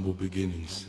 Humble beginnings.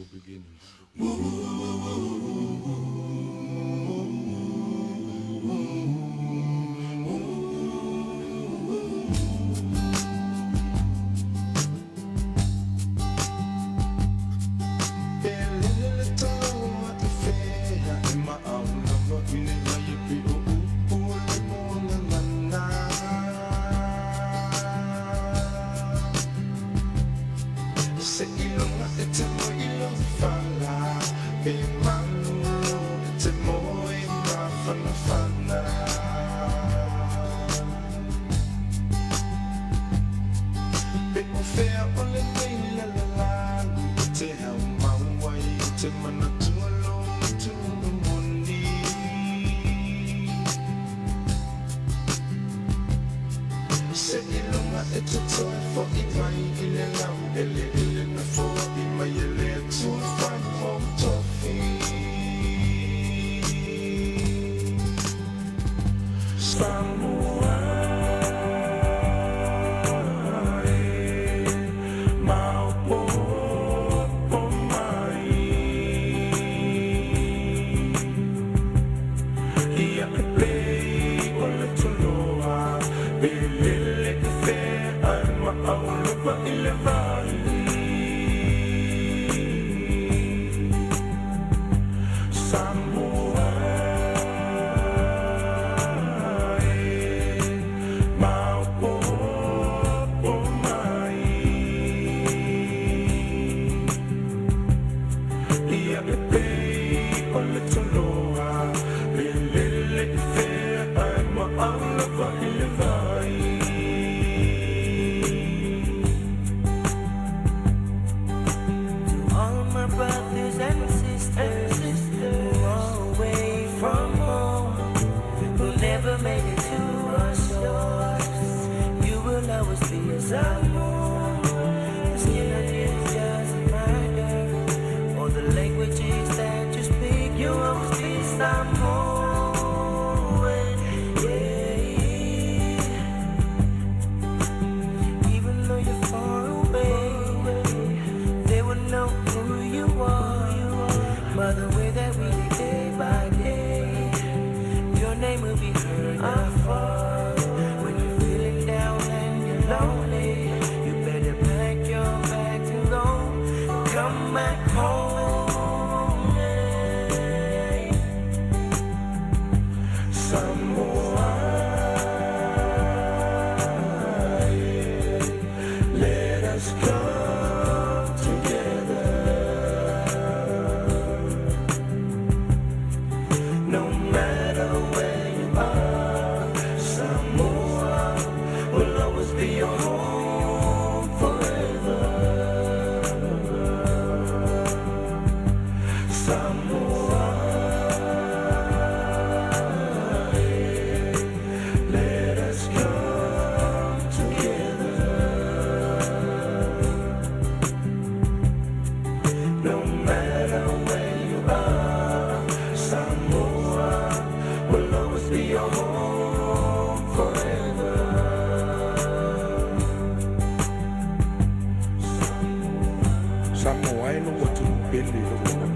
Samoa e lou atunuu pele i lou lagona.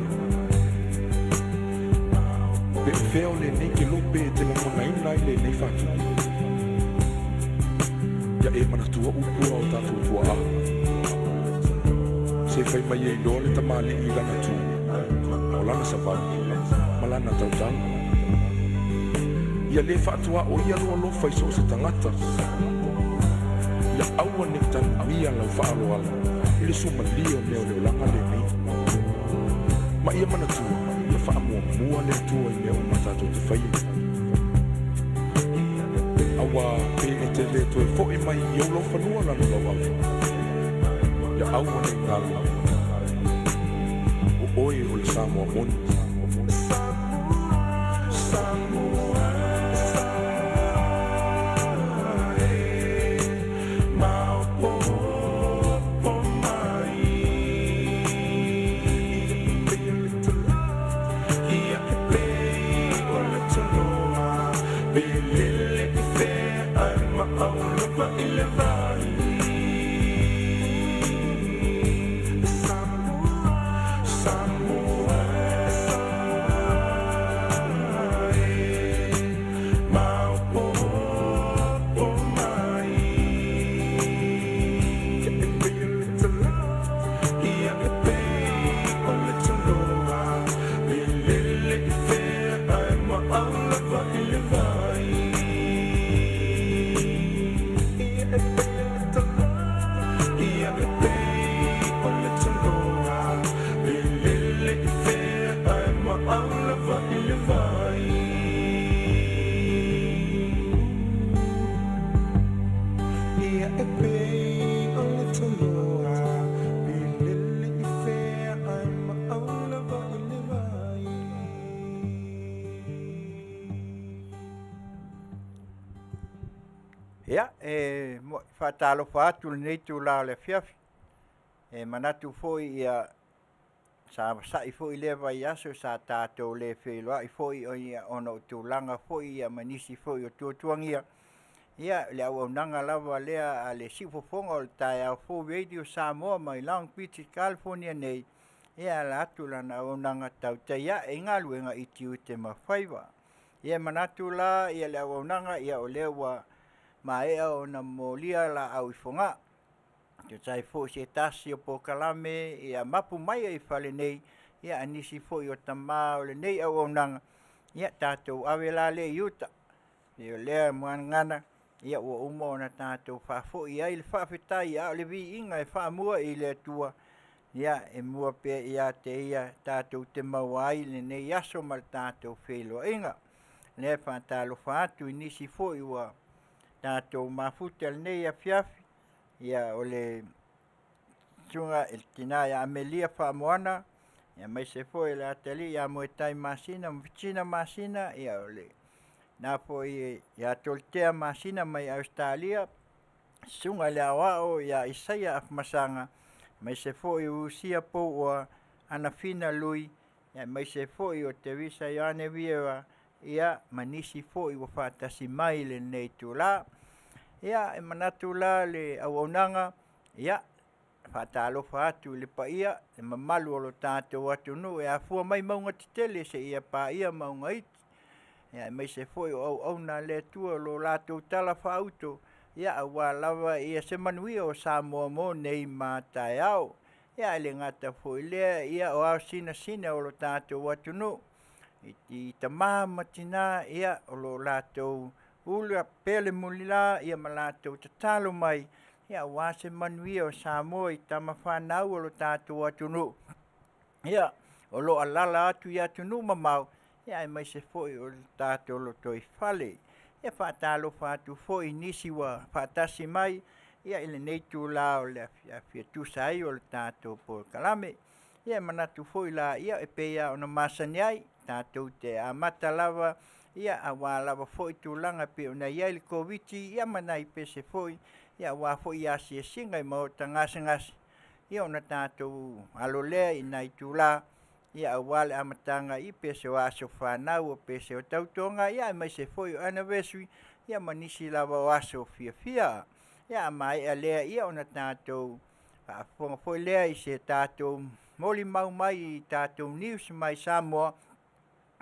Pe o fea o lenei kelope e te lagonaina ai lenei faatupu? Ia e manatua upu a o tatou tuaa. Se fai mai e iloa le tamalii i lana tu, o lana savali, ma lana tautala. Ia lē faatuaoia lou alofa i so o se tagata. Ia aua nei tanuia lau faaaloalo i le suamalie o mea o le olaga lenei. Ma ia manatua, ia faamuamua le Atua i mea uma tatou te faia. Auā pe e te lē toe foʻi mai i ou laufanua lalolauafu, ia aua nei galo, o oe o le Samoa moni. Ia e pei o le tanoa e lele i fea ae maau lava i le vai. Ia e pei o le tanoa, ia e pei o le tanoa e lele i fea ae maau lava i le vai. Ia e pei o le tanoa e lele i fea ae maau lava i le vai. Ia, e faatalofa atu i lenei itula o le afiafi. E manatu foi ia sa vasai foi lea vaiaso sa tatou le feiloai foi ona o tulaga foi ia ma nisi foi o tuatuagia. Ia, le auaunaga lava lea a le siufofoga o le taeao fou Radio Samoa mai Long Beach, California nei, ia e ala atu lana auaunaga tautai ae i galuega i tiute ma faiva. Ia e manatu la ia le auaunaga ia o lea ua maea ona molia laau i Fogaa. E tusa ai foi se tasi o polokalame ia mapu mai ai i fale nei, ia a nisi foi o tama o lenei auaunaga, ia tatou ave la lea i uta. E pei o lea gagana ia ua uma ona tatou faafoi ai le faafetai a o le viiga e faamua i le Atua, ia e mua pea ia te Ia tatou te maua ai lenei aso ma le tatou feiloaiga. O lea e faatalofa atu i nisi foi ua tatou mafuta i lenei afiafi, ia o le susuga i le tina ia Amelia Faamoana, aemaise foi le atalii ia Moetai Masina ma Fitina Masina, ia o lena foi ia Toltea Masina mai Ausetalia, susuga i le Aoao ia Isaia Afamasaga, aemaise foi o Usia Pouoa, Anafina Lui, aemaise foi o Teresa Ioane Vieira, ia ma nisi foi ua faatasi mai i lenei itula. Ia, e manatu la le auaunaga, ia, faatalofa atu i le paia, le mamalu o lo tatou atunuu e afua mai mauga tetele seia paia mauga iti, aemaise foi o auauna a le Atua o lo o latou talafaauto, ia aua lava ia se manuia o Samoa mo nei ma taeao. Ia ae le gata foi i lea, ia o ao sinasina o lo tatou atunuu, i tama ma tina, ia o lo o latou ula pea le mulila ia ma latou tatalo mai, ia aua se manuia o Samoa i tama fanau o lo tatou atunuu, ia o lo o alaala atu i atunuu mamao, ia aemaise foi o le tatou lotoifale. Ia faatalofa atu foi i nisi ua faatasi mai ia i lenei itula o le afiafi e tusa ai o le tatou polokalame. Ia e manatu foi la ia e pei lava ona masani ai, tatou te amata lava ia aua lava foi tulaga e pei ona i ai le Koviti ia ma nai pese foi ia aua foi asiasiga i maota gasegase, ia ona tatou alo lea i nai itula ia aua le amataga i pese o aso fanau, o pese o tautoga, ia aemaise foi o anniversary, ia ma nisi lava o aso fiafia. Ia a maea lea ia ona tatou faafofoga foi lea i se tatou molimau mai i tatou news mai Samoa,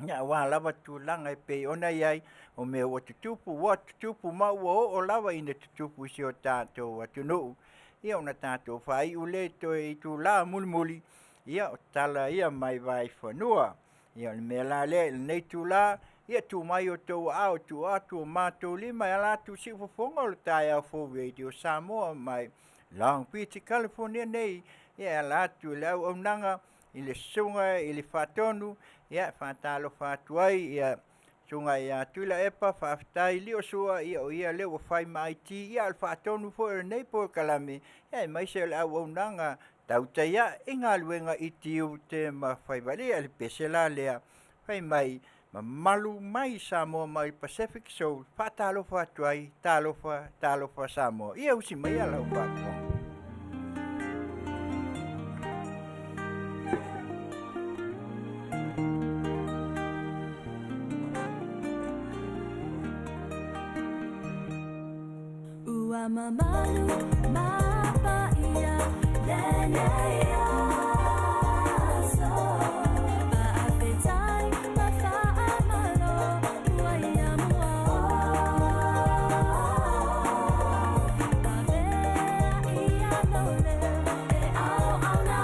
ia aua lava tulaga e pei ona i ai o mea ua tutupu, ua tutupu ma ua oo lava ina tutupu i si o tatou atunuu. Ia ona tatou faaiu lea i toe itula mulimuli, ia o tala ia mai Vaifanua. Ia o le mea la lea i lenei itula, ia tuu mai outou aao, tuu atu o matou lima e ala atu i siufofoga o le taeao fou Radio Samoa mai Long Beach, California nei, ia e ala atu i le auaunaga i le susuga i le Faatonu, ia e faatalofa atu ai ia susuga ia Tuilaepa, faafetai Liosua, ia o ia lea ua fai ma IT, ia o le faatonu foi o lenei polokalame, ia aemaise o le auaunaga tautai ae i galuega i tiute ma faiva. Ia le pese la lea, fai mai, mamalu mai Samoa mai Pacific Soul, faatalofa atu ai, talofa, talofa Samoa. Ia usi maia lau faafofoga. Ua mamalu ma paia lenei aso, faafetai ma faamalo ua ia mua o. Lavea ia lou leo e auauna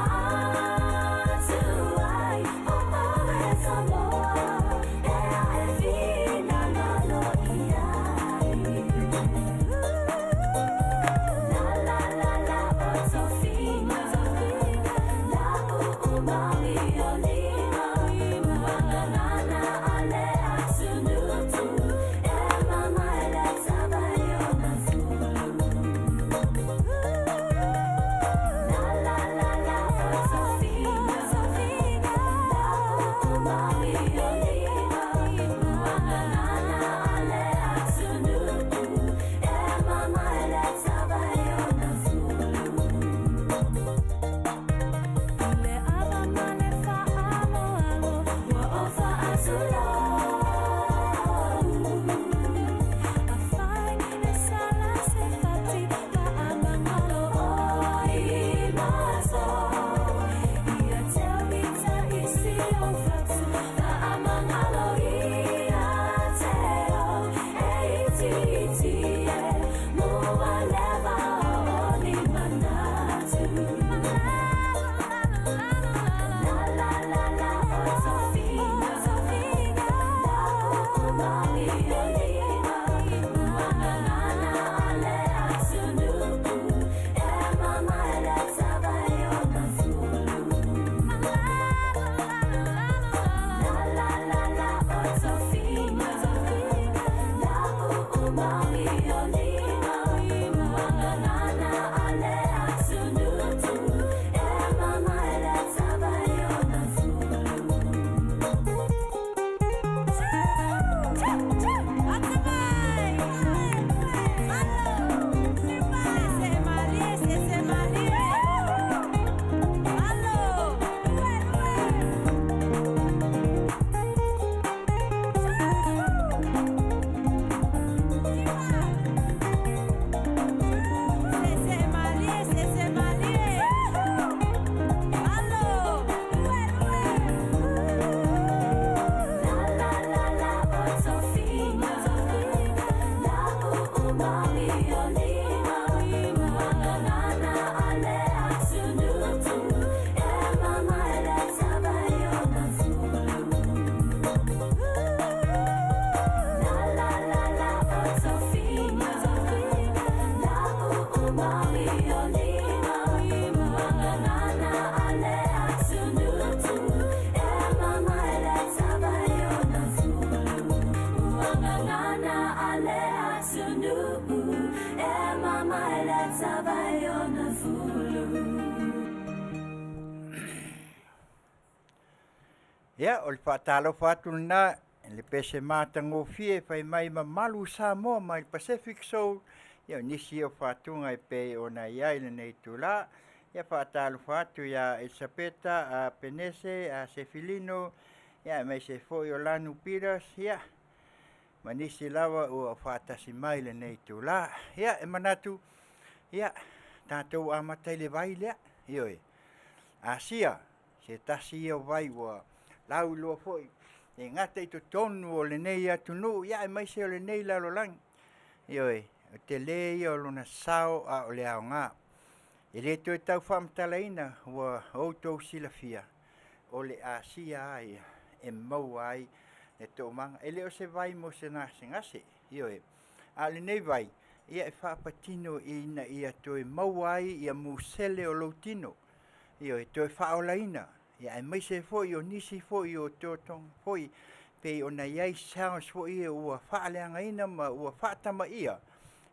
Ia, o le faatalofa atu lena i le pese matagofie fai mai mamalu Samoa mai le Pacific Soul. Ia o nisi ia o fatuga e pei ona i ai lenei itula. Ia faatalofa atu ia Elisapeta a Penese a Sefilino, ia aemaise foi o Lanu Peters, ia ma nisi lava ua faatasi mai lenei itula. Ia e manatu, ia tatou amata i le vai lea. Ioe, Asia, se tasi ia o vai ua lauiloa foi e gata i totonu o lenei atunuu, ia aemaise o lenei lalolagi. Ioe, o le tele ia o lona sao a o le aoga. E le toe tau faamatalaina ua outou silafia, o le Asia lava ia e maua ai le toomaga. E le o se vai mo se gasegase, ioe, a o lenei vai, ia e faapatino ina ia toe maua ai ia musele o lou tino, ioe, toe faaolaina, ia aemaise foi o nisi foi o otootoga foi pei ona i ai cells foi ia ua faaleagaina ma ua faatamaia,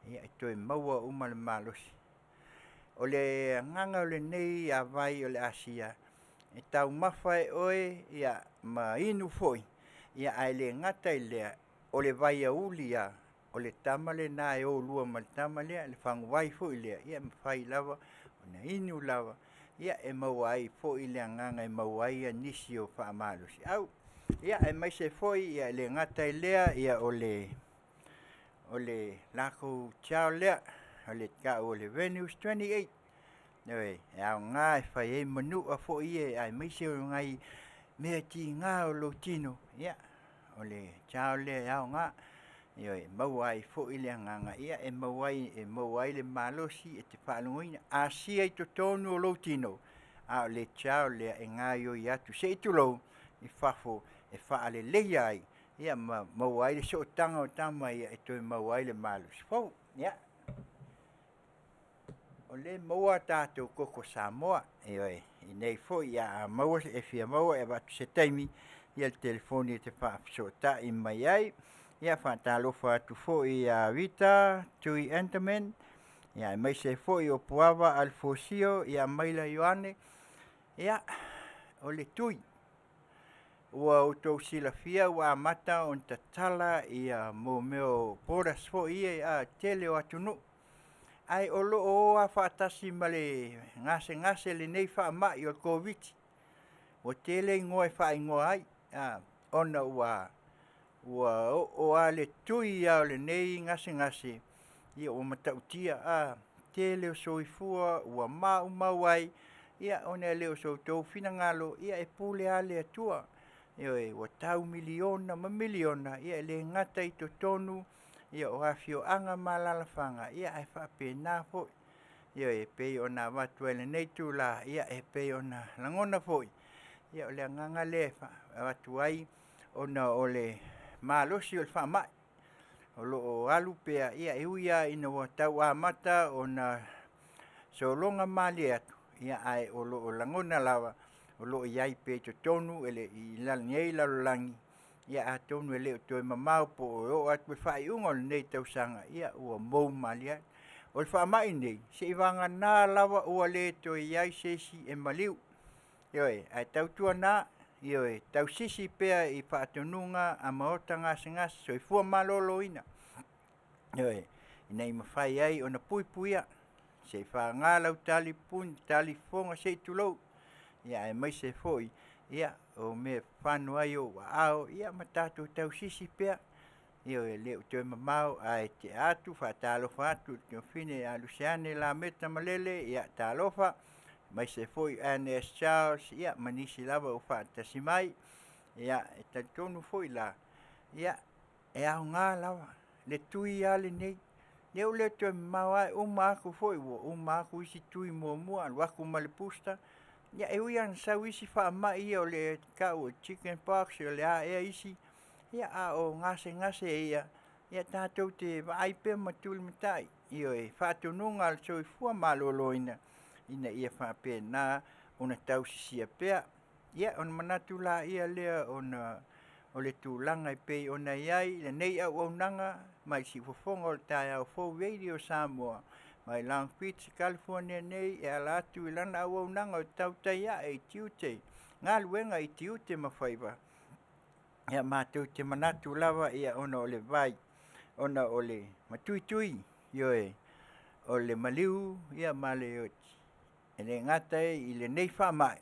ia e toe maua uma le malosi. O le agaga o lenei vai o le Asia, e taumafa e oe ia ma inu foi, ia ae le gata i lea, o le vaiauli lava, o le tama lena e o lua ma le tama lea, le faguvai foi lea, ia e mafai lava ona inu lava, ia e maua ai foi le agaga e maua ai nisi o faamalosiau. Ia aemaise foi e le gata i lea, ia o le latou gel lea, o le tau o le Venus 28, ioe, e aoga e fai ai manua foi ia aemaise o nai mea tiga o lou tino, ia o le gel lea e aoga, ioe, e maua ai foi le agaga, ia e maua ai le malosi e te faalogoina. Asia i totonu o lou tino, a o le gel lea e gaoioi atu, se i tulou, i fafo e faaleleia ai ia ma maua ai le sootaga o tama ia e toe maua ai le malosi fou. Ia, o lea e maua a tatou koko Samoa, ioe, i nei foi a maua e fia maua e avatu se taimi ia le telefoni e te faafesootai mai ai. Ia faatalofa atu foi ia Vita Tui Enterman, ia aemaise foi o Puava Alefosio, ia Maila Ioane. Ia, o le Tui, ua outou silafia ua amata ona tatala ia mea o borders foi ia tele o atunuu. Ae o lo o o lava faatasi ma le gasegase lenei faamai o le Koviti. Ua tele igoa e faaigoa ai, ona ua oo lava le tui lava o lenei gasegase, ia ua matautia, tele o soifua ua maumau ai, ia ona e le o so outou finagalo, ia e pule lava le Atua. Ioe, ua tau miliona ma miliona, ia e le gata i totonu ia o afioaga ma alaalafaga, ia ae faapena foi. Ioe, e pei ona avatu ai i lenei itula, ia e pei ona lagona foi, ia o le agaga lea e avatu ai ona o le malosi o le faamai o lo o alu pea, ia e ui lava ina ua tau amata ona sologa malie atu, ia ae o lo o lagona lava o lo o i ai pea i totonu i lenei lalolagi. Ia atonu e le o toe mamao po o oo atu i le faaiuga o lenei tausaga, ia ua mou malie atu. O le faamai lenei, seivagana lava ua le toe i ai se isi e maliu. Ioe, ae tautuana, ioe, tausisi pea i faatonuga a maota gasegase, soifua maloloina. Ioe, ina ia mafai ai ona puipuia, seivagana lau talipuni, talifofoga se i tulou, ia aemaise foi ia o mea e fano ai ou aao, ia ma tatou tausisi pea. Ioe, e le o toe mamao ae tea atu, faatalofa atu i le tuafafine ia Luseane Lameta Malele, ia talofa, aemaise foi Ernest Charles, ia ma nisi lava ua faatasi mai. Ia e talitonu foi la, ia e aoga lava le tui lava lenei. Lea ua le toe mamao lava e uma atu foi, ua uma atu isi tui muamua, alu atu ma le booster. Ia e ui lava ina sau isi faamai ia o le tau o le chicken pox, o le a ea isi, ia a o gasegase ia, ia tatou te vaai pea ma tulimatai. Ioe, faatonuga a le soifua maloloina, ina ia faapena ona tausisia pea. Ia ona manatu laia lea ona o le tulaga e pei ona i ai lenei auaunaga mai le siufofoga o le taeao fou Radio Samoa mai Long Beach, California nei e ala atu i lana auaunaga o tautai ae i tiute. galuega i tiute ma faiva. Ia matou te manatu lava ia ona o le vai, ona o le matuitui, ioe, o le maliu ia ma le oti. E le gata i lenei faamai,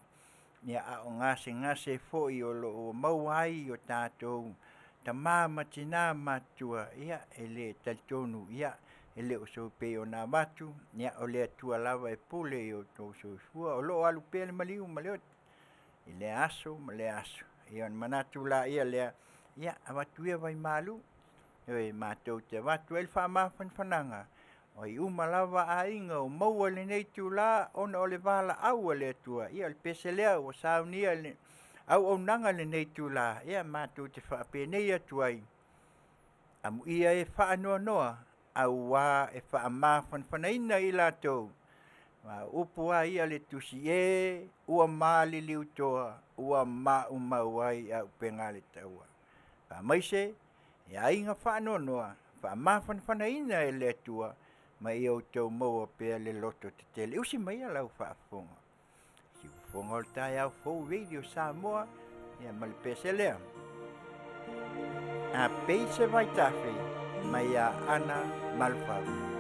ia a o gasegase foi o lo o maua ai o tatou tama ma tina matutua, ia e le talitonu ia e le o so pei ona avatu, ia o le Atua lava e pule i o outou soifua. O lo o alu pea le maliu ma le oti i lea aso ma lea aso. Ia ona manatu laia lea, ia avatu ia vaimalu, ioe, matou te avatu ai le faamafanafanaga, o ai uma lava aiga o maua i lenei itula ona o le valaau a le Atua, ia o le pese lea ua saunia e le auaunaga i lenei itula, ia matou te faapenei atu ai, amuia e faanoanoa auā e faamafanafanaina i latou. Aua o upu lava ia a le Tusi, “E ua maliliutoa ua maumau ai auupega a le taua.” Faamaise i aiga faanoanoa, faamafanafanaina e le Atua, ma ia outou maua pea le lototetele. Usi maia lau faafofoga, siufofoga o le taeao fou Radio Samoa, ia ma le pese lea. A pei se vaitafe mai ia Ana Malofau.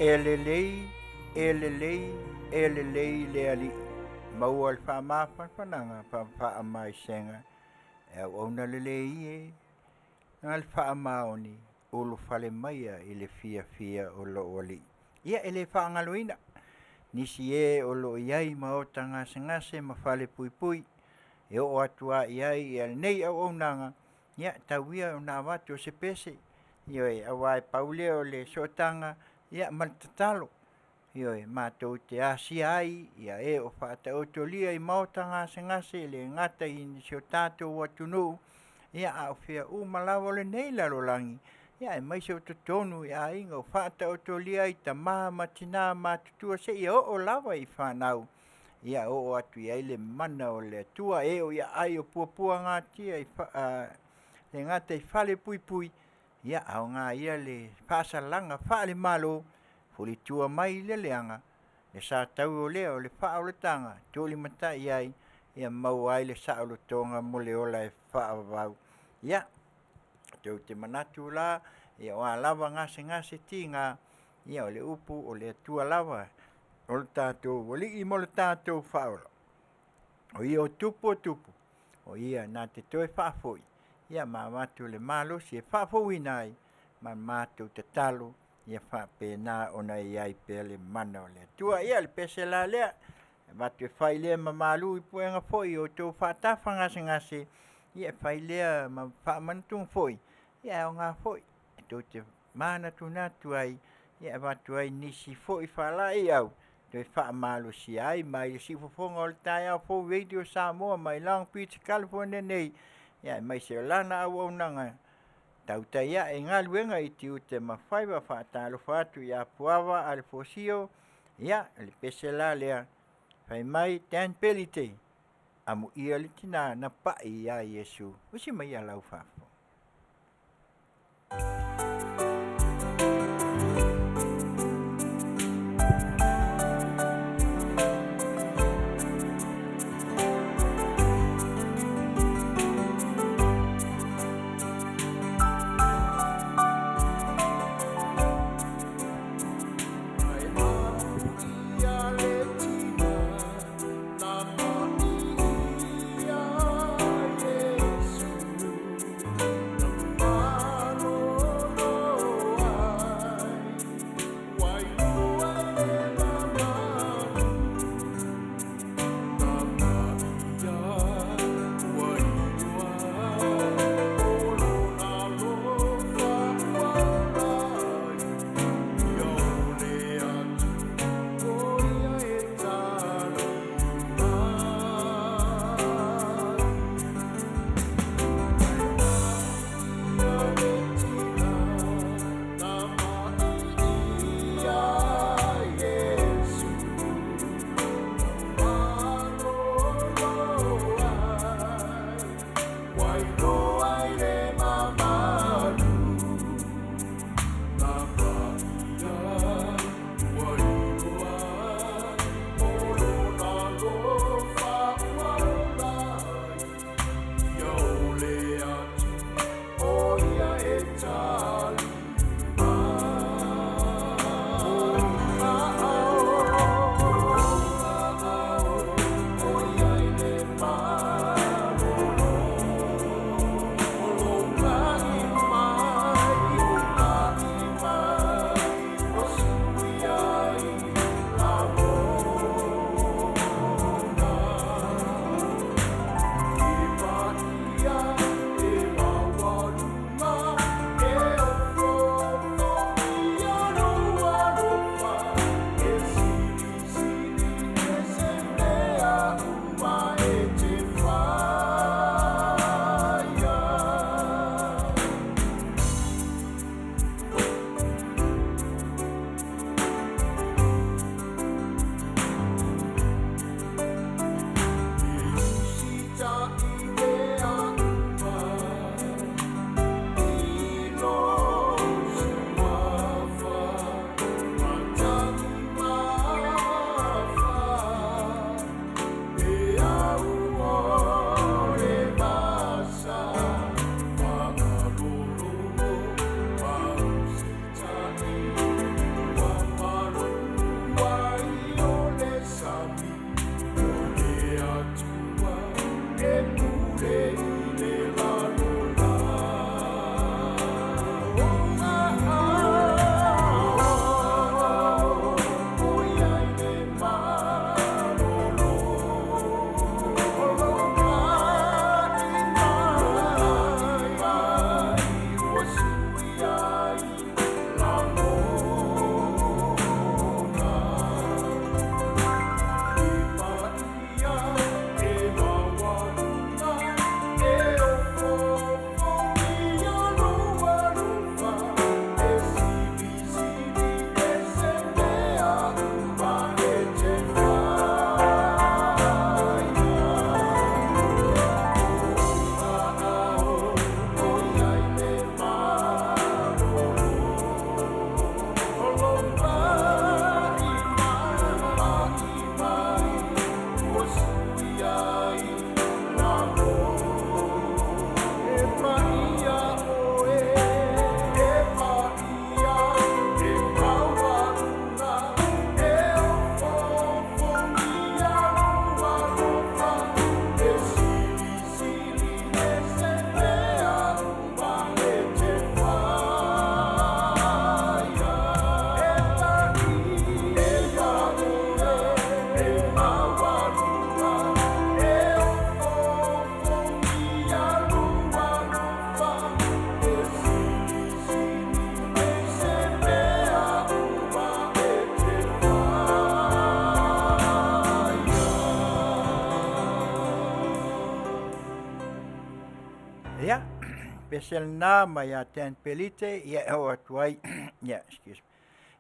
E lelei, e lelei, e lelei le Alii, maua le faamafanafanaga ma faamaisega e auauna lelei e na le faamaoni ulufale maia i le fiafia o lou Alii. Ia e le faagaloina nisi e o lo o i ai i maota gasegase ma falepuipui e oo atu lava i ai lenei auaunaga, ia tau ia ona avatu o se pese, ioe, aua e pau lea o le sootaga ma le tatalo. Ioe, matou te asia ai e o faataotolia i maota gasegase e le gata i si o tatou atunuu, a o fea uma lava o lenei lalolagi, aemaise o totonu i aiga o faataotolia ai tama ma tina matutua seia oo lava i fanau, ia oo atu i ai le mana o le Atua, e o i aai o puapuagatia e le gata i falepuipui, ia aoga ia le faasalaga faale-Malo, fulitua mai le leaga, le satauro lea o le faaolataga, e tulimatai ai ia maua ai le saolotoga mo le ola e faavavau. Ia, tou te manatu la, o a lava gasegase tiga, ia o le upu, o le Atua lava o le tatou Alii ma lo tatou Faaola, o Ia o Tupu o tupu, o Ia na te toe faafoi ma avatu le malosi e faafouina ai ma matou tatalo ia faapena ona i ai pea le mana o le Atua. Ia o le pese la lea, e avatu e fai lea ma malu i puega foi i o outou faatafagasegase, ia e fai lea ma faamanatuga foi, ia e aoga foi e tou te manatunatu ai e avatu ai nisi foi faalaeiau e toe faamalosia ai mai le siufofoga o le taeao fou Radio Samoa mai Long Beach, California nei, aemaise o lana auaunaga tautai ae i galuega i tiute ma faiva. Faatalofa atu ia Puava Alefosio, ia o le pese la lea, fai mai Dan Pelite, amuia le tina na pai ia Iesu. Usi mai ia lau faafofoga. Ia, pese lena mai ia Dan Pelite, ia e oo atu ai ia, excuse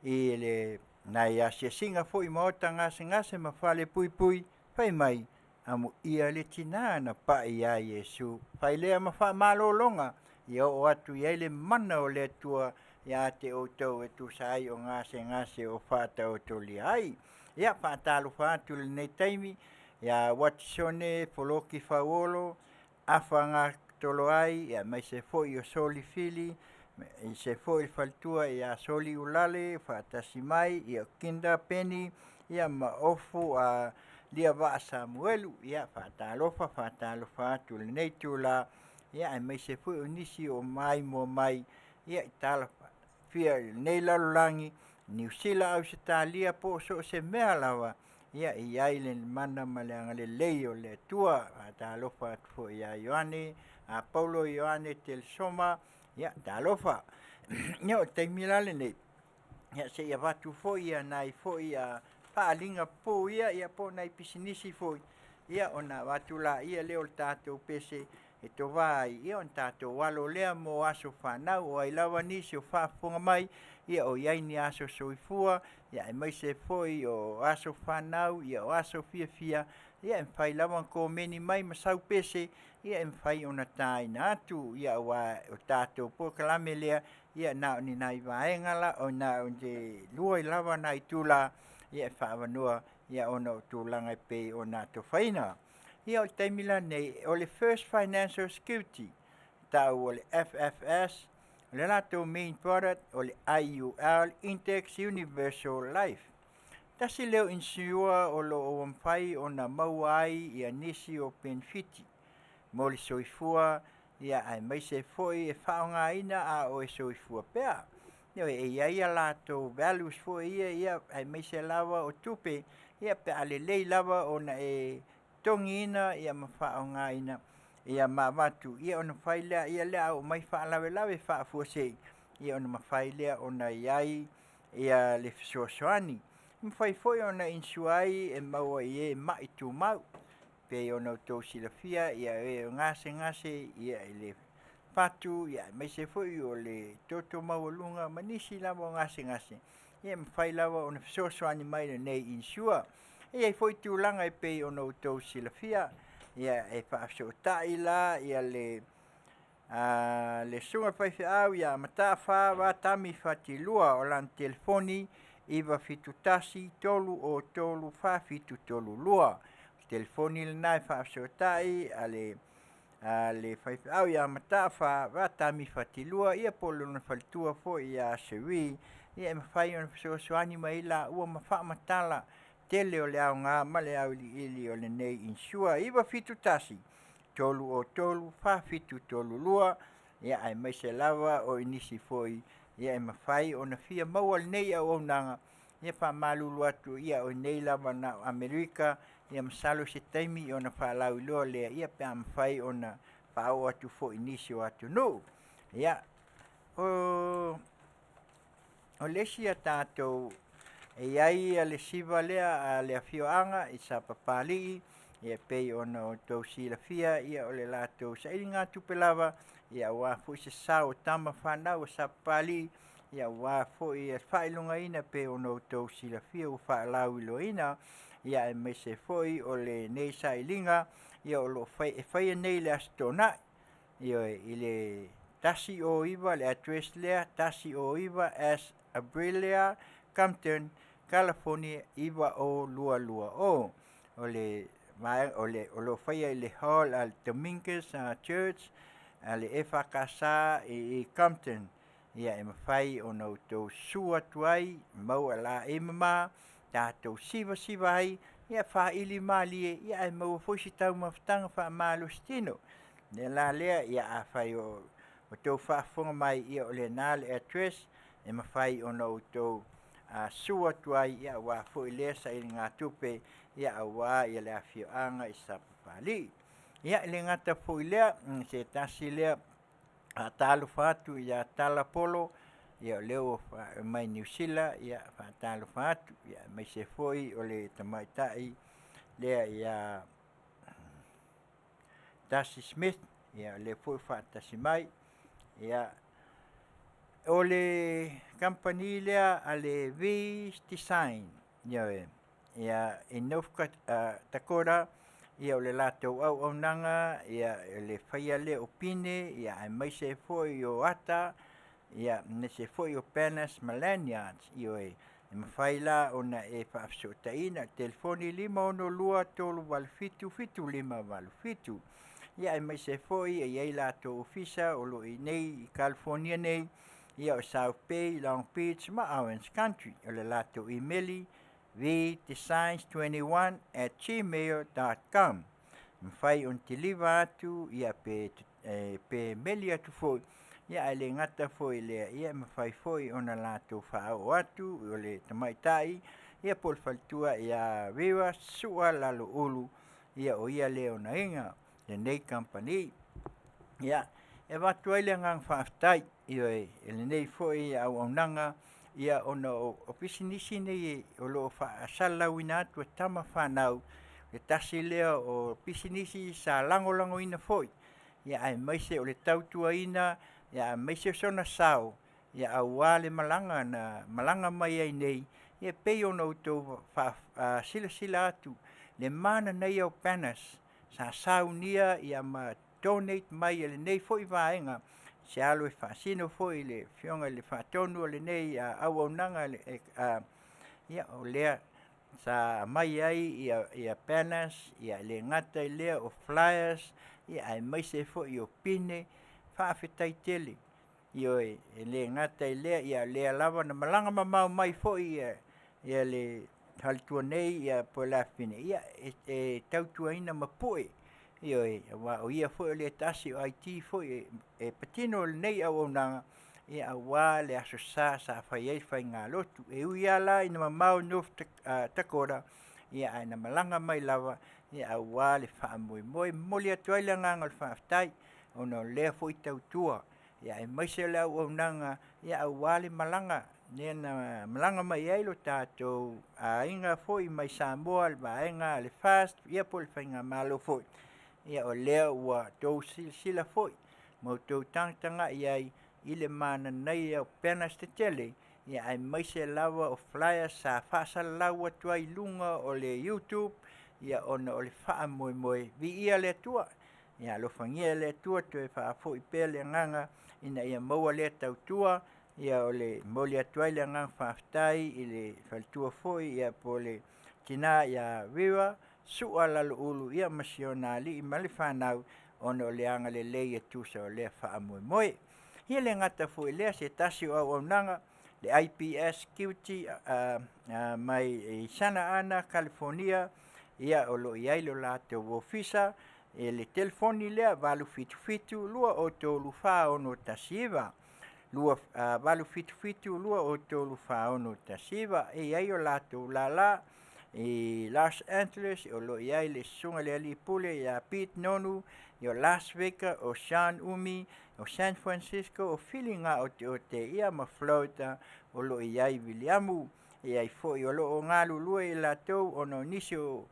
me, i le nai asiasiga foi i maota gasegase ma falepuipui, fai mai, amuia le tina na pai ia Iesu. Fai lea ma faamalologa, ia oo atu i ai le mana o le Atua ia te outou e tusa ai o gasegase o faataotolia ai. Ia, faatalofa atu i lenei taimi ia Uatisone Foloki Fauolo, Afa Gatoloai, aemaise foi o Soli Fili, aemaise foi le faletua ia Soli Ulale faatasi mai, ia Kinda Peni, ia ma Ofu Aliivaa Samuelu. Ia faatalofa, faatalofa atu i lenei itula, ia aemaise foi o nisi o maimoa mai ia i tala fia i lenei lalolagi, Niu Sila, Ausetalia po o so o se mea lava, ia e i ai le mana ma le agalelei o le Atua. Faatalofa atu foi ia Ioane Paulo Ioane Telesoma, ia talofa. Ia o le taimi la lenei, ia se i avatu foi nai foi faaaliga pupuu ia, ia po o nai pisinisi foi, ia ona avatu laia lea o le tatou pese e tova ai, ia ona tatou alo lea mo aso fanau. O ai lava nisi o faafofoga mai, ia o i ai ni aso soifua, ia aemaise foi o aso fanau, ia o aso fiafia, ia e mafai lava ona komeni mai ma sau pese, ia e mafai ona taina atu. Ia aua o tatou polokalame lea, ia na o ni nai vaega la, na o le 2 lava nai itula ia e faaavanoa, ia ona o tulaga e pei ona atofaina. Ia o le taimi lenei, o le First Financial Security, ta'u o le FFS, o le latou main product o le IUL, Index Universal Life. Tasi lea o insure o lo o ua mafai ona maua ai ia nisi o penefiti mo le soifua, ia aemaise foi e faaaogaina a o e soifua pea. Ioe, e i ai a latou values foi ia, ia aemaise lava o tupe, ia pe a lelei lava ona e totogiina ia ma faaaogaina ia ma avatu, ia ona mafai lea, ia lea a oo mai faalavelave faafuasei, ia ona mafai lea ona i ai ia le fesoasoani. E mafai foi ona insure ai e maua i e mai tumau, pei ona outou silafia ia e gasegase ia i le fatu, ia aemaise foi o le toto maualuga ma nisi lava o gasegase, ia e mafai lava ona fesoasoani mai lenei insure. E i ai foi tulaga e pei ona outou silafia, ia e faafesootai la ia le susuga i le faifeau ia Mataafa Vatami Fatilua, o lana telefoni 971 303 4732. O le telefoni lena e faafesootai a le faifeau ia Mataafa Vatami Fatilua, ia po o lona faletua foi ia Cherie, ia e mafai ona fesoasoani mai ai laua ma faamatala tele o le aoga ma le auiliili o lenei insure. 971 303 4732, ia aemaise lava o nisi foi ia e mafai ona fia maua lenei auaunaga, ia faamalulu atu, ia o nei lava na o Amerika, ia masalo se taimi ona faalauiloa lea, ia pe a mafai ona faaoo atu foi i nisi o atunuu. Ia o le isi a tatou e i ai le siva lea a le afioaga i Sapapalii, ia pei ona outou silafia, ia o le latou sailigatupe lava, ia aua foi se sao o tama fanau a Sapapalii, ia aua foi le faailogaina pei ona outou silafia ua faalauiloaina, ia aemaise foi o lenei sailiga, ia o lo o e faia nei i le Aso Toonai, ioe, i le 109, le address lea, 109 S Aprilia, Compton, California 90220. O le o le o lo o faia i le hall a le Dominguez Church a le EFKS i Compton. Ia e mafai ona outou susu atu ai, maua laei mama, tatou sivasiva ai, ia faaili malie, ia ae maua foi se taumafataga faamalositino. O le mea la lea, ia afai o outou faafofoga mai, ia o lena le address e mafai ona outou susu atu ai, ia aua foi lea sailigatupe, ia aua ia le afioaga i Sapapalii. Ia e le gata foi i lea, se tasi lea faatalofa atu ia Tala Polo, ia o lea ua mai Niu Sila, ia faatalofa atu, ia aemaise foi o le tamaitai lea ia Darcy Smith, Ia o lea foi ua faatasi mai. Ia o le kamupani lea a le V's Design, ioe, ia i North Dakota, ia o le latou auaunaga, ia o le faia lea o pine, ia aemaise ai foi o ata, ia aemaise foi o banners ma lanyards. Ioe, e mafai la ona e faafesootaiina i le telefoni 562 387 7587. Ia aemaise foi e i ai latou ofisa o lo o i inei i Kalifonia nei, ia o South Bay, Long Beach ma Orange Country. O le latou imeli vdesigns21@gmail.com. E mafai ona kiliva atu ia pe pe meli atu foi, ia ae le gata foi i lea, ia e mafai foi ona latou faaoo atu o le tamaitai ia po o le faletua ia Vera Sua Laloulu, ia o ia lea e ona ina lenei kamupani. Ia, e avatu ai le agaga faafetai, ioe, i lenei foi auaunaga, ia ona o pisinisi nei o lo o faasalalauina atu e tama fanau, le tasi lea o pisinisi sa lagolagoina foi, ia aemaise o le tautuaina, aemaise sona sao, aua le malaga na malaga mai ai nei, e pei ona outou silasila atu le mananaia o banners sa saunia ma donate mai e lenei foi vaega se alo e faasino foi i le afioga i le Faatonu o lenei auaunaga ia o lea sa aumai ai banners, e le gata i lea o flyers, aemaise ai foi o pine. Faafetai tele. Ioe, e le gata i lea, ia o lea lava na malaga mamao mai foi le faletua nei po o le afafine e tautuaina ma pue, ioe, aua o ia foi le tasi o IT foi e patino i lenei auaunaga aua le Aso Sa sa fai ai le faigalotu. E ui lava la ina mamao North Dakota, ae na malaga mai lava aua le faamoemoe. E momoli atu ai le agaga o le faafetai ona o lea foi tautua aemaise o le auaunaga aua le malaga lea na malaga mai ai lo tatou aiga foi mai Samoa le vaega a le FAST ia po o le faigamalo foi. Ia o lea ua outou silasila foi ma outou tagatagai i ai i le mananaia o banners tetele, aemaise lava o flyers sa faasalalau atu ai i luga o le YouTube ona o le faamoemoe. Viia le Atua, ia alofagia e le Atua toe faafoi pea le agaga ina ia maua lea tautua. Ia o le momoli atu ai le agaga faafetai i le faletua foi po o le tina ia Vera Sua Laloulu ia ma si ona alii ma le fanau ona o le agalelei e tusa o lea faamoemoe. Ia e le gata foi i lea, se tasi o auaunaga, le IPS Security mai Santa Ana, Kalifonia, ia o lo o i ai lo latou ofisa, i le telefoni lea 877 203 4619, 877 203 4619. E i ai o latou lala i Los Angeles, o lo o i ai le susuga i le alii pule ia Pete Nonu, o Las Vegas, o Sean Umi, o San Francisco, o Filiga Oteote, ia ma Florida o lo o i ai Viliamu. E i ai foi o lo o galulue i latou ona o nisi o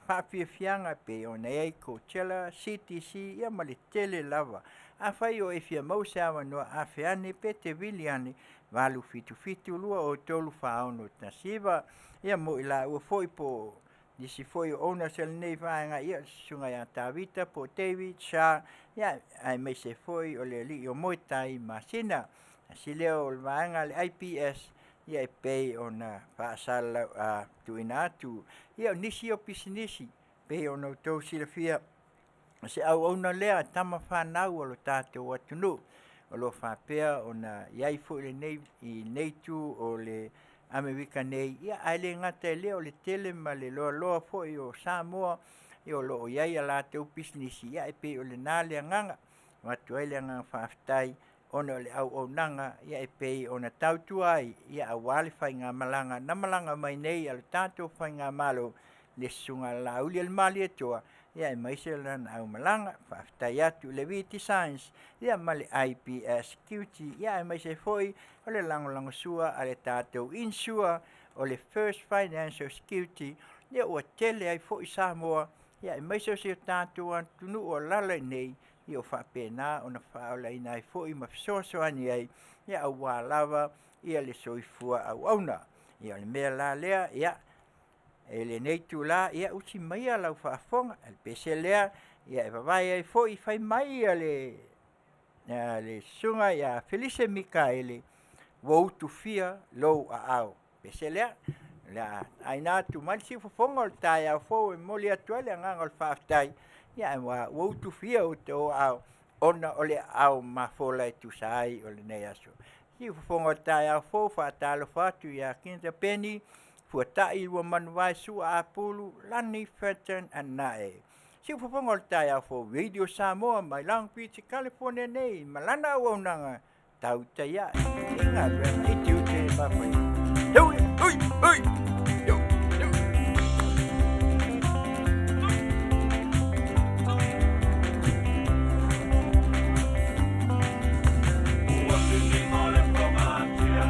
faafiafiaga e pei ona i ai Coachella, CTC, ia ma le tele lava. Afai o e fia maua se avanoa, afe ane pe te vili ane 877 203 4619. Ia mo i laua foi po o nisi foi o owners o lenei vaega, ia le susuga ia Tavita po o David Sha, ia aemaise foi o le alii o Moetai Masina. Tasi lea o le vaega a le IPS, ia e pei ona faasalalau tuuina atu. Ia o nisi o pisinisi pei ona outou silafia, o se auauna lea a tama fanau a lo tatou atunuu o lo o faapea ona i ai foi i lenei itu o le Amerika nei, ia ae le gata i lea o le tele ma le loaloa foi o Samoa o lo o i ai a latou pisinisi, ia e pei o lena le agaga. E avatu ai le agaga faafetai ona o le auaunaga e pei ona tautua ai aua le faigamalaga na malaga mai nei a le tatou faigamalo, le susuga ia Laaulialemalietoa, aemaise lana aumalaga. Faafetai atu i le V Designs ma le IPS Security, aemaise foi o le lagolagosua a le tatou insure o le First Financial Security, ua tele ai foi Samoa. Ia aemaise o si o tatou atunuu o alaala i inei, ia ua faapena ona faaolaina ai foi ma fesoasoani ai, ia aua lava ia le soifua auauna. Ia o le mea la lea, ia i lenei itula, ia usi maia lau faafofoga, o le pese lea e vavae ai foi fai mai le Susuga ia Felise Mikaele, "Ua utufia lou aao". O le pese lea, o le a aina atu mai le siufofoga o le taeao fou e momoli atu ai le agaga o le faafetai, aua ua utufia lo outou aao, ona o le aao mafola e tusa ai o lenei aso. Siufofoga o le taeao fou, faatalofa atu ia Kenta Peni, Fuatai Luamanuvae Sua Apulu, Lani Fletcher Anae. Siufofoga o le taeao fou, Radio Samoa mai Long Beach, California nei, ma lana auaunaga, tautai ae i galuega, i tiute ma faiva. Hui, hui, hui, yo, yo. Ua sisigo le fogatia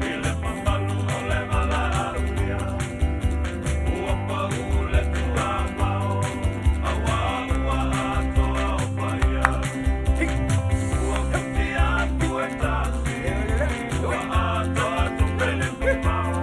i le mamalu o le valaaulia. Ua pau le tuavao aua ua atoa o paia. Ua futia atu e tasi ua atoa tupe le mimao.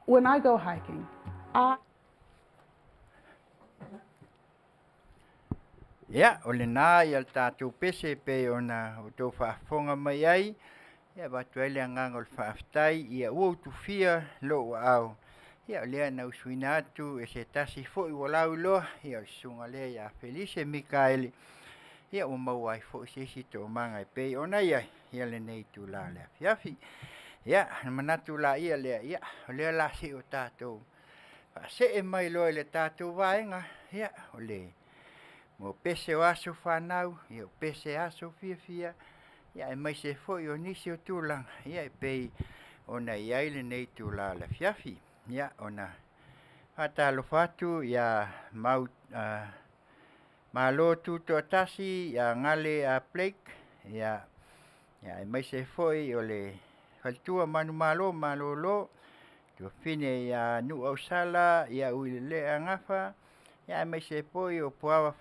When I go hiking, I Ia, o lena ia le tatou pese e pei ona outou faafofoga mai ai, e avatu ai le agaga o le faafetai, ia ua utufia lou aao, ia o lea na usuina atu e se tasi foi ua lauiloa, ia o le susuga lea ia Felise Mikaele, ia ua maua ai foi se isi toomaga e pei ona i ai ia lenei itula o le afiafi. Ia, ona manatu laia lea, ia, o lea o le a see o tatou faasee mai loa i le tatou vaega, ia, o le mo pese o aso fanau, ia o pese aso fiafia, ia aemaise foi o nisi o tulaga, ia e pei ona i ai lenei itula o le afiafi. Ia, ona faatalofa atu ia mau Malo Tutoatasi ia Gale Blake, ia aemaise foi o le faletua manumalo malolo, tuafafine ia Nuuausala, ia Uilelea Gafa, ia aemaise foi o Puava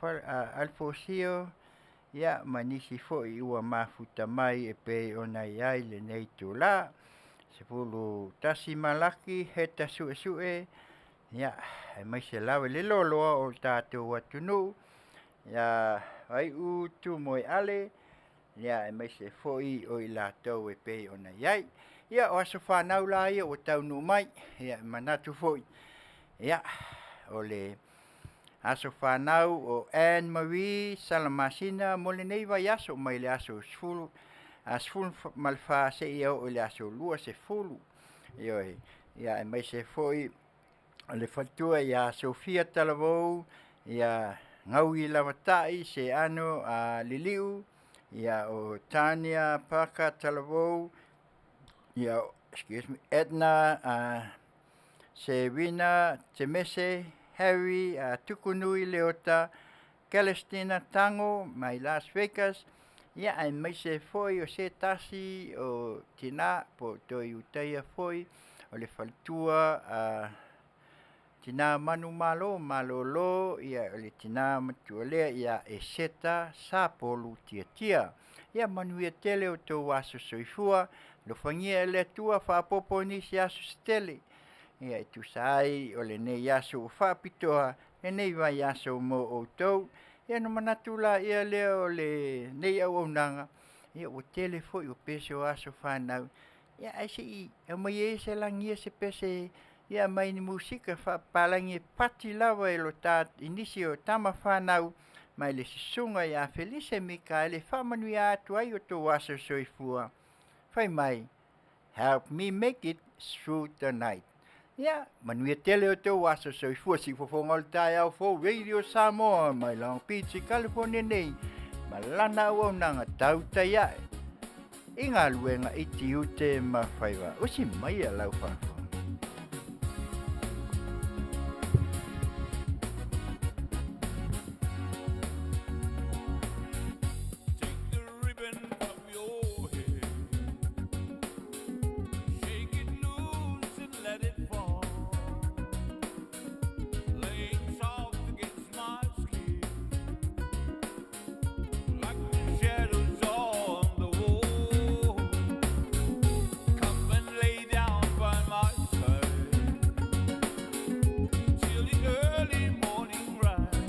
Alefosio, ia ma nisi foi ua mafuta mai e pei ona i ai lenei itula. 11 Malaki Heta Suesue, ia aemaise lava i le loaloa o le tatou atunuu, ia Vaiuu Tumoeale, ia aemaise foi o i latou e pei ona i ai. Ia o aso fanau la ia ua taunuu mai, ia e manatu foi, ia o le aso fanau o Anne Marie Salamasina mo lenei vaiaso mai le aso 14 seia oo i le aso 20. Ioe, ia aemaise foi o le faletua ia Sofia Talavou, ia Gaui Lavatai Seano a Liliu, ia o Tania Paka Talavou, ia excuse me, Edna Serena Temese, Harry Tukunui Leota, Celestina Tango mai Las Vegas, ia aemaise foi o se tasi o tina po o toe Utaia foi o le faletua a tina manumalo malolo, ia o le tina matua lea ia Eseta Sapolu Tiatia. Ia manuia tele o outou aso soifua, alofagia e le Atua faaopoopo nisi aso se tele. Ia e tusa ai o lenei aso ua faapitoa, lenei vaiaso mo outou. Ia ona manatu laia lea o lenei auaunaga, ia ua tele foi o pese o aso fanau, ia ae se i aumai ia se lagia se pese ia mai ni musika faapapalagi e pati lava e lo ta i nisi o tama fanau mai le susuga ia Felise Mikaele e faamanuia atu ai o outou aso soifua. Fai mai, help me make it through the night. Ia, manuia tele o outou aso soifua siufofoga o le taeao fou Radio Samoa mai Long Beach i California nei ma lana auaunaga tautai ae i galuega i tiute ma faiva. Usi maia lau faafofoga. Take the ribbon from your hair, shake it loose and let it fall, laying soft against my skin, like the shadows on the wall. Come and lay down by my side till the early morning rise.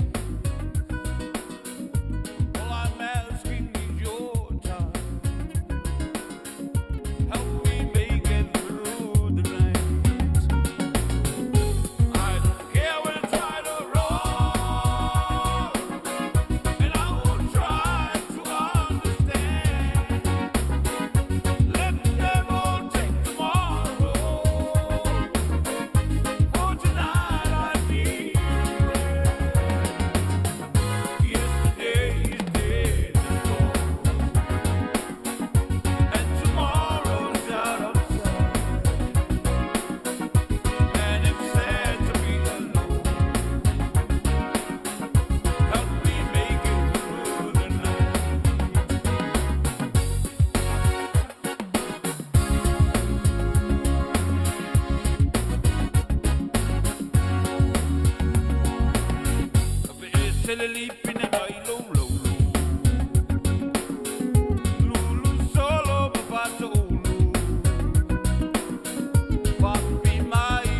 All I'm asking is your time. Help me make it through the night. I don't care whether try to wrong, and I won't try to understand. Let them all take tomorrow. For tonight I need a friend. Yesterday is dead and gone, and tomorrow's out of sight. And it's sad to be alone. Help me make it through the night. Lulu solo ma fata ulu. Papi mai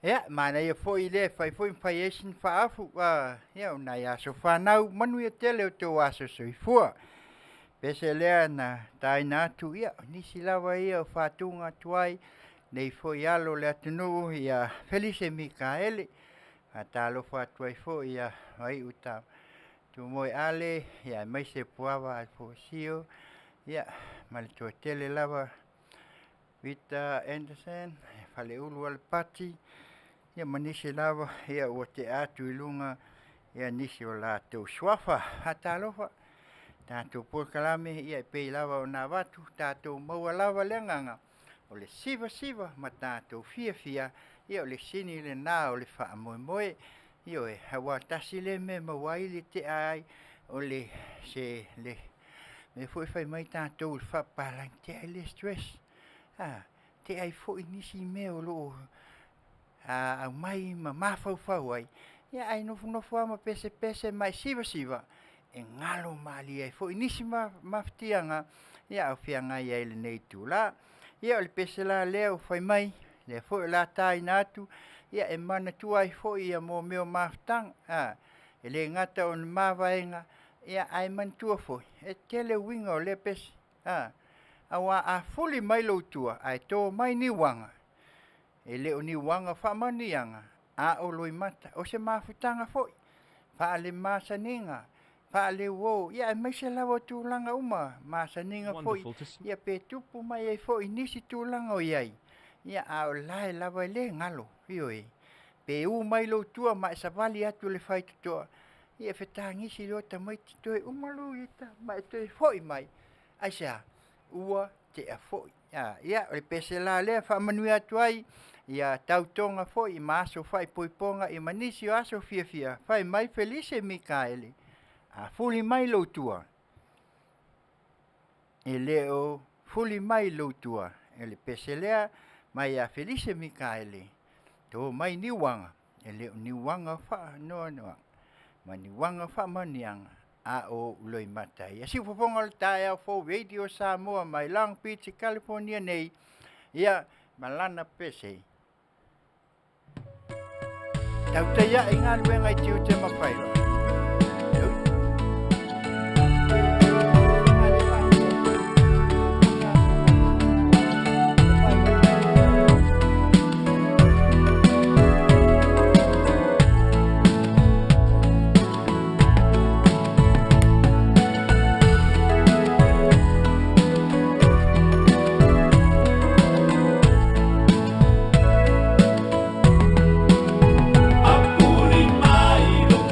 Ia, manaia foi lea e fai foi ma fai ai sina faaafu, ia, o nai aso fanau, manuia tele o tou aso soifua. Pese lea na taina atu, ia, o nisi lava ia o faatuga atu ai nei foi alo o le atunuu ia Felise Mikaele. Faatalofa atu ai foi ia Vaiuta Tumoe Ale, ia aemaise Puava Alfosio, ia, ma le toatele lava Rita Anderson, Faleulu Alapati, ia ma nisi lava, ia ua tea atu i luga ia nisi o latou suafa. Faatalofa tatou polokalame, ia e pei lava ona avatu, tatou maua lava le agaga o le sivasiva ma tatou fiafia, ia o le sini lena o le faamoemoe. Ioe, aua tasi lea mea e maua ai le tea ai o le se le mea foi fai mai tatou i le faapapalagi, tea ai le stress, a, tea ai foi nisi mea o lo o aumai ma mafaufau ai, ia ae nofonofo lava ma pesepese ma e sivasiva, e galo malie ai foi nisi mafatiaga a o feagai ai i lenei itula. Ia o le pese la lea ua fai mai, lea foi o le a taina atu, ia e manatua ai foi mea o mafutaga. E le gata o ni mavaega, ae manatua foi, e tele uiga o lea pese. Aua a fuli mai lou tua ae to mai niuaga, e le o niuaga o faamanuiaga, a o loimata. O se mafutaga foi faalemasaniga, faaleuo, ia aemaise lava o tulaga uma, masaniga foi, ia pe tupu mai ai foi i nisi tulaga o i ai, a o la e lava e le galo, ioe. Pe u mai lou tua ma e savali atu i le faitotoa, ia e fetagisi loa tamaiti, toe uma lou ita ma e toe foi mai. Aisea? Ua tea foi. Ia, o le pese la lea e faamanuia atu ai ia tautoga foi ma aso faaipoipoga ma nisi o aso fiafia, fai mai Felise Mikaele, a fuli mai lou tua, e le o fuli mai lou tua. O le pese lea mai ia Felise Mikaele, to mai niuaga, e le o niuaga o faanoanoaga ma niuaga o faamanuiaga, a o ou loimata ia. Siufofoga o le taeao fou Radio Samoa mai Long Beach, Kalifonia nei, ia ma lana pese. Tautai ae i galuega i tiute ma faiva. Apuli mai lou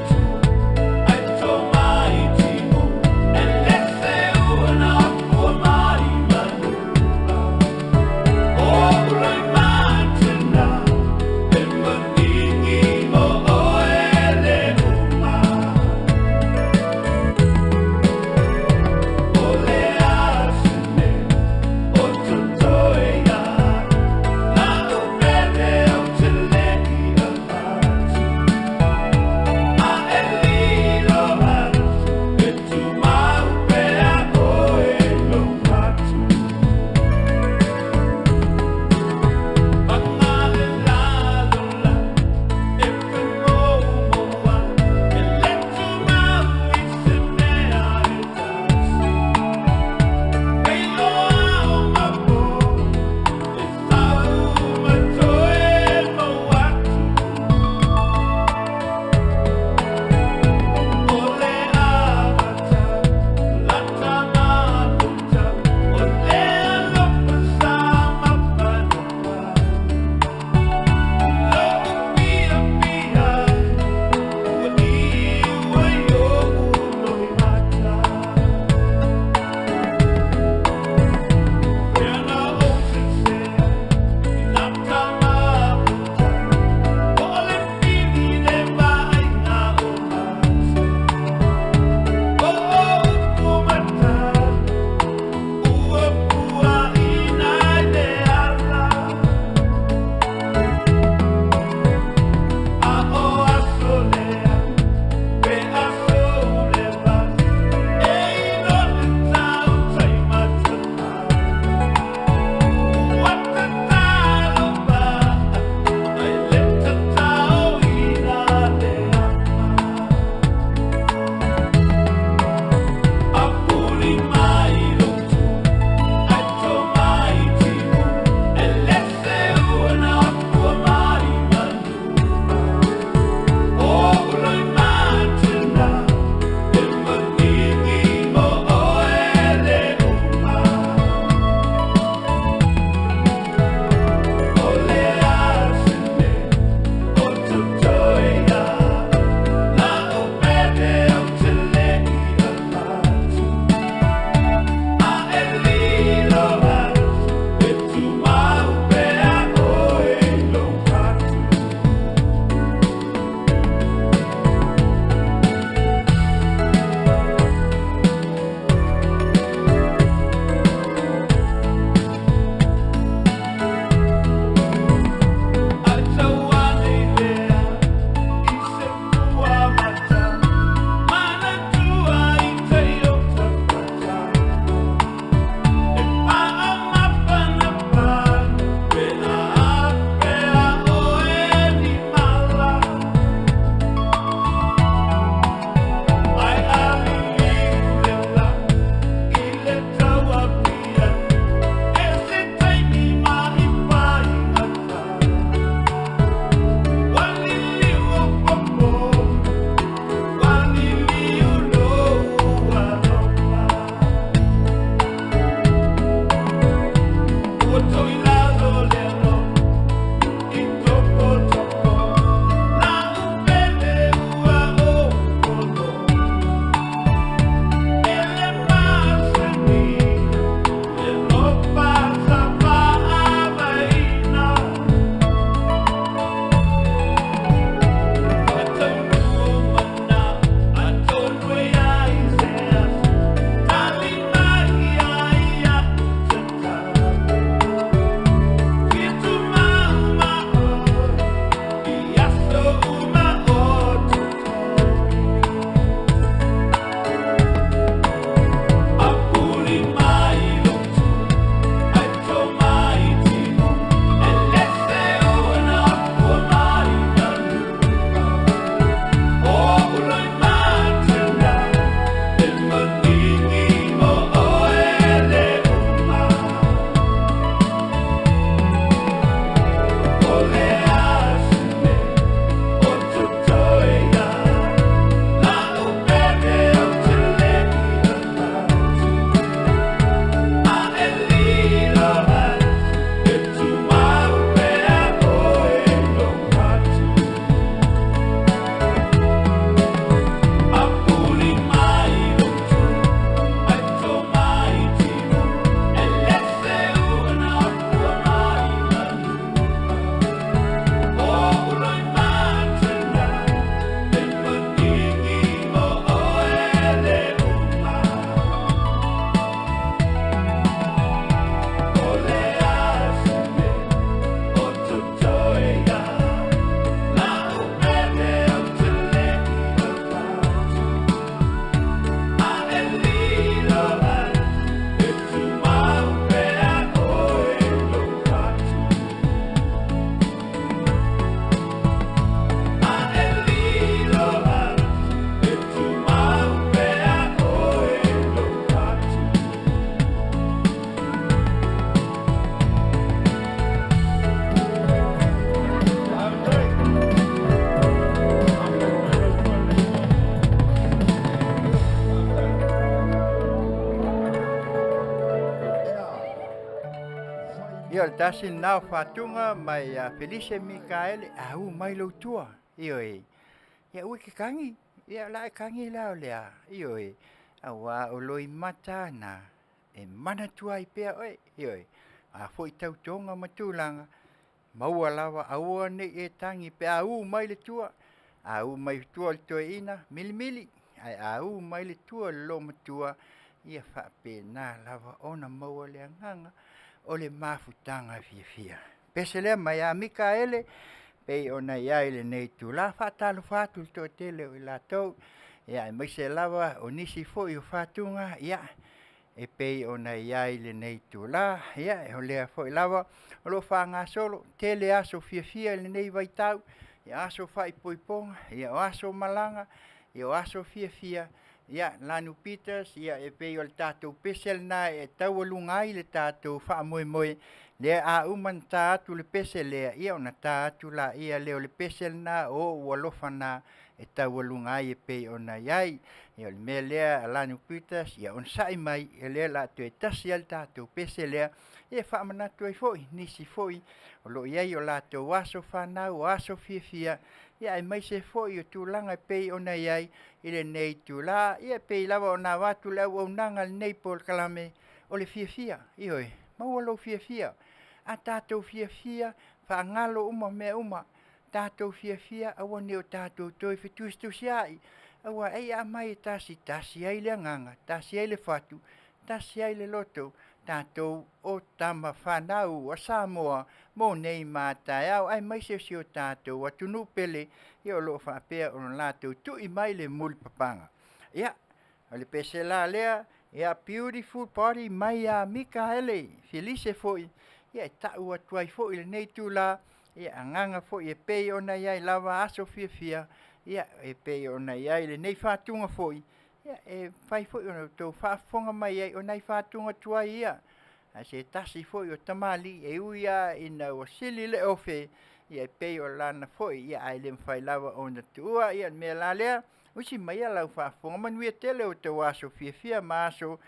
Ia o le tasi lena o fatuga mai ia Felise Mikaele, a u mai lou tua. Ioe. Ia aua e te tagi, ia o le a e tagi la o le a? Ioe. Aua o loimata na e manatua ai pea oe. Ioe. A foi tautoga ma tulaga, maua lava aua ne i e tagi pe a u mai le tua. A u mai tua le toeaina, milimili, ae a u mai le tua i le loomatua, ia faapena lava ona maua le agaga o le mafutaga fiafia. Pese lea mai ia Mikaele, pei ona i ai lenei itula. E faatalofa atu i le toatele o i latou, aemaise lava o nisi foi o fatuga, ia, e pei ona i ai lenei itula. Ia, o lea foi lava o lo o faagasolo, tele aso fiafia i lenei vaitau, aso faaipoipoga, o aso malaga, o aso fiafia. Ia, Lanu Peters, ia e pei o le tatou pese lena e taualuga ai le tatou faamoemoe, lea a uma ona ta atu le pese lea, ia ona ta atu laia lea o le pese lena o ou alofa na e taualuga ai e pei ona i ai. Ia o le mea lea Lanu Peters, ia onosai mai, o lea o le a toe tasi lava le tatou pese lea, e faamanatu ai foi nisi foi o lo o i ai o latou aso fanau, o aso fiafia, aemaise foi o tulaga e pei ona i ai i lenei itula. Ia e pei lava ona avatu le auaunaga i lenei polokalame, o le fiafia, ioe, maua lou fiafia. A tatou fiafia, faagalo uma mea uma, tatou fiafia, aua ne i o tatou toe fetusitusiai, aua ai a aumai e tasitasi ai le agaga, tasi ai le fatu, tasi ai le loto, tatou o tama fanau a Samoa mo nei ma a taeao, aemaise o si o tatou atunuu pele, ia o lo o faapea ona latou tui mai le mulipapaga. Ia, o le pese la lea, ia Beautiful Body mai ia Mikaele Felise foi, ia e tau atu ai foi i lenei itula, ia agaga foi e pei ona i ai lava aso fiafia, ia e pei ona i ai lenei fatuga foi, ia e mafai foi ona outou faafofoga mai ai, o nai fatuga tuai ia a se tasi foi o tamalii e ui lava ina ua sili le ofe, ia e pei o lana foi, ia ae le mafai lava ona tuua. Ia o le mea la lea, usi maia lau faafofoga, manuia tele o outou aso fiafia ma aso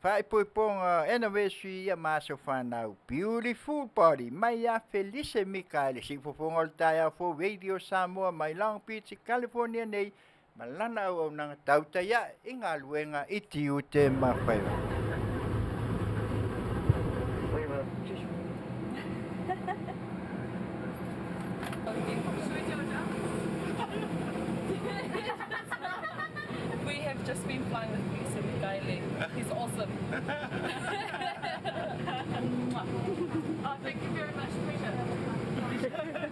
faaipoipoga anniversary ma aso fanau. Beautiful Body mai ia Felise Mikaele, siufofoga o le taeao fou Radio Samoa mai Long Beach, California nei, ma lana auaunaga tautai ae i galuega i tiute ma faiva. We have just been flying with Lisa Mikaele. He's awesome. Oh, thank you very much. Pleasure.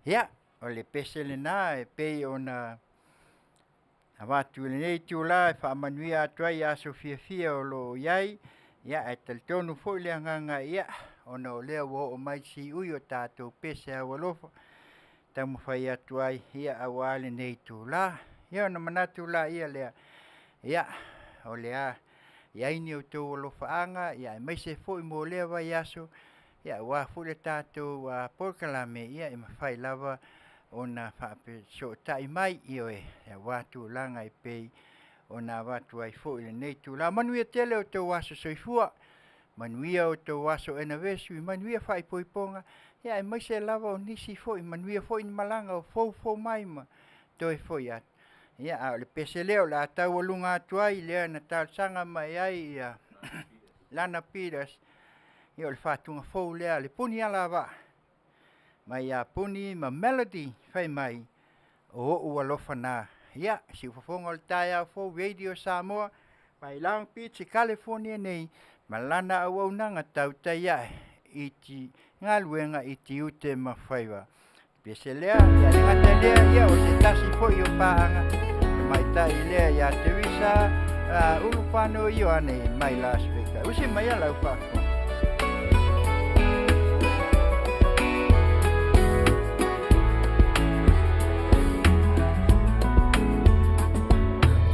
Ia, o le pese lena e pei ona avatu i lenei itula e faamanuia atu ai i aso fiafia o lo o i ai, ia ae talitonu foi le agaga, ia, ona o lea ua oo mai siui o tatou pese aualofa e taumafai atu ai, ia aua lenei itula. Ia ona manatu laia lea, ia, o le a i ai ni outou alofaaga aemaise foi mo lea vaiaso, aua foi le tatou polokalame, e mafai lava ona faafesootai mai, ioe, aua tulaga e pei ona avatu ai foi i lenei itula. Manuia tele outou aso soifua, manuia outou aso anniversary, manuia faaipoipoga, aemaise lava o nisi foi, manuia foi ni malaga o foufou mai ma toe foi atu. Ia, a o le pese lea o le a taualuga atu ai lea na talosaga mai ai Lana Peters, ia o le faatuga fou lea a le Punialavaa mai ia Puni ma Melody fai mai, o ou alofa na. Ia, siufofoga o le taeao fou Radio Samoa mai Long Beach i Kalifonia nei ma lana auaunaga tautai ae i galuega i tiute ma faiva. Pese lea, ia le gata i lea, ia o se tasi foi o paaga tamaitai lea ia Teresa Ulupano Ioane mai Las Vegas. Usi mai lau faafofoga.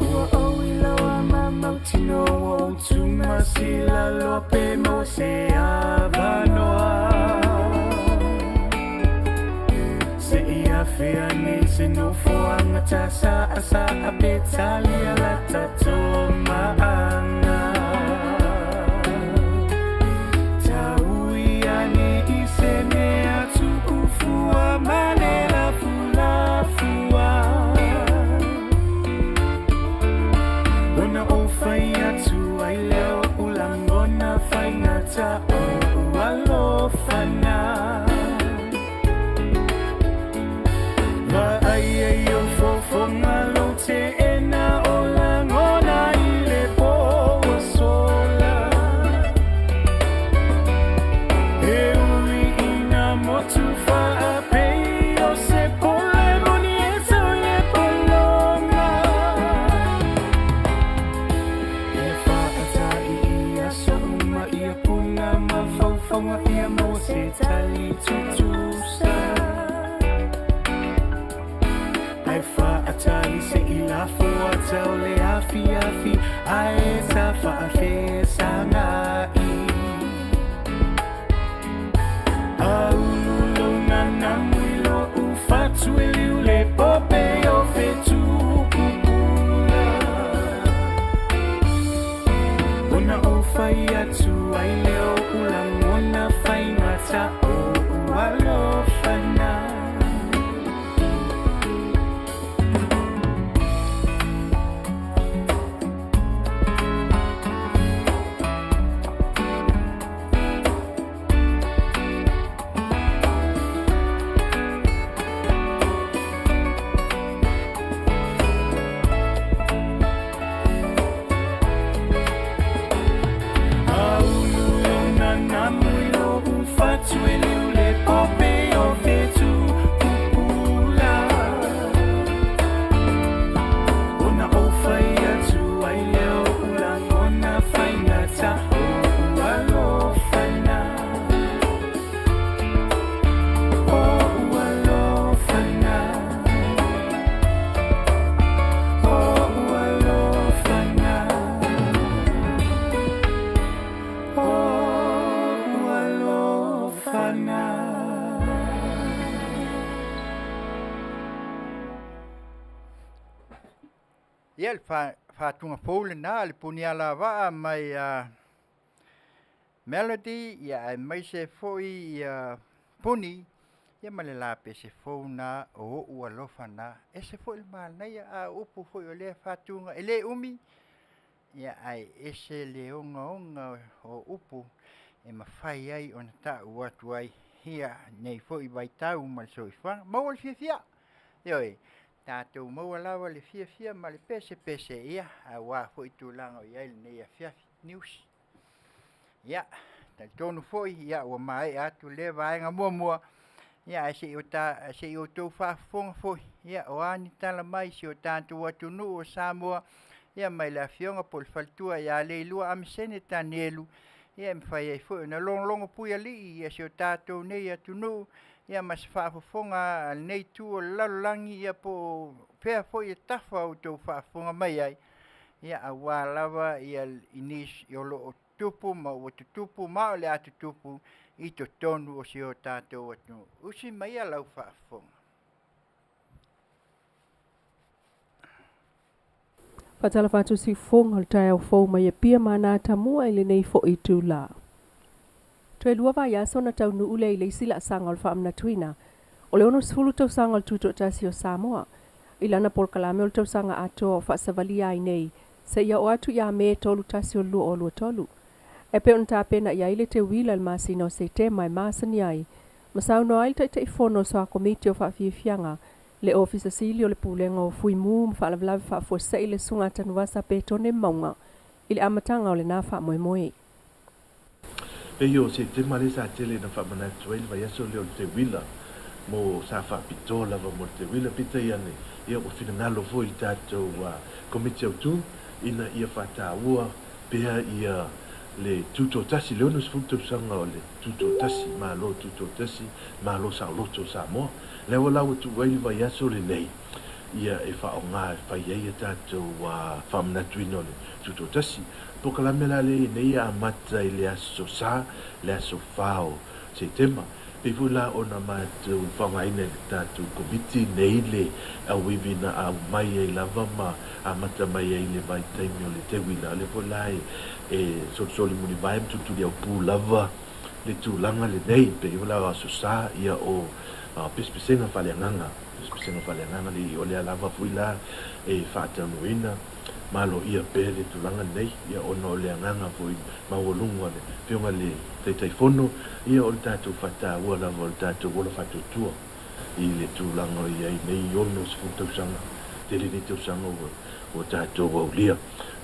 Ua ou iloa ma mautinoa ua ou tumasila loa pe maua se avanoa. Se i afea nei se nofoaga ta saasaa pe talia la tatou maaga. Taui ane i se mea tuufua ma le lafulafua. Ona ou fai atu ai lea o oʻu lagona faigata o oʻu alofa na. Vaai ai i ou fofoga lou teena o lagona i le po ua sola. E ui ina motu faapei o se pole moni e tau i le pologa. Ia faatai i aso uma ia puna ma faufauga ia maua se tali tutusa. Ae faatali se i lafo ata o le afiafi ae ta faafesagai. Aulu lou nanamu i lo'u fatu e liu le pope o fetu pupula. Ona ou fai atu ai lea o oʻu lagona faigata o oʻu alofa na. Aulu lou nanamu i lo'u fatu e liu le pope o fetu pupula. Ona ou fai atu ai lea o oʻu lagona faigata o oʻu alofa na. O oʻu alofa na. O oʻu alofa na. O oʻu alofa na. Ia le faatuga fou lena a le Punialavaa mai a Melody, ia aemaise foi ia Puni, ia ma le lapese fou na o oʻu alofa na. Ese foi le manaia, a o upu foi o lea faatuga, e le umi, ia ae ese le ogaoga o upu e mafai ai ona ta'u atu ai ia nei foi vaitau ma le soifuaga. Maua le fiafia, ioe, tatou maua lava le fiafia ma le pesepese, ia aua foi tulaga o i ai lenei afiafi. News. Ia, talitonu foi ia ua maea atu lea vaega muamua. Ia, ae se i o ta, se i outou faafofoga foi, ia, o a ni tala mai i si o tatou atunuu o Samoa, ia, mai le Afioga po o le faletua ia Leilua Amesene Tanielu, ia, e mafai ai foi ona logologo puialii ia si o tatou nei atunuu, ia, ma se faafofoga a lenei itu o le lalolagi, ia, po o fea foi e tafa outou faafofoga mai ai, ia, aua lava ia i nisi o lo o tutupu ma ua tutupu ma o le a tutupu i totonu o si o tatou atunuu. Usi maia lau faafofoga. Faatalofa atu siufofoga o le taeao fou mai Apia ma ana atamua i lenei foi itula. Toe lua vaiaso ona taunuu lea i le isi laasaga o le faamanatuina o le 60 tausaga o le Tutoatasi o Samoa i lana polokalame o le tausaga atoa o faasavalia ai nei seia oo atu ia Me 31 o le 2023. E pei ona tapena i ai le teuila i le masina o Setema e masani ai ma saunoa ai le Taitaifono o Soa Komiti o Faafiafiaga le Ofisa Sili o le Pulega o Fuimu ma Faalavelave Faafuasei le Susuga Tanuvasa Petone Mauga i le amataga o lena faamoemoe. Pei o Setema lea sa tele ina faamanatu ai le vaiaso lea o le teuila mo sa faapitoa lava mo le teuila. Peitai ane, ia ua finagalo foi le tatou Komiti Autu ina ia faataua pea ia le Tutoatasi, le 60 tausaga o le Tutoatasi, Malo Tutoatasi, Malo Saoloto o Samoa. Lea ua la ua tuu ai le vaiaso lenei ia e faaaoga e fai ai a tatou faamanatuina o le Tutoatasi. Polokalame la lea nei e amata i le aso Sa, le aso 4 o Setema. Pei foi la ona matou faaaogaina e le tatou Komiti nei le auivi na aumai ai lava ma amata mai ai le vaitaimi o le teuila, o lea foi la e solisoli mulivae ma tulituliaupu lava le tulaga lenei. Pei foi la o aso Sa ia o pesepesega faaleagaga, pesepesega faaleagaga le o lea lava foi la e faataunuuina maloia pea le tulaga lenei, ia ona o le agaga foi maualuga o le Afioga i le Taitaifono, ia o le tatou faataua lava o le tatou ola faatuatua i le tulaga o i ai nei 60 tausaga, tele nei tausaga ua tatou aulia.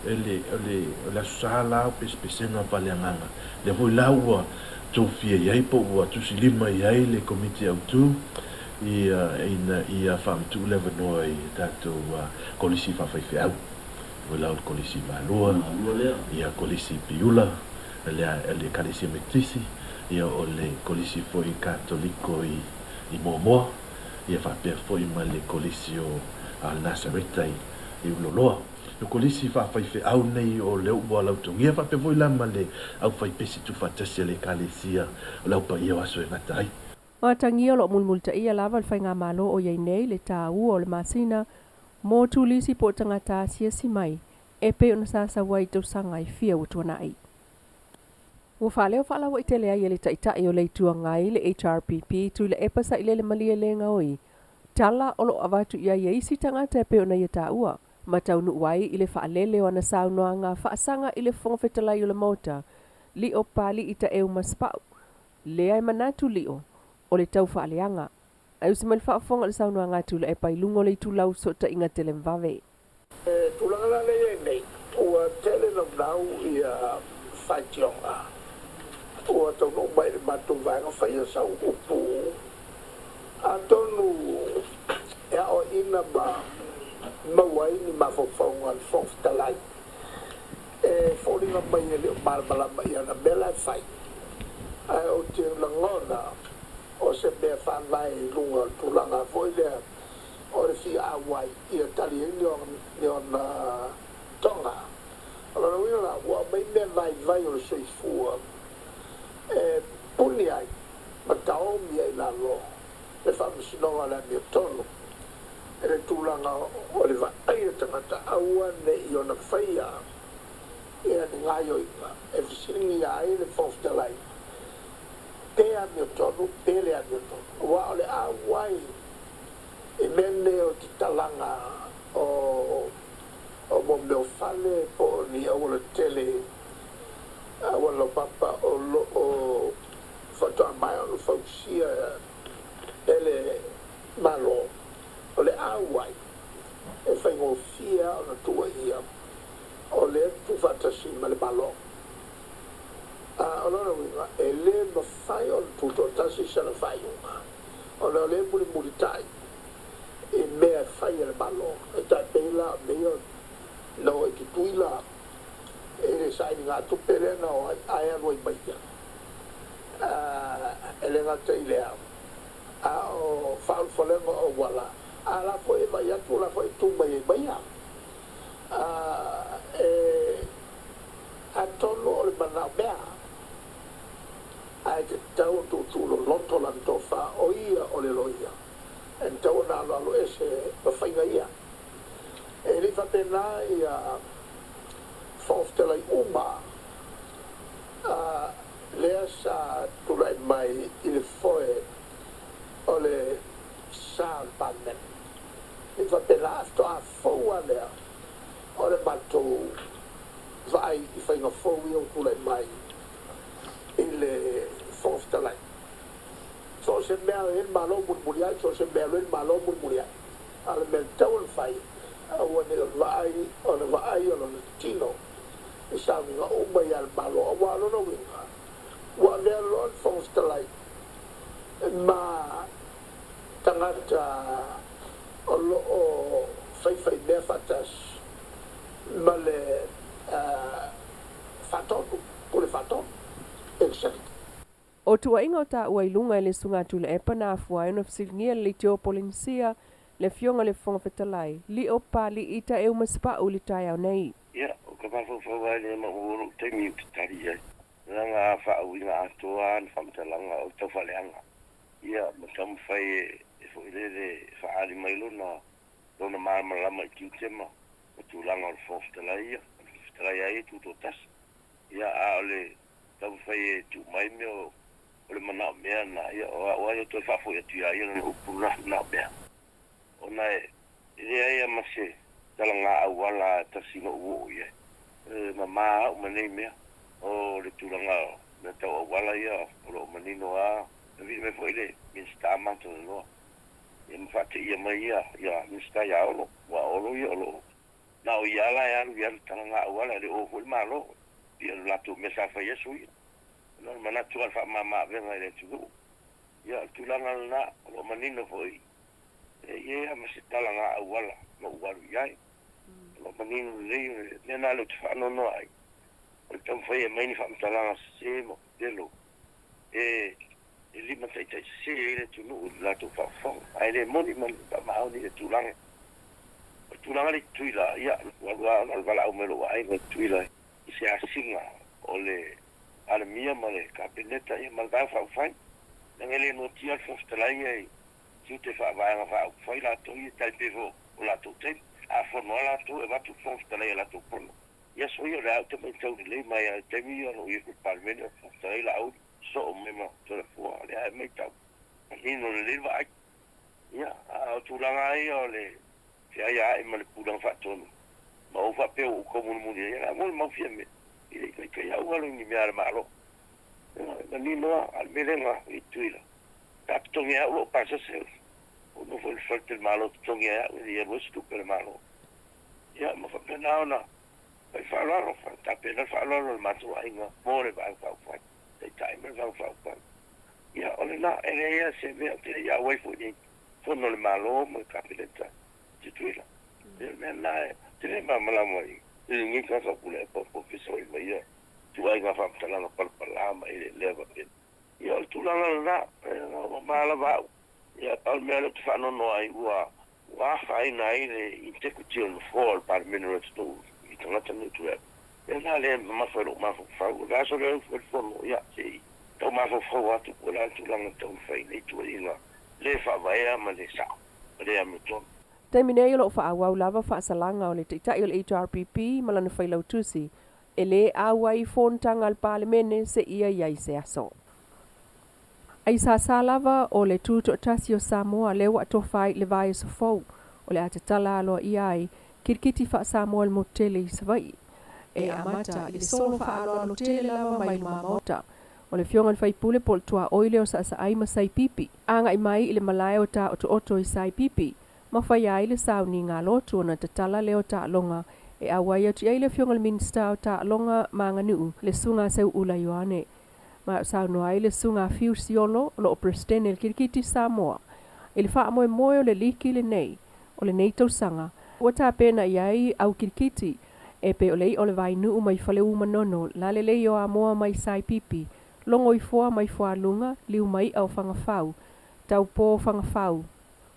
O le, o le, o le Aso Sa la o pesepesega faaleagaga, lea foi la ua tofia i ai po ua tusilima i ai le Komiti Autu ia ina ia faamatuu le avanoa i tatou kolisi faafaifeau, foi la o le kolisi Malua, ia kolisi Piula, le le Ekalesia Metotisi, ia o le kolisi foi Katoliko i i Moamoa, ia faapea foi ma le kolisi o Nasareta i i Uloloa. O kolisi faafaifeau nei o lea ua lautogia faapea foi la ma le aufaipesi tuufaatasi a le Ekalesia o le Au Paia o Aso e Gata ai. O atagia o lo o mulimulitaia lava le faigamalo o i ai nei le taua o le masina mo turisi po o tagata asiasi mai e pei ona sa sau ai i tausaga e fia ua tuanai. Ua faaleo faalauaitele ai e le Taitai o le Itu Agai le HRPP Tuilaepa Sailele Malielegaoi tala o lo o avatu i ai e isi tagata e pei ona ia taua ma taunuu ai i le faalele o ana saunoaga faasaga i le Fofoga Fetalai o le Maota Lio Papalii Taeu Masepau lea e manatu Lio o le tau faaleaga ae usi mai le faafofoga i le saunoaga a Tuilaepa i luga o le itulau fesootaiga televavave. E tulaga la lea i ai nei, ua tele naunau ia faitioga ua taunuu mai i le matou vaega faia sau upu atonu e aoaina ma maua ai ni mafaufauga a le Fofoga Fetalai e foliga mai e le o malamalama i ana mea la e fai, ae ou te lagona o se mea faavae i luga o le tulaga foi lea o le fia auai ia tali ai ni ona toga. O lona uiga la, ua aumai mea vaivai o le soifua e puni ai ma taomi ai i lalo le faamasinoga o le amiotonu e le tulaga o le vaai a tagata aua ne i ona faia ia ni gaoioiga e fesiligia ai le Fofoga Fetalai pe amiotonu pe le amiotonu. Aua o le auai i mea nei o tatalaga o o mo mea o fale po o ni auala tele, auala laupapa o lo o faatoa maea ona fausia e le Malo, o le auai e faigofie lava ona tuuaia o lea e tuufaatasi ma le Malo. A o lona uiga, e le mafai ona tutoatasi sana faaiuga. Ona o lea e mulimulitai i mea e fai e le Malo, e tai pei la o mea ia na o i Tutuila i le sailigatupe lea na o ai ae alu ai ma ia. E le gata i lea, a o faaulufalega o auala, a la foi e vaai atu o la foi e tu mai ai ma ia. E atonu o le manaomea, ae tatau ona tuutuu loloto lana tofa, o ia o le loia, e tatau ona aloalo ese ma faiga ia. E le i faapena ia Fofoga Fetalai uma lea sa tulai mai i le foe o le sa o le Palemene. E le i faapena, ae faatoa fou lava lea o le matou vaai i faiga fou ia ua tulai mai i le Fofoga Fetalai. So o se mea e i ai le Malo mulimuli ai, so o se mea e alu ai le Malo mulimuli ai. A o le mea e tatau ona fai, aua ne i o le vaai o le vaai o lona tino i sauniga uma ia a le Malo, aua o lona uiga, ua avea loa le Fofoga Fetalai ma tagata o lo o faifaimea faatasi ma le Faatonu, Pule Faatonu, Executive. O tuuaiga o taua i luga e le Susuga Tuilaepa na afua ai ona fesiligia le Leitio o Polenisia, le Afioga i le Fofoga Fetalai, Lio Papali'i Taeu Masepau i le taeao nei. Ia, o ka mafaufau lava lea ma ua lou taimi ou te tali ai, leaga a faauiga atoa lava ni faamatalaga o le taufaaleaga, ia, ma taumafai e foi lele e faaali mai lona lona malamalama i tiute ma tulaga o le Fofoga Fetalai ia, o le Fofoga Fetalai lava ia e tutoatasi. Ia, a o le taumafai e tuu mai mea o le manaomea lena, ia, o au lava ia e toe faafoi atu ia ia lana upu lena manaomea, ona e leai lava ma se talaga auala e tasi na ou oo i ai. E mama au ma nei mea. O le tulaga o mea tau auala ia, o lo o manino lava. Na vili mai foi le Minisita ma talanoa, ia ma faateia mai ia, ia Minisita ia Olo, aua o Olo ia o lo o na o ia la e alu i ana talaga auala, e le o foi le Malo, pei o le latou mea sa fai aso ia. Ona o le manatu lava o le faamama avega i le atunuu. Ia o le tulaga lena, o lo o manino foi, e i ai lava ma se talaga auala na ou alu i ai. O lo o manino lelei, o le mea lena lea ou te faanoanoa ai, o le taumafai e aumai ni faamatalaga sese ma pepelo e limataitaisese ai le atunuu i le latou faafofoga, ae le moni ma le faamaoni le tulaga. O le tulaga lea i Tutuila, ia, ua alu lava ona o le valaau mai o lou aiga i Tutuila i se asiga o le Palemia ma le Kapeneta ia ma le Vaega Faaupufai, leaga e le noatia le Fofoga Fetalai ia i tiute faa-Vaega Faaupufai latou ia, tai pei foi o latou taimi. A fono lava latou e avatu le Fofoga Fetalai i a latou fono. I aso ia o lea ou te matau lelei mai lava i le taimi ia o lo o i ai foi i le Palemene o le Fofoga Fetalai Laauli sosoo mai ma Toleafoa, o lea e matau manino lelei le vaai. Ia, a o tulaga lava ia o le feaiaai ma le pulega faatonu, ma ou faapea ua ou tau mulimuli ai, ia o le a molimau Fiame i le ikaika au alo i ni mea a le Malo. Ioe, manino lava, a o le mea lea na i Tutuila, sa totogi e au lou pasese, ou nofo i le faletalimalo totogi e au e le i alu ai se tupe a le Malo. Ia, ma faapena ona fai faaaloalo, tapena le faaaloalo a le matou aiga mo le Vaega Faaupufai, Taitai ma le Vaega Faaupufai. Ia, o lena, e leai lava se mea, ou te le i auai foi i fono a le Malo ma le Kapeneta i Tutuila. Ia, o le mea lena, ou te le malamalama i lenei tagata o Puleopo po o fesootai mai ia ituaiga faamatalaga palapala ma eleelea faapena. Ia, o le tulaga lena, ua mama lava au. Ia, pau le mea lea ou te faanoanoa ai, ua ua afaina ai le integrity o le Nofoa o le Palemene o le atunuu i tagata nei o Tuilaepa. O le mea lena lea e mamafa i lou mafaufau. O le vaiaso lea ua fai le fono, ia, se i tau mafaufau atu po o le a le tulaga e taumafai i nei tuuaiga le faavaea ma le sao ma le amiotonu. Taimi nei o lo o faaauau lava faasalaga o le Taitai o le HRPP ma lana Failautusi e le auai i fonotaga a le Palemene seia i ai se aso. Ai sasa lava o le Tutoatasi o Samoa lea ua atofa ai i le vaiaso fou o le a tatala aloaia ai kirikiti faa-Samoa i le motu tele i Savaii. E amata i le solo faaaloalo tele lava mai luma-maota o le Afioga i le Faipule po o le tuaoi lea o Saasaai ma Saipipi, agai mai i le malae o Taotooto i Saipipi ma faia ai le sauniga a lotu ona tatala lea o taaloga e auai atu i ai le Afioga i le Minisita o Taaloga ma Aganuu, le Susuga a Seuula Ioane. Ma saunoa ai le Susuga a Fiu Siolo, o lo o Peresetene i le Kirikiti Samoa. I le faamoemoe o le liki lenei o lenei tausaga, ua tapena i ai au kirikiti e pei o le i'a o le Vainuu mai Faleu Manono, Lalelei o Amoa mai Saipipi, Logoifoa mai Fualuga, Liumai'a o Fagafau, Taupō o Fagafau,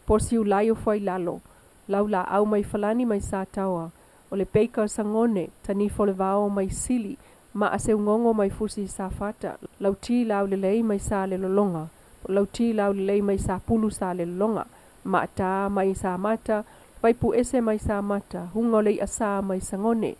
Posiulai o Fuailalo, Laulaau mai Falani mai Sataoa, o le Peika o Sagone, Tanifo o le Vao mai Sili, Maaseugogo mai Fusi Safata, Lauti Laulelei mai Salelologa, Lauti Laulelei mai Sapulu Salelologa, Maata mai Samata, Vaipuese mai Samata, Huga o le I'a Sa mai Sagone.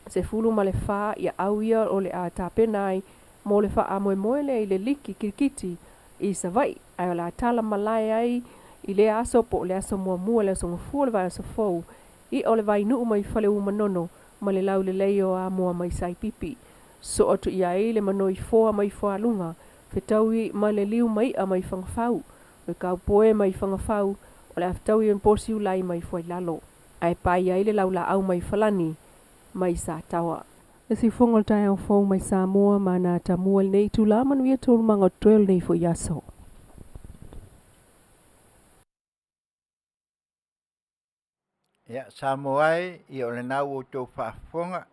14 ia au ia o le a tapena ai mo le faamoemoe lea i le liki kirikiti i Savaii, ae o le a tala malae ai i lea aso po o le aso muamua le aso gafua o le vaiaso fou, i'a o le Vainuu mai Faleu Manono ma le Laulelei o Amoa mai Saipipi. Soo atu i ai le Manoifoa mai Fualuga, fetaui ma le Liumai'a mai Fagafau, o le Kaupoe mai Fagafau, o le a fetaui ma Posiulai mai Fuailalo, ae pai ai le Laulaau mai Falani mai Sataoa. Le siufofoga o le taeao fou mai Samoa ma ana atamua i lenei itula, manuia taualumaga o totoe o lenei foi aso. Ia, Samoa e, ia o lena ua outou faafofoga,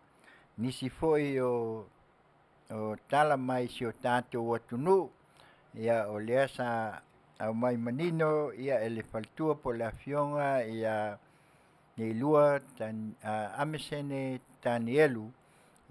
nisi foi o o tala mai si o tatou atunuu, ia o lea sa aumai manino ia e le faletua po o le afioga ia Leilua Amesene Tanielu,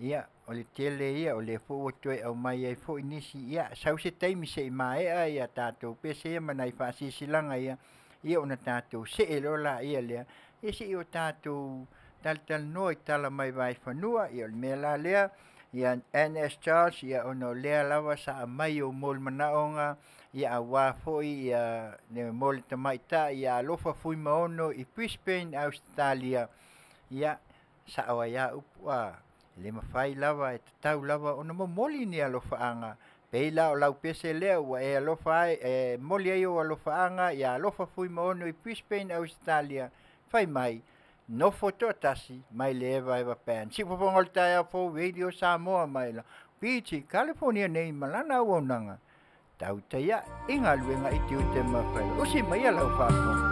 ia o le tele ia o lea foi ua toe aumai ai foi nisi, ia sau se taimi se i maea ia tatou pese ia ma nai faasilasilaga ia, ia ona tatou see loa laia lea, ia se i o tatou talatalanoa i tala mai vaefanua. Ia o le mea la lea, ia NS Charles, ia ona o lea lava sa aumai ou molimanaoga, ia aua foi ia le mo le tamaitai ia Alofa Fuimaono i Brisbane, Ausetalia, ia sao ai lava upu a, e le mafai lava, e tatau lava ona momoli ni alofaaga. Pei la o lau pese lea ua e alofa ai, e momoli ai ou alofaaga ia Alofa Fuimaono i Brisbane, Ausetalia, fai mai, nofo toatasi mai le Eva Eva Band. Siufofoga o le taeao fou Radio Samoa mai la Beach, California nei ma lana auaunaga. Tautai ae i galuega i tiute ma faiva. Usi maia lau faafofoga.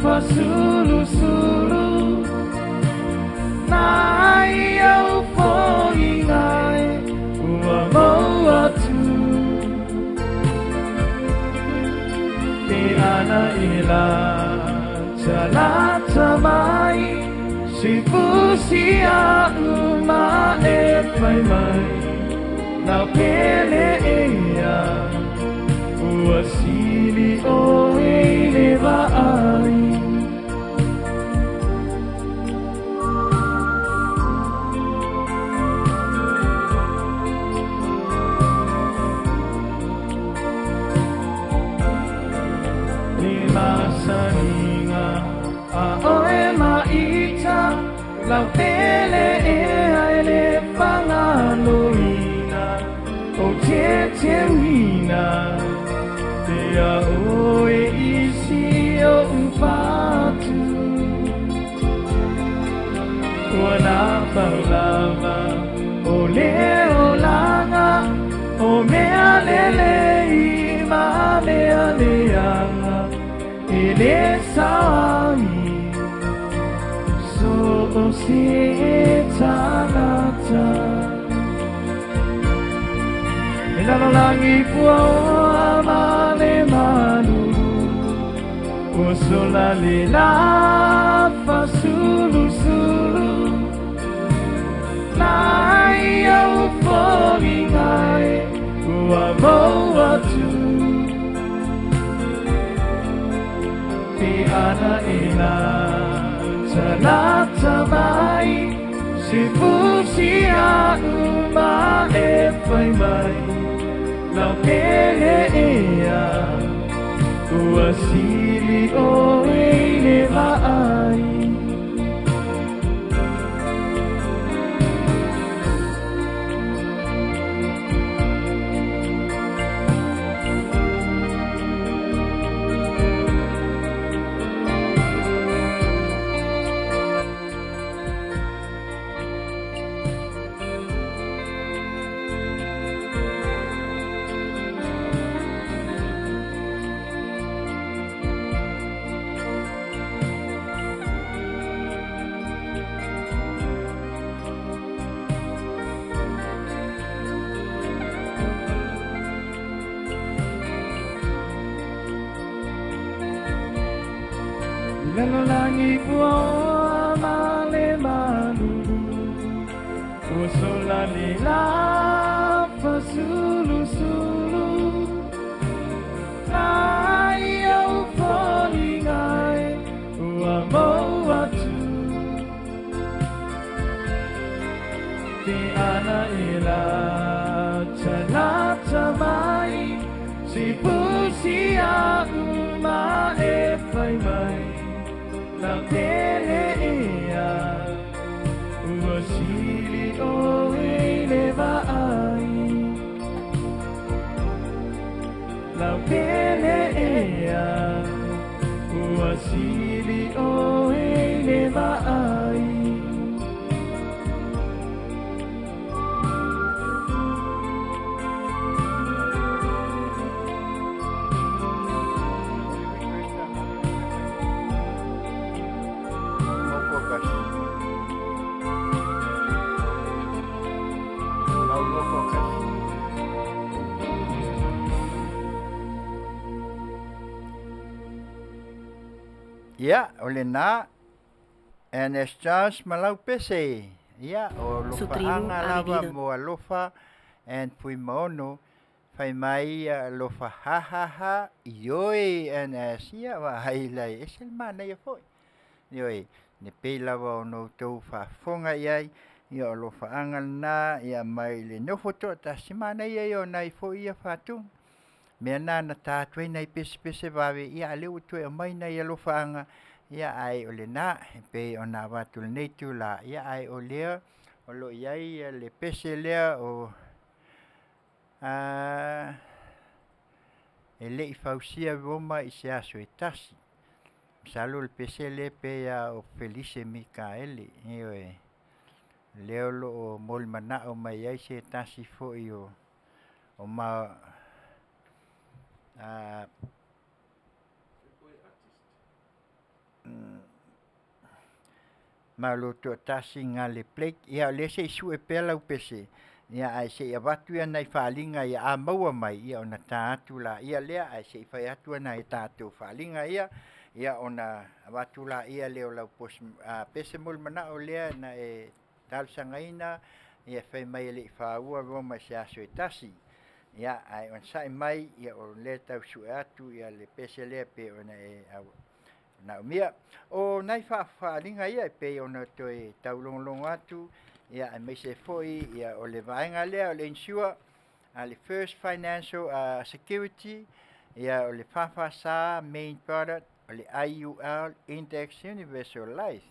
fasulusulu Nai au foʻiga e ua mau atu Pe ana e latalata mai Se pusi aʻu ma e fai mai Lau pele ea ua sili oe i le vaai. Le masaniga a oe ma ita lau pele ea e le fagaloina o teuteuina pea oe i si oʻu fatu ua napau lava o le olaga o mea lelei ma mea leaga e lē sao ai so o se tagata E lalolagi puaoa ma le malulu ua sola le lā fasulusulu Nai au foliga e ua mau atu Pe ana e latalata mai Se pusi aʻu ma e fai mai Lau pele ea ua sili oe i le vaai. Lalolagi puaoa ma le malulu ua sola le lā fasulusulu Nai au foliga e ua mau atu Pe ana e latalata mai Se pusi aʻu ma e fai mai Lau pele ea ua sili oe i le vaai Lau pele ea ua sili oe i le vaai. Mau focus. Mau lua focus. Ia, o lenā, Ernest Charles ma lau pese. Ia, o Su tribu alofaaga ha lava vivido mo alofa and Fuimaono. Fai mai ia alofa ha ha ha, ioe NS. Ia, vaai lai, e ese le manaia foi. Ioe, ne pei lava ona outou faafofoga i ai, ia o alofaaga lenā, ia mai le nofo toatasi, manaia ia o nai foi ia faatuga. Mea na na ta atu ai nai pesepese vave, ia a o lea ua toe aumai nai alofaaga, ia ae o lenā, e pei ona avatu i lenei itulā, ia ae o lea o lo o i ai le pese lea o e leʻi fausia Roma i se aso e tasi. Masalo le pese lea pei lava o Felise Mikaele, ioe, lea o lo o molimanaʻo mai ai se tasi foi o o ma a. Malo Toatasi Gale Blake. Ia o lea se i sue pea lau pese, ia ae se i avatu ia nai faaaliga ia a maua mai, ia ona ta atu laia lea, ae se i fai atu nai a tatou faaaliga ia, ia ona avatu laia lea o lau pese mo le manao lea na e talosagaina, ia fai mai e le i faua Roma i se aso e tasi. Ia ae onosai mai, ia o lea e tau sue atu ia le pese lea pei ona e manaomia. O nai faaaliga ia e pei ona toe taulogologo atu, ia aemaise foi ia o le vaega lea o le insure a le First Financial Security, ia o le FFS main product, o le IUL Index Universal Life.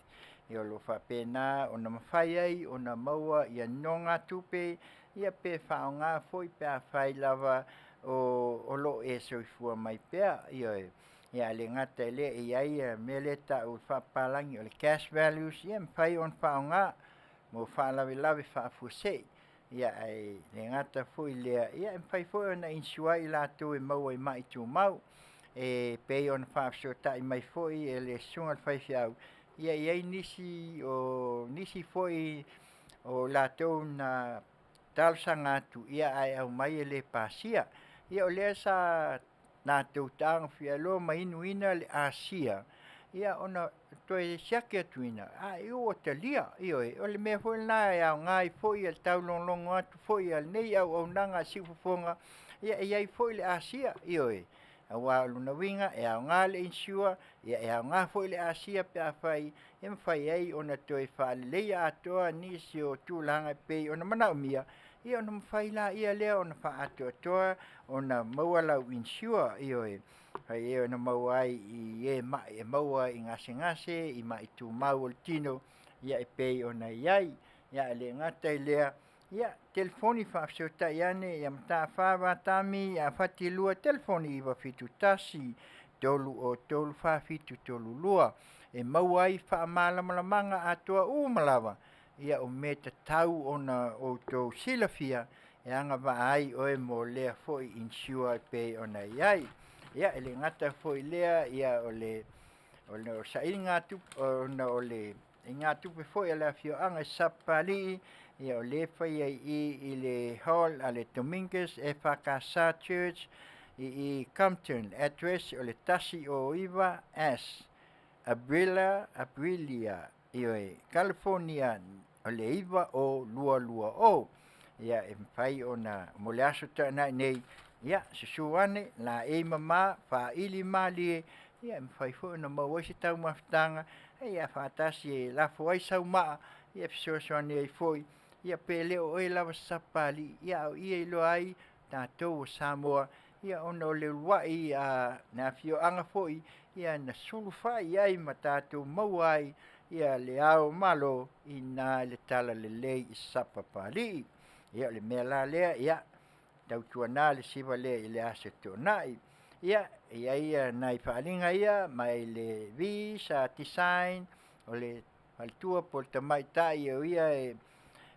Ia o lo o faapena ona mafai ai ona maua ia nonogatupe, ia pe faaaoga foi pe afai lava o lo o e soifua mai pea. Ioe. Ia e le gata i lea, e i ai le mea lea e tau o le faapapalagi o le cash values, ia e mafai ona faaaoga mo faalavelave faafuasei. Ia ae le gata foi i lea, ia e mafai foi ona insure ai i latou e maua i mai tumau. E pei ona faafesootai mai foi e le susuga i le faifeau, ia e i ai nisi o nisi foi o latou na talosaga atu, ia ae aumai e le pasia. Ia o lea sa latou tagofia loa ma inuina le asia, ia ona toe siaki atuina, a ua talia. Ioe, o le mea foi lena e aoga ai foi le taulogologo atu foi a lenei auaunaga a Siufofoga, ia e i ai foi le asia. Ioe, aua o lona uiga e aoga le insure, ia e aoga foi le asia pe afai e mafai ai ona toe faaleleia atoa nisi o tulaga e pei ona manaomia, ia ona mafai laia lea ona faaatoatoa ona maua lau insure. Ioe, fai e ona maua ai i e mai e maua i gasegase i mai tumau o le tino, ia e pei ona i ai. Ia e le gata i lea, ia telefoni faafesootai ane ia Mataafa Vatami ia Fatilua, telefoni 971 303 4732, e maua ai faamalamalamaga atoa uma lava, ia o mea tatau ona outou silafia e agavaa ai oe mo lea foi insure e pei ona i ai. Ia e le gata foi i lea, ia o le sailiga ona o le igatupe foi a le afioaga i Sapapalii, ia o lea e fai ai i le hall a le Dominguez EFKS Church i Compton. Address o le 109 S Aprilia, ioe, California, o le 90220. Ia e mafai ona mo le aso taanai nei, ia susu ane laei mama faaili malie, ia e mafai foi ona maua ai se taumafataga, ia faatasi e lafo ai saumaa, ia fesoasoani ai foi, ia pe le o oe lava Sapapalii, ia a o ia iloa ai tatou o Samoa, ia ona o le uluai na afioaga foi, ia na sulufai ai ma tatou maua ai ia le ao o Malo i ina i le talalelei i Sapapalii. Ia o le mea la lea, ia tautuana le siva lea i le aso tuanai. Ia e i ai nai faaaliga ia mai le Visa Design, o le faletua po o le tamaitai o ia e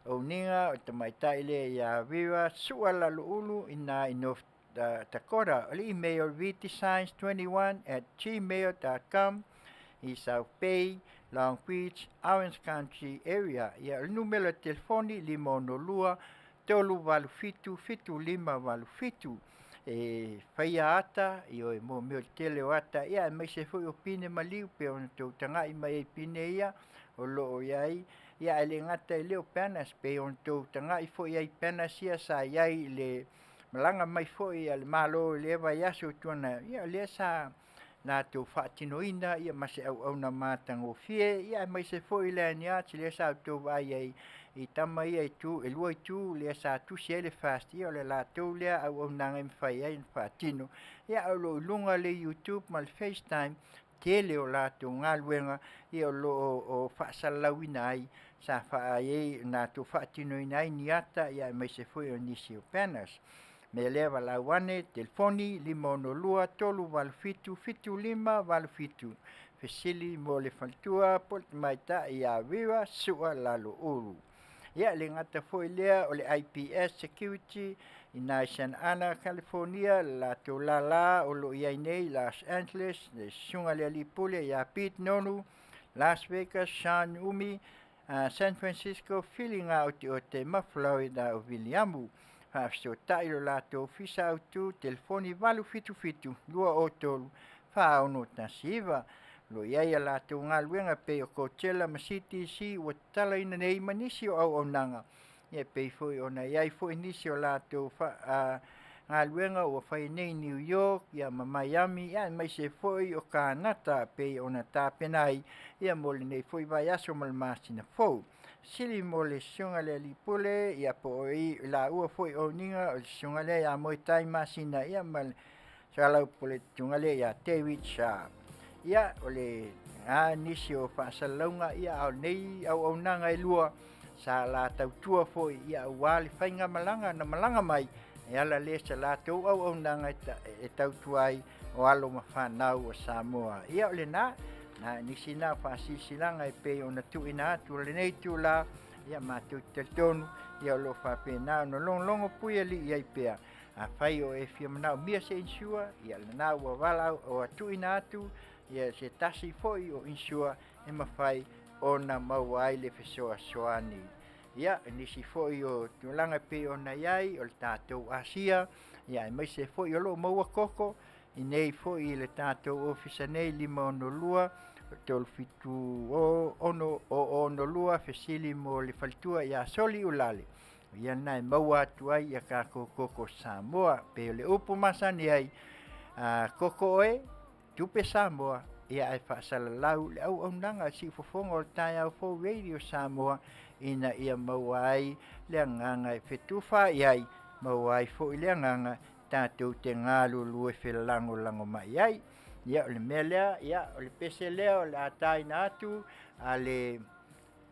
ouniga, o le tamaitai lea ia Vera Sua Laloulu i ina i North Dakota. O le email vdesigns21@gmail.com i South Bay, Long Beach, Orange County area. Ia o le numera o le telefoni 562 387 7587. E faia ata, ioe, mo mea o le tele o ata, ia aemaise foi o pine maliu pei ona tou tagai mai ai i pine ia o lo o i ai. Ia ae le gata i lea o banners, pei ona tou tagai foi ai i banners ia sa i ai i le malaga mai foi a le Malo i lea vaiaso ua tuanai, ia o lea sa latou faatinoina ia ma se auauna matagofie, ia aemaise foi le lanyards lea sa outou vaai ai i tama ia e lua itu lea sa tusi ai le fast, ia o le latou lea auaunaga e mafai ai ona faatino. Ia o lo o i luga le YouTube ma le FaceTime tele o latou galuega, ia o lo o faasalalauina ai sa latou faatinoina ai ni ata, ia aemaise foi o nisi o banners. Mea lea valaau ane telefoni 562 387 7587, fesili mo le faletua po o le tamaitai ia Vera Sua Laloulu. Ia e le gata foi lea o le IPS Security i ina i Santa Ana, California, le latou lala o lo o i ai nei i Los Angeles, le susuga i le alii pule ia Pete Nonu, Las Vegas, Sean Umi, San Francisco, Filiga Oteote ma Florida o Viliamu. Faafesootaʻi lo latou ofisa autū telefoni 877 203 4619. Lo i ai a latou galuega pei o Coachella ma CTC ua tatalaina nei ma nisi o auaunaga. Ia e pei foi ona i ai foi nisi o latou galuega ua fai nei i New York ia ma Miami ia aemaise foi o Kanata pei ona tapena ai ia mo lenei foi vaiaso ma le masina fou. Sili mo le susuga i le alii pule ia po o i laua foi o oniga o le susuga lea ia Moetai Masina ia ma le soalaupule lea ia David Sharp. Ia o le a nisi o faasalalauga ia a o lenei auaunaga e lua sa la tautua foi ia aua le faigamalaga na malaga mai e ala lea sa latou auaunaga e tautua ai o alo ma fanau o Samoa. Ia o lena, na nisi na faasilasilaga e pei ona tuuina atu lenei itulā ia matou te talitonu ia o lo o faapena ona logologo pui alii ai pea. Afai o e fia manaomia se insure, ia lena ua valaau ua tuuina atu ia se tasi foi o insure e mafai ona maua ai le fesoasoani. Ia nisi foi o tulaga e pei ona i ai o le tatou Asia, ia aemaise foi o lo o maua koko i nei foi i le tatou ofisa nei 562 376 062 fesili mo le faletua ia Soli Ulale. Ia lena e maua atu ai ia tatou koko Samoa. Pei o le upu masani ai, koko oe, tupe Samoa, ia ae faasalalau le auaunaga siufofoga o le taeao fou Radio Samoa ina ia maua ai le agaga e fetufaai ai, maua ai foi le agaga tatou te galulue felagolagomai ai. Ia o le mea lea, ia o le pese lea o le a taina atu a le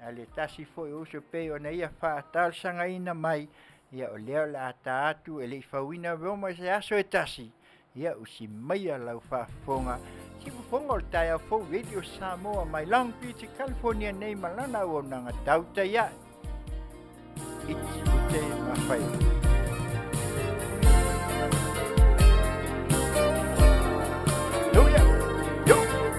a le tasi foi o uso pei ona ia faatalosagaina mai, ia o lea o le a ta atu e le i fauina Roma i se aso e tasi. Ia usi maia lau faafofoga siufofoga o le taeao fou Radio Samoa mai Long Beach, California nei ma lana auaunaga tautai ae i tiute ma faiva. Yo, yo, yo, yo.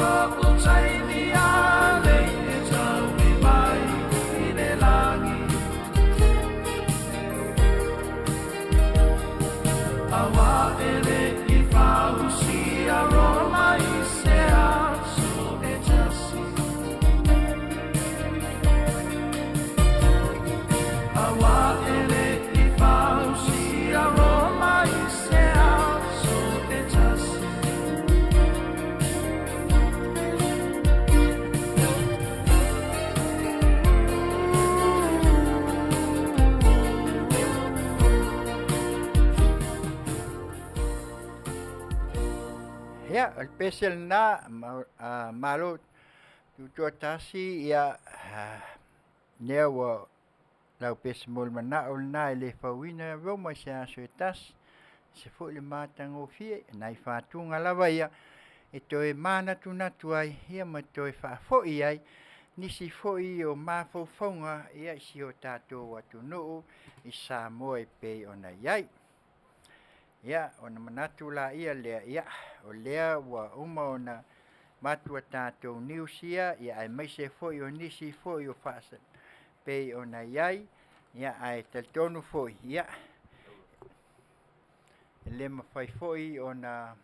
lo'u taimi ale e taui mai i le lagi. Auā e le i fausia Roma i se aso e tasi. Auā e le i fausia Roma i se aso e tasi. Ia, o le pese lenā, malo tutoatasi, ia, lea ua lau pese mo le manao lenā e le fauina Roma i se aso e tasi, ese foi le matagofie, nai fatuga lava ia, e toe manatunatu ai, ia ma toe faafoi ai, nisi foi o mafaufauga, ia, i si o tatou atunuu i Samoa e pei ona i ai. Ia, ona manatu laia lea, ia, o lea ua uma ona avatu a tatou news ia, ia aemaise foi o nisi foi o faasa pei ona i ai, ia, ae talitonu foi, ia, e le mafai foi ona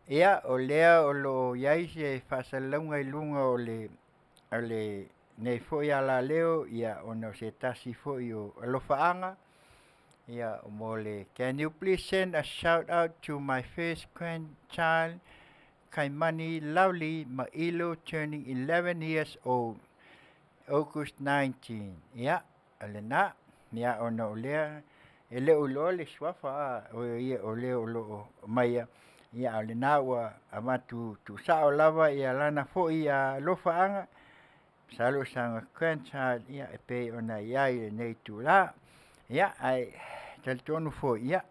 Ia, o lea o lo o i ai se faasalalauga i luga o le lenei foi alaleo, ia, ona o se tasi foi o alofaaga, ia, mo le Can you please send a shout out to my first grandchild, Kaimani Lovely Mailo, turning 11 years old, August 19. Ia, o lenā, ia, ona o lea, e le o iloa le suafa, a, o ia o lea o lo o aumaia, ia, a o lenā ua avatu tuusao lava ia lana foi alofaaga, masalo o sana grandchild, ia, e pei ona i ai i lenei itula. Ia, ae talitonu foi, ia,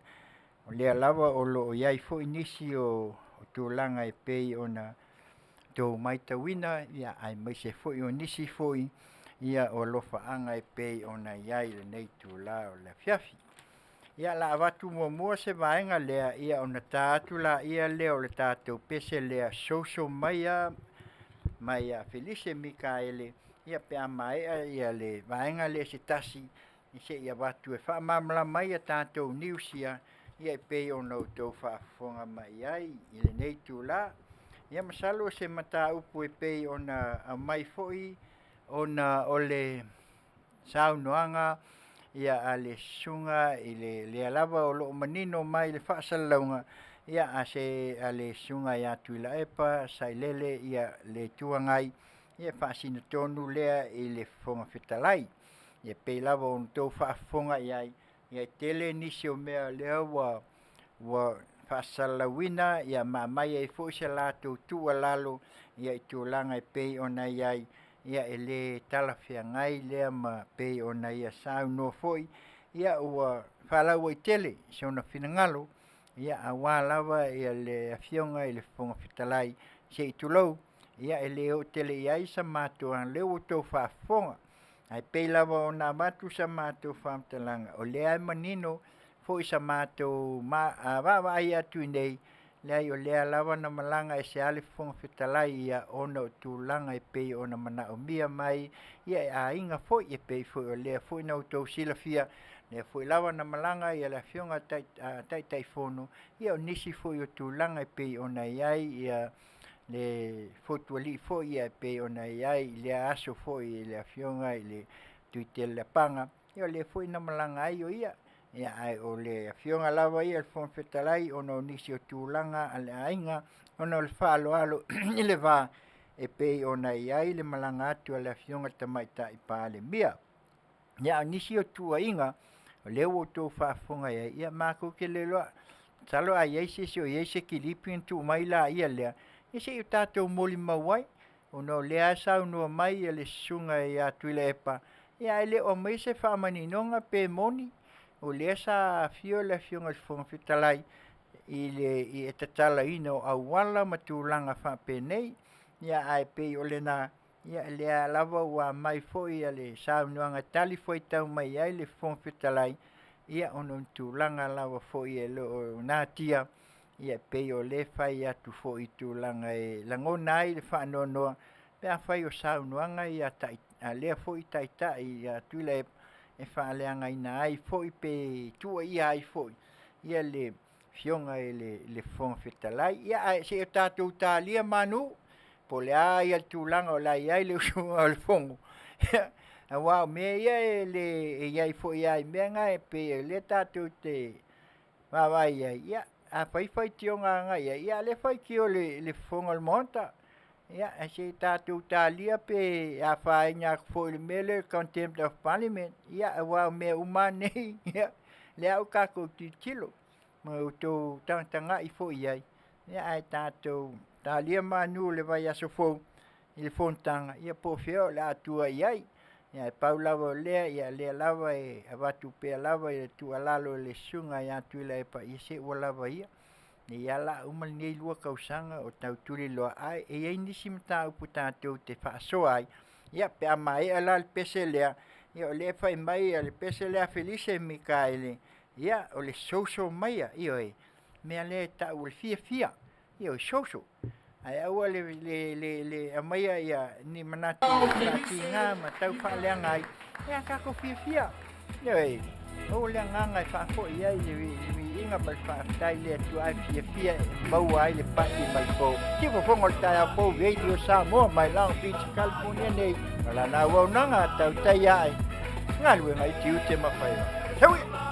o lea lava o lo o i ai foi nisi o tulaga e pei ona outou matauina, ia, aemaise foi o nisi foi, ia, o alofaaga e pei ona i ai i lenei itula o le afiafi. Ia, o le a avatu muamua se vaega lea, ia, ona ta atu laia lea o le tatou pese lea, Social Maia mai ia Felise Mikaele, ia, pe a maea ia le vaega lea se tasi, se i avatu e faamalamalama ai a tatou news ia, ia e pei ona outou faafofoga mai ai i lenei itula. Ia masalo o se mataupu e pei ona aumai foi ona o le saunoaga ia a le susuga i le lea lava o lo o manino mai le faasalalauga ia a se a le susuga ia Tuilaepa Sailele ia le Itu Agai ia e faasino tonu lea i le Fofoga Fetalai. Ia e pei lava ona outou faafofoga i ai, ia e tele nisi o mea lea ua faasalalauina ia ma aumai ai foi se latou tuualalo ia i tulaga e pei ona i ai, ia e le talafeagai lea ma pei ona ia saunoa foi, ia ua faalauaitele sona finagalo, ia aua lava ia le Afioga i le Fofoga Fetalai, se i tulou, ia e le oo tele i ai sa matou o lea ua outou faafofoga. Ae pei lava ona avatu sa matou faamatalaga, o lea e manino foi sa matou vaavaai atu i inei, leai o lea lava na malaga ese lava le Fofoga Fetalai ia ona o tulaga e pei ona manaomia mai ia e aiga foi, e pei foi o lea foi na outou silafia, lea foi lava na malaga ia le Afioga i le Taitaifono, ia o nisi foi o tulaga e pei ona i ai ia le Fotualii foi e pei ona i ai i lea aso foi i le Afioga i le Tuiteleilapaga, ia o lea foi na malaga ai o ia. Ia ae o le Afioga lava ia i le Fofoga Fetalai ona o nisi o tulaga a le aiga, ona o le faaaloalo i le va e pei ona i ai le malaga atu a le Afioga i le Tamaitai Palemia. Ia a o nisi o tuuaiga, o lea ua outou faafofoga i ai, ia matou te le iloa, masalo a i ai se isi o i ai se kilipi ona tuu mai laia lea, ia se i o tatou molimau ai, ona o lea lava e saunoa mai le susuga ia Tuilaepa, ia ae le o aumaia se faamaninoga pe moni, o lea sa afio le Afioga i le Fofoga Fetalai i le tatalaina o auala ma tulaga faapenei. Ia ae pei o lena, ia lea lava ua aumai foi le saunoaga e talifuaitau mai ai le Fofoga Fetalai Ia ona o ni tulaga lava foi e le o natia, ia e pei o lea e fai atu foi i tulaga e lagona ai le faanoanoa pe afai o saunoaga ia a lea foi Taitai ia Tuilaepa e faaleagaina ai foi pe tuuaia ai foi ia le Afioga i le Fofoga Fetalai. Ia ae se i o tatou talia manu po o le a le tulaga o le a i ai le usuga o le Fono, aua o mea ia e le e i ai foi lava i mea na e pei o lea tatou te vaavaai i ai, ia a fai faitioga agai i ai, ia a o lea e faitio i le Fofoga o le Maota. Ia ae se i tatou talia pe afaina atu foi i le mea lea o le contempt of parliament, ia aua o mea uma lava nei, ia lea ua tatou tilotilo ma outou tagatagai foi i ai, ia ae tatou talia manu o le vaiaso fou i le fonotaga, ia po o fea o le a tua i ai. Ia ae pau lava o lea, ia o lea lava e avatu pea lava le tuualalo i le susuga ia Tuilaepa, ia se ua lava ia. Ne i ala a uma lenei 2 tausaga o tau tuliloa, ae e i ai nisi mataupu tatou te faasoa ai, ia pe a maea la le pese lea, ia o lea e fai mai le pese lea a Felise Mikaele, ia o le social maia, ioe, mea lea e tau o le fiafia, ioe, social. Ae aua le aumaia ia ni manatu faatiga ma tau faaleaga ai, ia tatou fiafia. Ioe, maua le agaga e faafoi ai le viiga ma le faafetai i le Atua ae fiafia e maua ai le pati mai po. Siufofoga o le taeao fou Radio Samoa mai Long Beach, California nei, ma lana auaunaga tautai ae galuega i tiute ma faiva. Tau ia!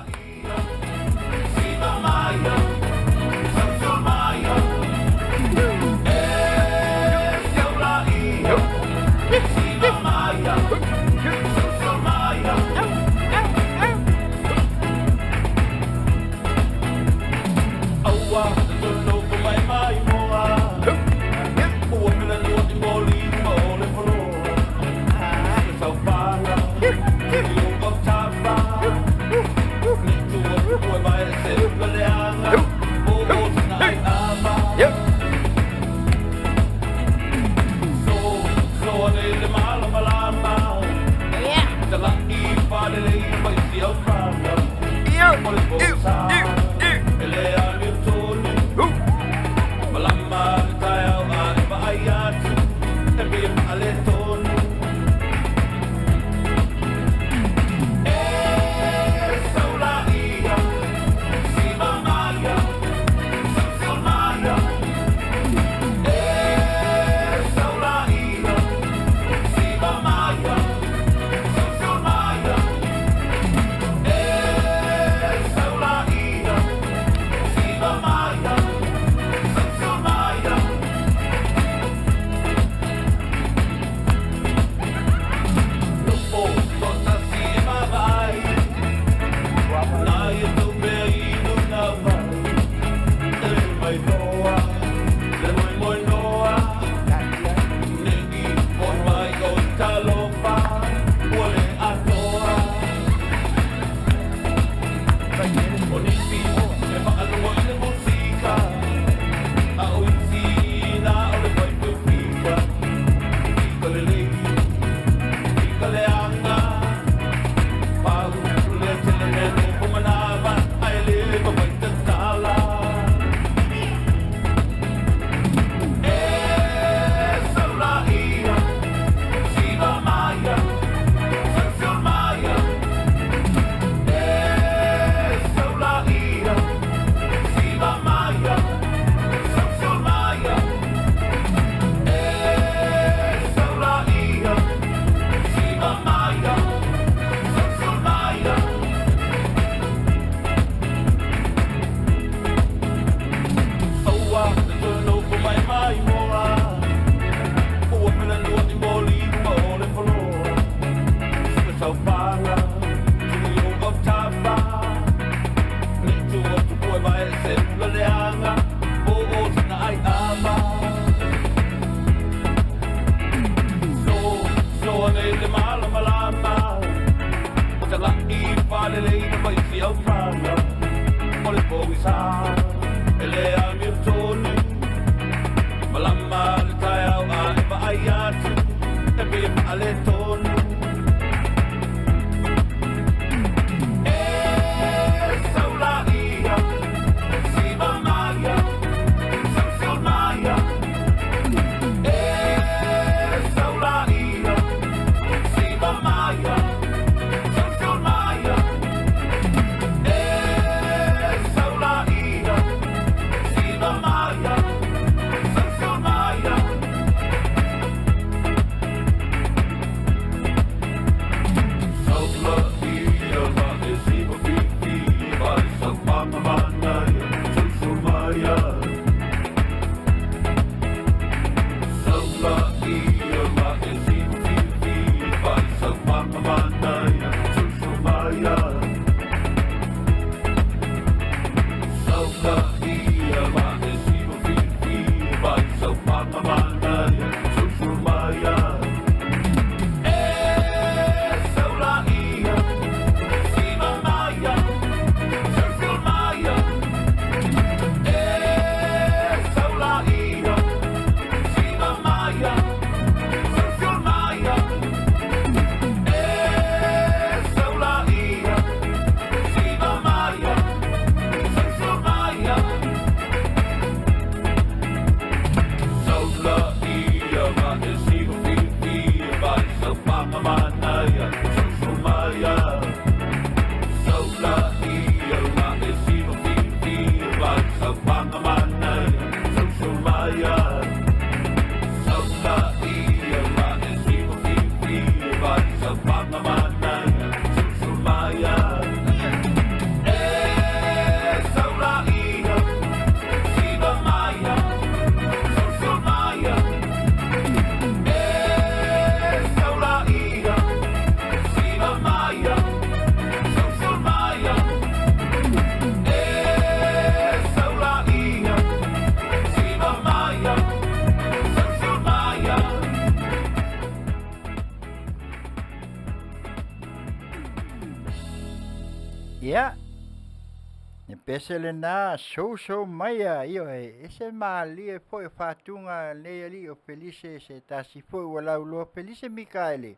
Pese lenā sousou maia, ioe, ese malie foi o fatuga a lenei alii o Felise, se tasi foi ua lauloa Felise Mikaele.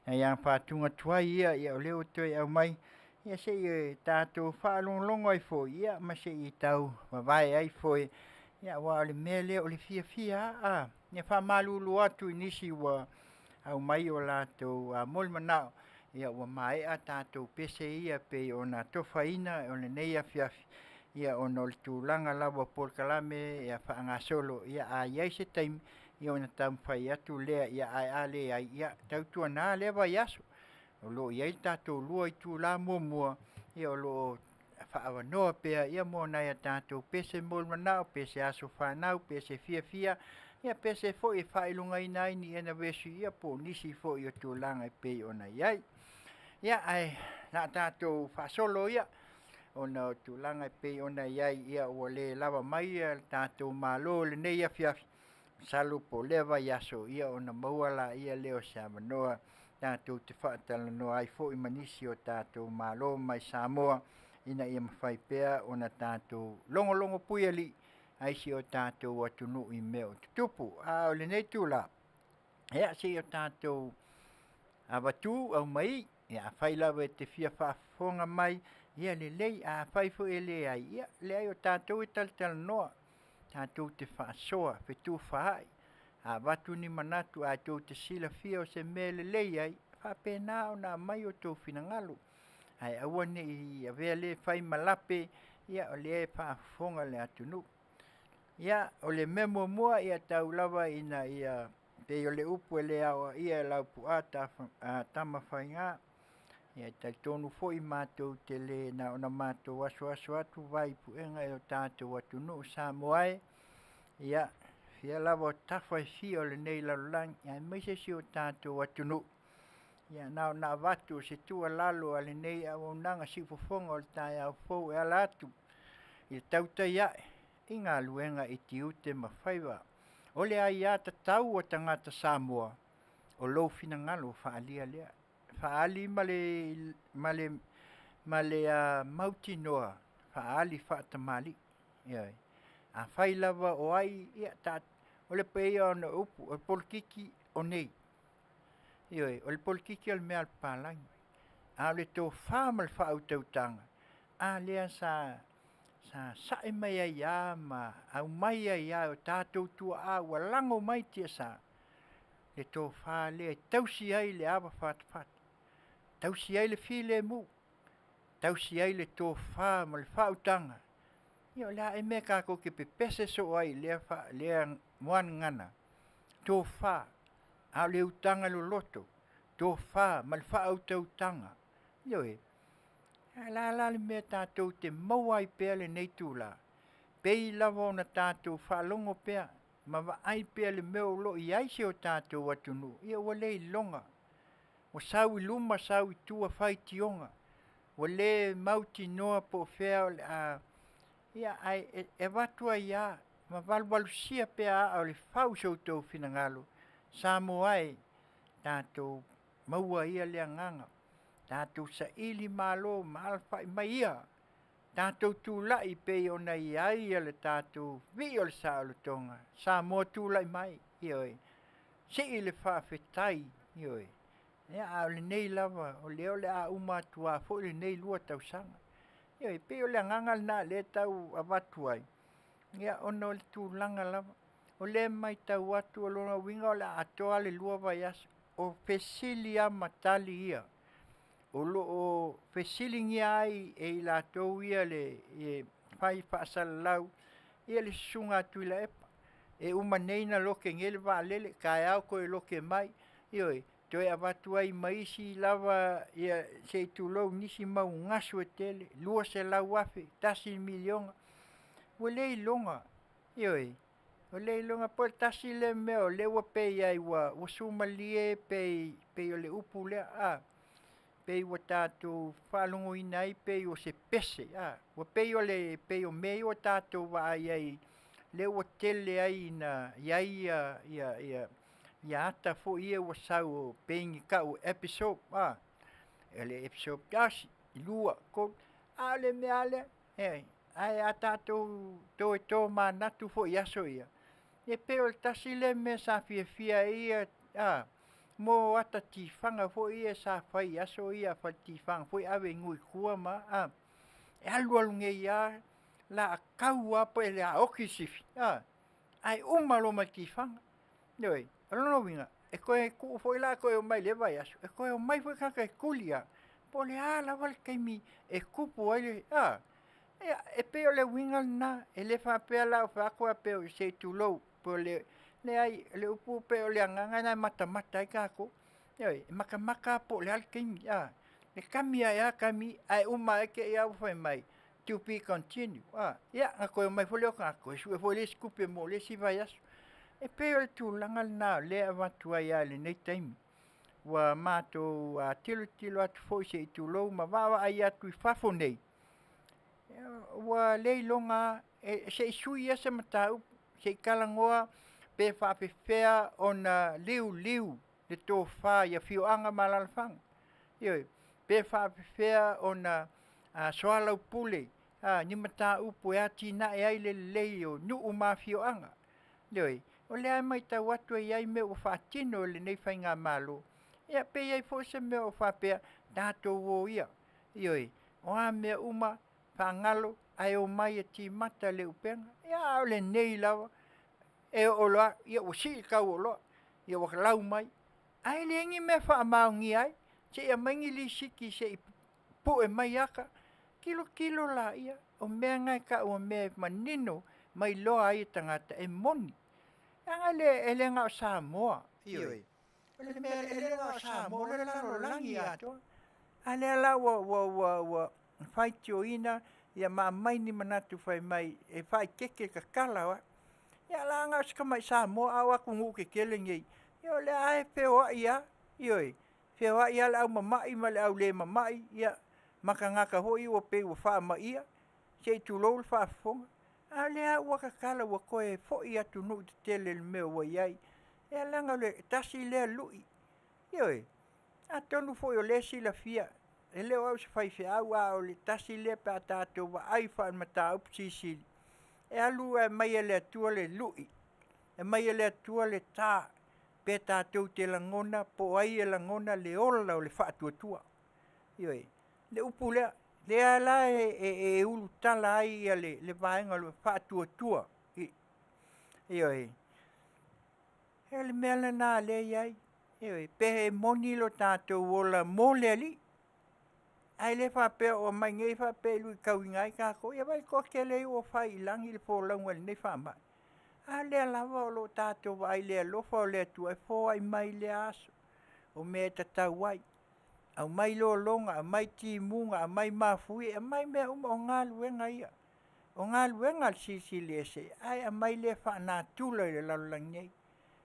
Ai a fatuga tuai ia, ia o lea ua toe aumai, ia se'i e tatou faalogologo ai foi, ia ma se'i tau vavae ai foi, ia aua o le mea lea o le fiafia a ia faamalulu atu i nisi ua aumai o latou mo le manao, ia ua maea tatou pese ia pei ona atofaina o lenei afiafi, ia ona o le tulaga lava o polokalame ia faagasolo, ia a i ai se taimi ia ona taumafai atu lea, ia ae a leai, ia tautuana lea vaiaso o lo o i ai le tatou 2 itula muamua, ia o lo o faaavanoa pea ia mo nai a tatou pese mo le manao, pese aso fanau, pese fiafia, ia pese foi e faailogaina ai ni anniversary ia po o nisi foi o tulaga e pei ona i ai. Ia ae o le a tatou faasolo ia ona o tulaga e pei ona i ai, ia ua le lava mai le tatou Malo i lenei afiafi, masalo po o lea vaiaso ia ona maua laia lea o se avanoa tatou te faatalanoa ai foi ma nisi o tatou Malo mai Samoa ina ia mafai pea ona tatou logologo puialii ai si o tatou atunuu i mea o tutupu. A o lenei itula, ia seia tatou avatu aumai, ia afai lava e te fia faafofoga mai, ia lelei, afai foi e leai, ia leai o tatou e talatalanoa, tatou te faasoa fetufaai, a avatu ni manatu ae tou te silafia o se mea e lelei ai, e faapena ona aumai o outou finagalo, ae aua ne i avea lea fai ma lape, ia o lea e faafofoga le atunuu. Ia, o le mea muamua ia tau lava ina ia pei o le upu e le aoaia e Laupua Tamafaiga, ia e talitonu foi matou te le na ona matou asuasu atu vai i puega i lo tatou atunuu Samoa e, ia fia lava o tafa e fia o lenei lalolagi, aemaise si o tatou atunuu, ia na ona avatu o se tuualalo a lenei auaunaga siufofoga o le taeao fou e ala atu i le tautai ae i galuega i tiute ma faiva. O le aiatatau a tagata Samoa, o lou finagalo faaalia lea. Faaali ma le ma le ma le mautinoa, faaali faatamalii. Ioe. Afai lava o ai, ia ta, o le pei ona upu, o le polokiki o nei. Ioe, o le polokiki o le mea a le papalagi. A o le tofa ma le faautautaga, a lea sa sa sae mai ai lava ma aumai ai lava e o tatou tuaa ua lago mai tiasa le tofa lea e tausi ai le ava fatafata, tausi ai le filemu, tausi ai le tofa ma le faautaga. Ia o le a ea le mea tatou te pepese soo ai i lea lea muagagana? Tofa, a o le utaga loloto, tofa ma le faautautaga. Ioe. Ae o le a la le mea tatou te maua ai pea lenei itula? Pei lava ona tatou faalogo pea ma vaai pea i le mea o lo o i ai si o tatou atunuu, ia ua le iloga, ua sau i luma sau i tua faitioga, ua le mautinoa po o fea o le a... Ia ae e avatu ai lava ma valuvalusia pea aa o le fau i so outou finagalo, Samoa e, tatou maua ia le agaga, tatou saili malo ma alafai mai ia, tatou tulai pei ona i ai le tatou vii o le saolotoga, Samoa tulai mai, ioe, sii le faafetai, ioe. Ia a o lenei lava, o lea o le a uma atu lava foi lenei 2 tausaga. Ioe, pei o le agaga lena o lea e tau avatu ai, ia ona o le tulaga lava, o lea e matau atu o lona uiga o le a atoa le 2 vaiaso, o fesili lava ma tali ia, o lo o fesiligia ai e i latou ia le fai faasalalau ia le susuga a Tuilaepa. E uma nei ona loke nei le vaalele, taeao toe loke mai, ioe, toe avatu ai ma isi lava ia se i tulou nisi mau gasu e tele, $200,000, $1 miliona, ua le iloga, ioe, ua le iloga po o le tasi lea mea o lea ua pei ai ua sumalie pei pei o le upu lea a, pei ua tatou faalogoina ai pei o se pese a, ua pei o le pei o mea ia ua tatou vaai ai lea ua tele ai ina i ai ia ata foi ia ua sau pei ni tau episode a, o le episode 1, 2, 3, a o le mea lava lea. E ae a tatou toe tomanatu foi i aso ia, e pei o le tasi lea mea sa fiafia ai ia mo ata tifaga foi ia sa fai i aso ia, fale tifaga foi ave i nuu i tua ma e alualu nei lava laakau lava pe o le a oti le sifi ae uma loa ma le tifaga. Ioe, o lona uiga, e toe tuu foi la e toe omai i lea vaiaso, e toe omai foi tagata e tuli lava, po o le a lava le taimi e tupu ai le ia, e pei o le uiga lena, e le faapea la o fai atu faapea se i tulou, po o le leai, o le upu pei o le agaga lena e matamata ai tatou. Ioe, e matamata lava po o le a le taimi, e kami ae lava kami ae uma ae te i lava ua fai mai, to be continue. Ia, ona toe omai foi lea o tagata toe sue foi le isi tupe mo le isi vaiaso. E pei o le tulaga lena o lea e avatu ai lava i lenei taimi. Ua matou tilotilo atu foi se i tulou ma vaavaai atu i fafo nei, ua le iloga lava, se i sui lava se mataupu, se i talanoa pe faapefea ona liuliu le tofa i afioaga ma alaalafaga. Ioe, pe faapefea ona soalaupule ni mataupu e atinae ai le lelei o nuu ma afioaga. Ioe, o lea e matau atu e i ai mea ua faatino e lenei faigamalo, ia pe i ai foi se mea o faapea, tatou o ia, ioe, o a mea uma, faagalo ae omai e timata le upega. Ia a o lenei lava, e oo loa ua sii le tau o oloa, ia ua lau mai, ae leai ni mea e faamaonia ai, se i aumai ni lisiti se i pue mai ata, tilotilo laia, o mea na e tau o mea e manino ma iloa ai e tagata e moni. Leaga e le na o Samoa, ioe, o le mea e le na o Samoa, o le lalolagi atoa. A lea la ua faitioina ma aumai ni manatu fai mai e faaeteete tatala ai. Ia la na o si tamai Samoa, a o atunuu tetele nei, ia o lea lava e feoai lava, ioe, feoai lava le au mamai ma le au le mamai, ia ma tagata foi ia ua pei ua faamaia, se i tulou le faafofoga. A o lea ua tatala ua toe foi atunuu tetele i le mea ua i ai. Ia leaga o le tasi lea lui, ioe, atonu foi o lea e silafia, e le o au o se faifeau, a o le tasi lea pe a tatou vaai faale-mataupu silisili, e alu ae aumai e le Atua le lui, e aumai e le Atua le ta, pe tatou te lagona po o ai e lagona le ola o le faatuatua. Ioe, le upu lea, lea la e ulutala ai le vaega o le faatuatua. Ioe, o le mea lena lea e i ai, ioe, pe moni lo tatou ola mo le Alii, ae le faapea o aumai nei faapea e luitauina ai tatou. Ia vaai i le toatele ua fai i lagi le folauga i lenei faamai, a o lea lava o lo o tatou vaai i le alofa o le Atua e foai mai lea aso, o mea e tatau ai, aumai lologa, aumai timuga, aumai mafuie, aumai mea uma, o galuega ia. O galuega a le Silisili Ese, ae aumai lea faanatura i le lalolagi nei.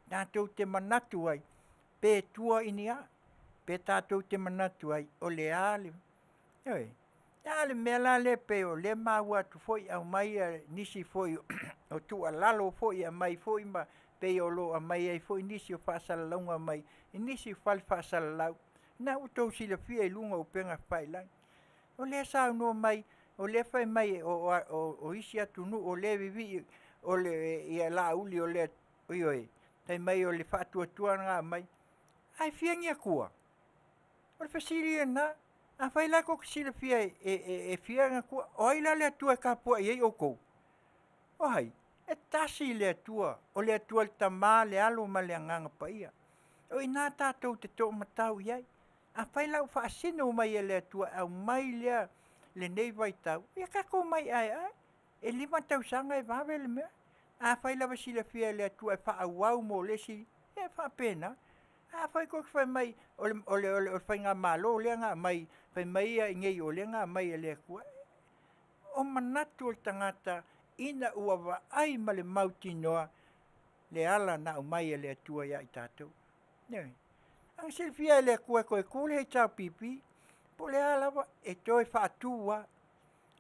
Tatou te manatu ai, pe tua i ni a, pe tatou te manatu ai, o le a le... Ioe, a o le mea la lea pei o lea e maua atu foi, aumai nisi foi o tuualalo foi, aumai foi ma pei o lo o aumai ai foi nisi o faasalalauga mai i nisi fale faasalalau, na ua outou silafia i luga o upega tafailagi. O lea e saunoa mai, o lea e fai mai o isi atunuu o lea e vivii o le ia laauli o le ioe, fai mai o le faatuatua na aumai. Ae fia ni Atua? O le fesili lena, afai la tou te silafia e fia ni Atua, o ai la le Atua e tapuai ai outou? O ai? E tasi le Atua, o le Atua le Tama, le Alo ma le Agaga Paia. O i ina tatou te toomatau i ai. Afai la ua faasino mai e le Atua e aumai lea lenei vaitau, ia tatou omai aeae, e 5 tausaga e vave le mea. Afai lava e silafia e le Atua e faaauau mo le isi, ia e faapena. Ae afai tou te fai mai o le faigamalo lea na aumai, fai mai ia i inei o lea na aumai e le Atua, o manatu o le tagata ina ua vaai ma le mautinoa le ala na aumai e le Atua ia i tatou. Ioe. A silafia e le Atua e toe tu le HRPP, po o le a lava, e toe faatu lava.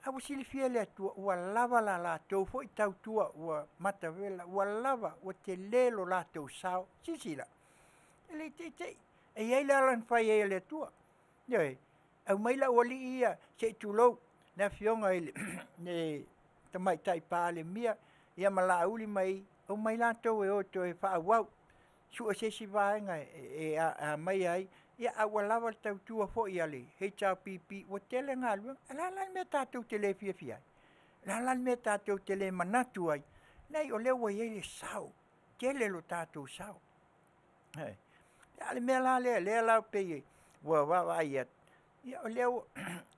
A ua silafia e le Atua ua lava la latou foi tautua ua matavela, ua lava, ua tele lo latou sao. Silasila, e le i teitei, e i ai le ala na fai ai e le Atua. Ioe, aumai le aualii ia, se i tulou, le Afioga i le Tamaitai Palemia, ia ma Laauli ma ia, omai latou e o e toe faaauau, sue se isi vaega e aumai ai, ia ae ua lava le tautua foi a le HRPP, ua tele galuega. O le a la le mea tatou te le fiafia ai? O le a la le mea tatou te le manatu ai? Leai o lea ua i ai le sao, tele lo tatou sao. Ioe. A o le mea la lea lea la pei ua vaavaai atu, ia o lea ua,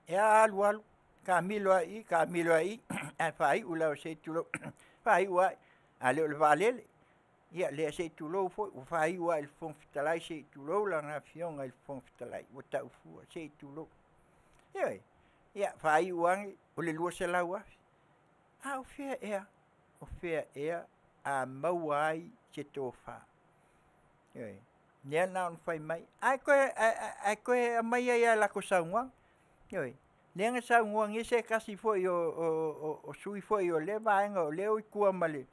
e a alu alu, taamilo lava i i, taamilo lava i i, ae faaiu lava se i tulou, faaiu lava, a le o le vaalele, ia lea se i tulou foi, ua faaiu lava i le Fofoga Fetalai se i tulou lana Afioga i le Fofoga Fetalai, ua tau fua se i tulou. Ioe, ia faaiu ane, o le $200,000. A o fea ea, o fea ea a maua ai se tofa? Ioe. Lea na ona fai mai, ae toe aumai ai lava i latou saunoaga. Ioe. Lea na saunoa nei se tasi foi o sui usufono foi o lea vaega o lea ua i tua ma le,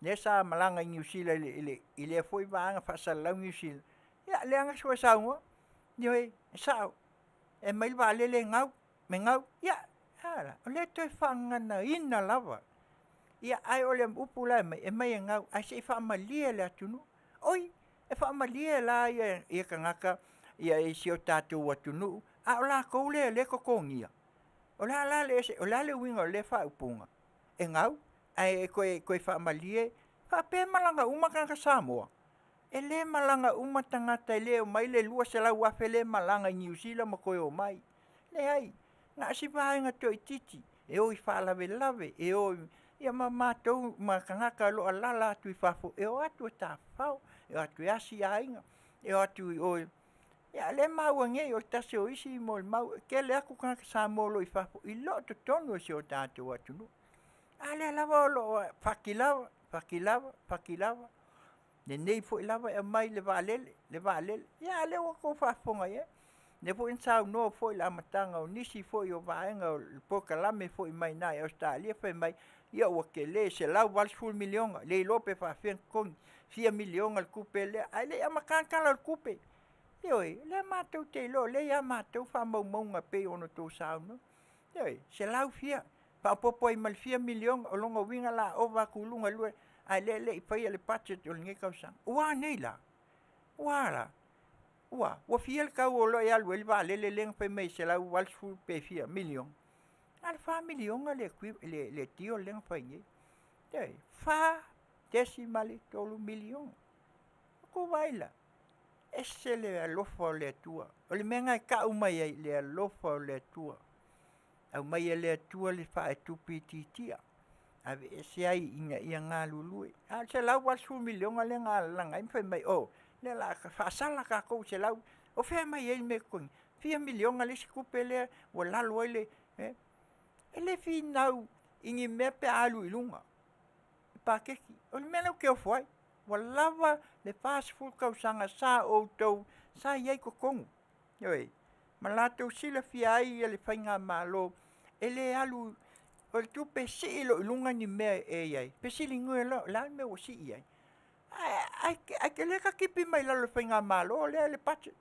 lea sa malaga i Niu Sila i lea foi vaega faasalalau Niu Sila, ia lea na saunoa, ioe, e sao, e aumai le vaalele e gau, e gau. Ia, a la, o lea e toe faagaganaina lava. Ia, ae o le upu la e aumai, e aumai e gau ae se i faamalie le atunuu. Oi, e faamalie la tagata i si o tatou atunuu, a o latou lea o lea e totogia? O le a la le ese, o le a le uiga o lea faaupuga? E gau ae toe faamalie, e faapea e malaga uma tagata Samoa? E le malaga uma tagata, e le omai le 200,000 lea e malaga i Niu Sila ma toe omai. Leai, na o si vaega toaitiiti e o i faalavelave, e o i, ia ma matou ma tagata o lo o alaala atu i fafo, e o atu e tafafao, e o atu e asi aiga, e o atu i o i, ia o lea e maua nei, o le tasi o isi molimau, e tele atu tagata Samoa o lo o i fafo i lo totonu o si o tatou atunuu. A lea lava o lo o fati lava, fati lava, fati lava, lenei foi lava e aumai le vaalele, le vaalele, ia a o lea ua outou faafofoga i ai. O lea foi na saunoa foi i le amataga o nisi foi o vaega o le polokalame foi mai i ina i Ausetalia fai mai, ia ua tele, $180 miliona, le iloa pe faapefea ona totogi, fia miliona le tupe lea, ae le i amata le Tala o le Tupe. Ioe, o lea matou te iloa, o lea e i a matou faamaumauga e pei ona outou saunoa. Ioe, selau fia, faaopoopo ai ma le fia miliona, o lona uiga o le a ova atu i luga i le a lea e le i faia le budget o lenei tausaga. Ua a nei la? Ua a la? Ua a? Ua fia le tau o lo o alu ai le vaalele lea na fai mai e 180 pe fia miliona? Na o le $4 miliona le deal lea na fai nei. Ioe, $4.3 miliona. Ua tou vaai la? Ese le alofa o le Atua. O le mea lena e tau mai ai, le alofa o le Atua. Aumai e le Atua le faatupe itiitia, aveese ai ina ia galulue. A o le $180 miliona lea na alalaga ai ma fai mai, o, lea o le a faasala tatou i le selau, o fea e aumai ai le mea totogi? Fia miliona le isi tupe lea ua lalo ai le, e le finau i ni mea pe a alu i luga le paketi. O le mea lea ou te ofo ai, ua lava le 40 tausaga sa outou, sa i ai i totonu, ioe, ma latou silafia ai le faigamalo, e le alu, o le tupe e sii loa i luga ni mea e i ai, fesiligia loa, o le a le mea ua sii ai? Ae te le katipi mai lalo o le faigamalo lea le budget.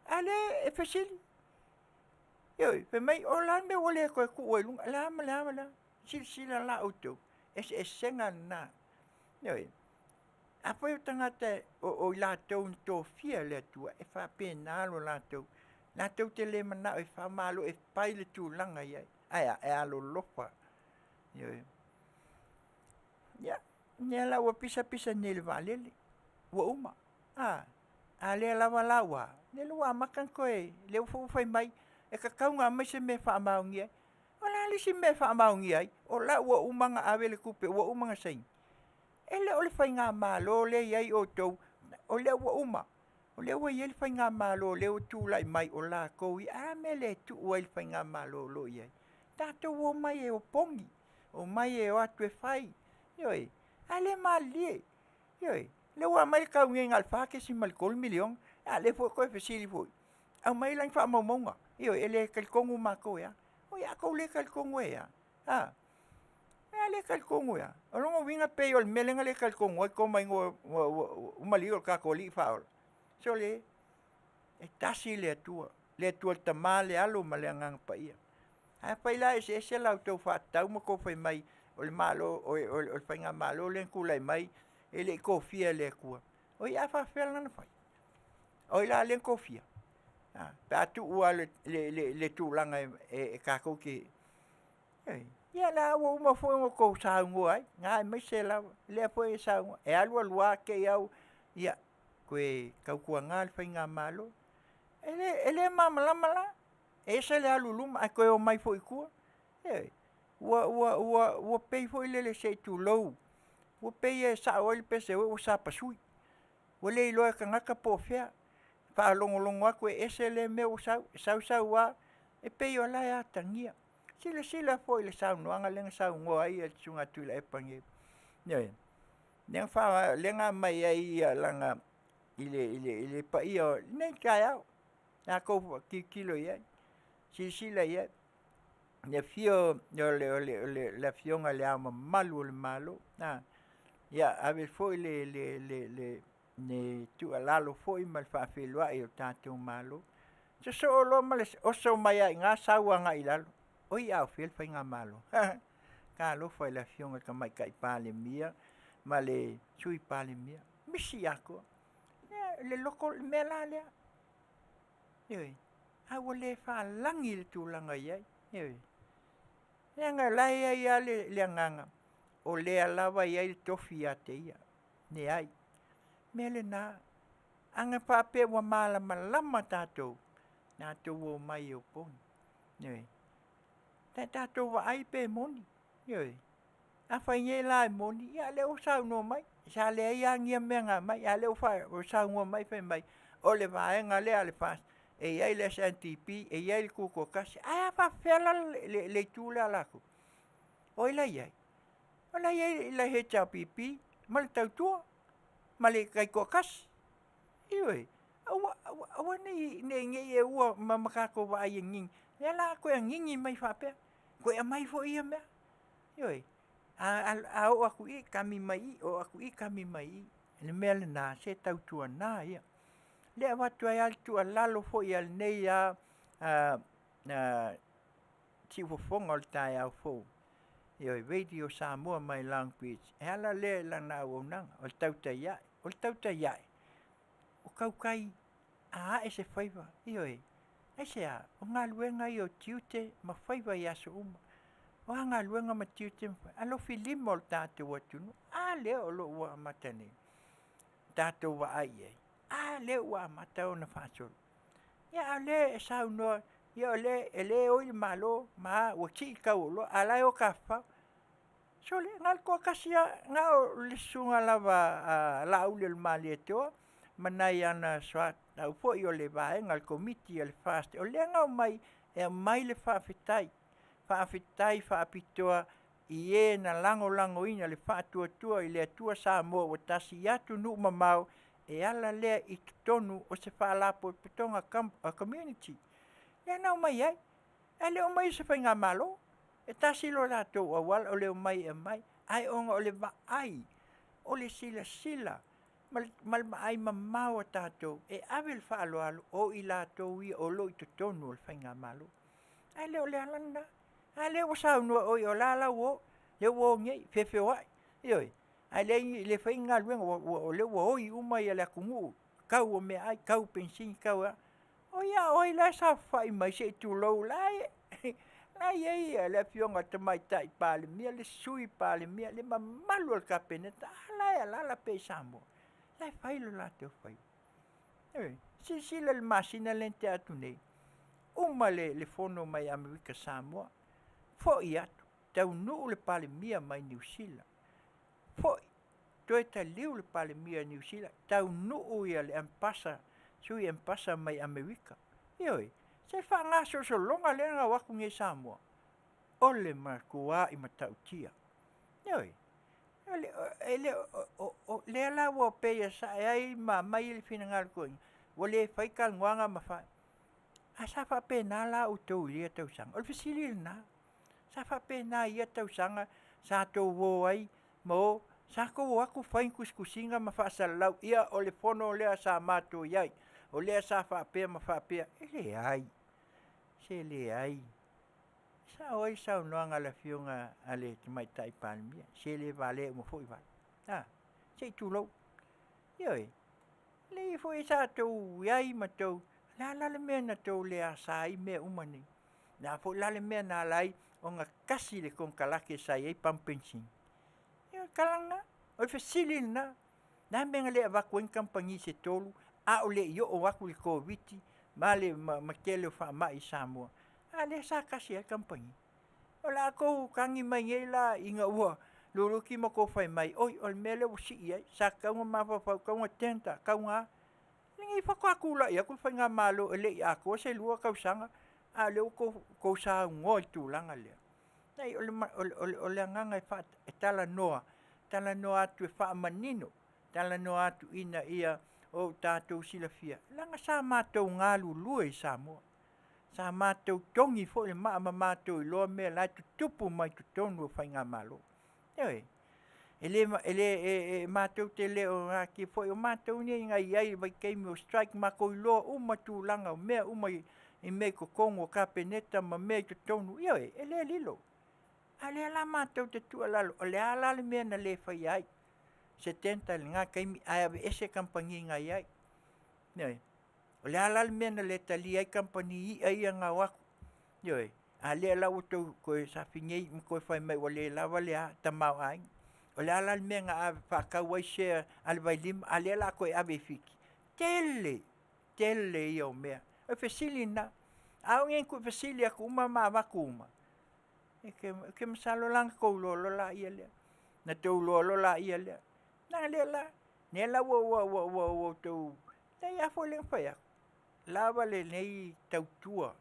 A lea e fesili, ioe, fai mai, o le a le mea ua le toe tuu ai i luga, o le a ma le a ma le a. Silasila la outou, eseesega lena. Ioe. Afai o tagata o i latou na tofia e le Atua, e faapena lo latou, latou te le manao e faamalo e fai le tulaga i ai, ae a, e alolofa. Ioe. Ia, lea la ua pisapisa nei i le vaalele, ua uma. A, a lea lava la ua, lea ua amata ona toe, lea foi ua fai mai, e tatau ona aumai se mea e faamaonia ai. O le a le isi mea e faamaonia ai? O la ua uma ona ave le tupe, ua uma ona saini. E le o le faigamalo lea e i ai outou, o lea ua uma. O lea ua i ai le faigamalo o lea ua tulai mai o latou ia, a mea e le tuu ai i le faigamalo o lo o i ai? Tatou omai e opogi, omai e o atu e fai, ioe, a lea e malilie, ioe, lea ua aumai le tau nei na o le $4.3 miliona, a o lea foi ua toe fesili foi, aumai la ni faamaumauga, ioe, e le talitonu matou e a. Oi a tou le talitonu e a? A, a le talitonu e a? O lona uiga pei o le mea lea na le talitonu ai Toma ina ua maliu le tatou Alii Faaola. Sole, e tasi le Atua, le Atua le Tama, le Alo ma le Agaga Paia. Afai la eseese la outou faatatau ma kou fai mai o le Malo o le faigamalo lea na tulai mai e le i tofia e le Atua, oi a faapefea la ona fai? O ai la lea na tofia? Pe a tuu lava i le tulaga e tatou te… Ia o lea ua uma foi ona outou saunoa ai, aemaise lava lea foi e saunoa, e alu alu lava te i lava ua… ia toe tautuana le faigamalo. E le malamalama la, e ese le alu i luma ae toe omai foi i tua. Ioe. Ua pei foi lele se i tulou, ua pei e sao ai le pese ua sapasui, ua le iloa e tagata po o fea. E faalogologo atu e ese lea mea ua sau, sau sau lava, e pei o la e atagia. Silasila foi i le saunoaga lea na saunoa ai le Susuga ia Tuilaepa nei, ioe, lea na aumai ai lana… i le paia o lenei taeao, a outou tilotilo i ai, silasila i ai i le afio o le Afioga i Le Ao Mamalu o le Malo, ia ave foi le tuualalo foi ma le faafeiloai a le tatou Malo, sosoo loa ma le oso mai lava i ina sau agai i lalo, oi a o fea le faigamalo? Talofa i le Afioga i le Tamaitai Palemia ma le Sui Palemia, misi atoa. Le loto, le mea la lea, ioe, a ua le faalagi le tulaga e i ai, ioe. Leaga o la e i ai lava le agaga, o lea lava e i ai le tofi ia te ia. Leai. O le mea lena, ana faapea ua malamalama tatou, tatou omai e opogi, ioe. Tatou vaai pe moni, ioe. Afai nei la e moni, ia o lea ua saunoa mai, sa leai lava ni ia mea na aumai, a o lea ua saunoa mai fai mai o le vaega lea a le FAST, e i ai le SNDP, e i ai le Tutoatasi, ae a faapefea la le itu lea a latou? O ai la e i ai? O la e i ai le HRPP ma le Tautua ma le Taitoatasi, ioe. Aua aua ne i e ma tatou vaai e gigi, o lea o le a toe gigi mai faapea, toe aumai foi ia mea. Ioe. A oo atu i i, kami mai i i, oo atu i i, kami mai i i. O le mea lena, se tautuana ia. O lea e avatu ai lava le tuualalo foi a lenei lava siufofoga o le taeao fou, ioe, Radio Samoa mai Long Beach, e ala lea i lana auaunaga, o le tautai ae. O le tautai ae, o tautai a ae se faiva, ioe. Aisea? O galuega ia o tiute ma faiva i aso uma. O a galuega ma tiute ma faiva? Alofilima o le tatou atunuu. A lea o lo o ua amata nei? Tatou vaai i ai. A lea ua amata ona faasolo. Ia a o lea e saunoa, ia o lea e oi le Malo ma a ua sii le tau o oloa, a o la e o tafafao. Sole, na o le toatasi lava, na o le susuga lava a Laauli o le Malietoa ma nai ana soatau foi o le vaega o le Komiti a le FAST, o lea na omai e aumai le faafetai, faafetai faapitoa i e na lagolagoina le Faatuatua i le Atua Samoa ua tasi i atunuu mamao e ala lea i totonu o se faalapotopotoga community. Lea na omai ai, ae le omai o se faigamalo. E tasi lo latou auala o le omai e aumai, ae ona o le vaai, o le silasila ma le vaai mamao a tatou, e ave le faaaloalo o i latou ia o lo o i totonu o le faigamalo. Ae le o le ala lena. A lea ua saunoa, oi o la la ua o, lea ua o nei, feofeoai, ioe, ae leai le fai ni galuega, o lea ua oi uma le atunuu, tau o meaai, tau o penisini, tau a… Oi a o ai la e saofafai mai se i tulou, la e i ai le Afioga i le Tamaitai Palemia, le Sui Palemia, le mamalu o le Kapeneta, a la e alaala pea i Samoa, la e fai lo latou faiva. Ioe. Silasila i le masina lea na tea atu nei, uma le fono mai Amerika Samoa, foi atu, taunuu le Palemia mai Niu Sila, foi, toe taliu le Palemia Niu Sila, taunuu le Ambassador, Sui Ambassador mai Amerika. Ioe, se faagasolosologa lea na o atu nei i Samoa, o le matuai matautia. Ioe, o lea la ua pei e sae ai ma aumai le finagalo foi, ua le fai talanoaga ma fai. Ae sa faapena la outou i ia tausaga? O le fesili lena. Sa faapena i ia tausaga sa tou o ai ma o, sa tou o atu fai ni tusitusiga ma faasalalau, ia o le fono lea sa matou i ai, o lea sa faapea ma faapea. E leai, se leai. Sao ai le saunoaga a le Afioga a le Tamaitai Palemia, se le valea uma foi vala. A, se i tulou. Ioe, leai foi sa tou i ai ma tou, o le a la le mea na tou le asa ai mea uma nei? O le a foi la le mea na ala ai ona kasi le konekarate sa i ai pamu penisini? Ioe, o le tala lena. O le fesili lena. O le a le mea na le avatu ai ni kamupani se tolu a o le i oo atu le Koviti ma le ma tele o faamai i Samoa, a lea sa tasi lava le kamupani. O le a tou tagi mai nei la ina ua luluti ma tou fai mai, oi o le mea lea ua sii ai, sa tatau ona mafaufau, tatau ona tender, tatau ona a. Lenei faatoa tulai atu le faigamalo e le i atoa se 2 tausaga a o lea ua tou saunoa i le tulaga lea. Leai, o le agaga e talanoa, talanoa atu e faamanino, talanoa atu ina ia o tatou silafia, leaga sa matou galulue i Samoa, sa matou togi foi le maa ma matou iloa mea la e tutupu mai totonu o faigamalo. Ioe, e le e matou te le o natia foi, o matou nei na i ai i le vaitaimi o strike, matou iloa uma tulaga o mea uma i mea i totonu o Kapeneta ma mea i totonu, ioe, e le lilo. A o lea la matou te tuualalo, o le a la le mea na le faia ai se tender i lena taimi ae aveese kamupani na i ai? Ioe. O le a la le mea na le talia ai kamupani i'a ia na o atu? Ioe. A lea la ua outou toe safi nei ma toe fai mai ua le lava le a tamaoaiga. O le a la le mea na faatau ai share a le Vailima a o lea o le a toe ave i Fiti? Tele, tele ia o mea. O le fesili lena. A oo ina tuufesili atu uma ma avatu uma, ou te masalo la ona outou iloa loa lea. Na outou iloa loa lea. Leaga o lea la, lea la ua outou, leai a foi lea na fai atu, lava lenei tautua,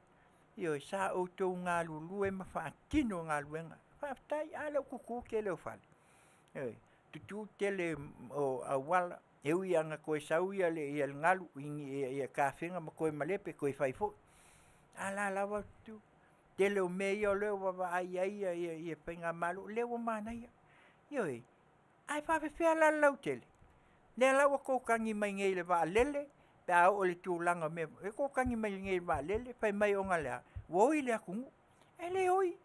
ioe, sa outou galulue ma faatino galuega. Faafetai, a lea ua tutu le tele o fale, ioe, tutu le tele o auala, e ui lava ina toe sau le galu i tafega ma toe malepe toe fai foi, a o la e lava e tutu. Tele o mea ia o lea ua vaavaai i ai le faigamalo, o lea ua manaia, ioe. Ae faapefea la le lautele? Lea la ua outou tagi mai nei i le vaalele pe a oo i le tulaga o mea, lea ua outou tagi mai nei i le vaalele fai mai ona o le a? Ua oi le atunuu. E le oi.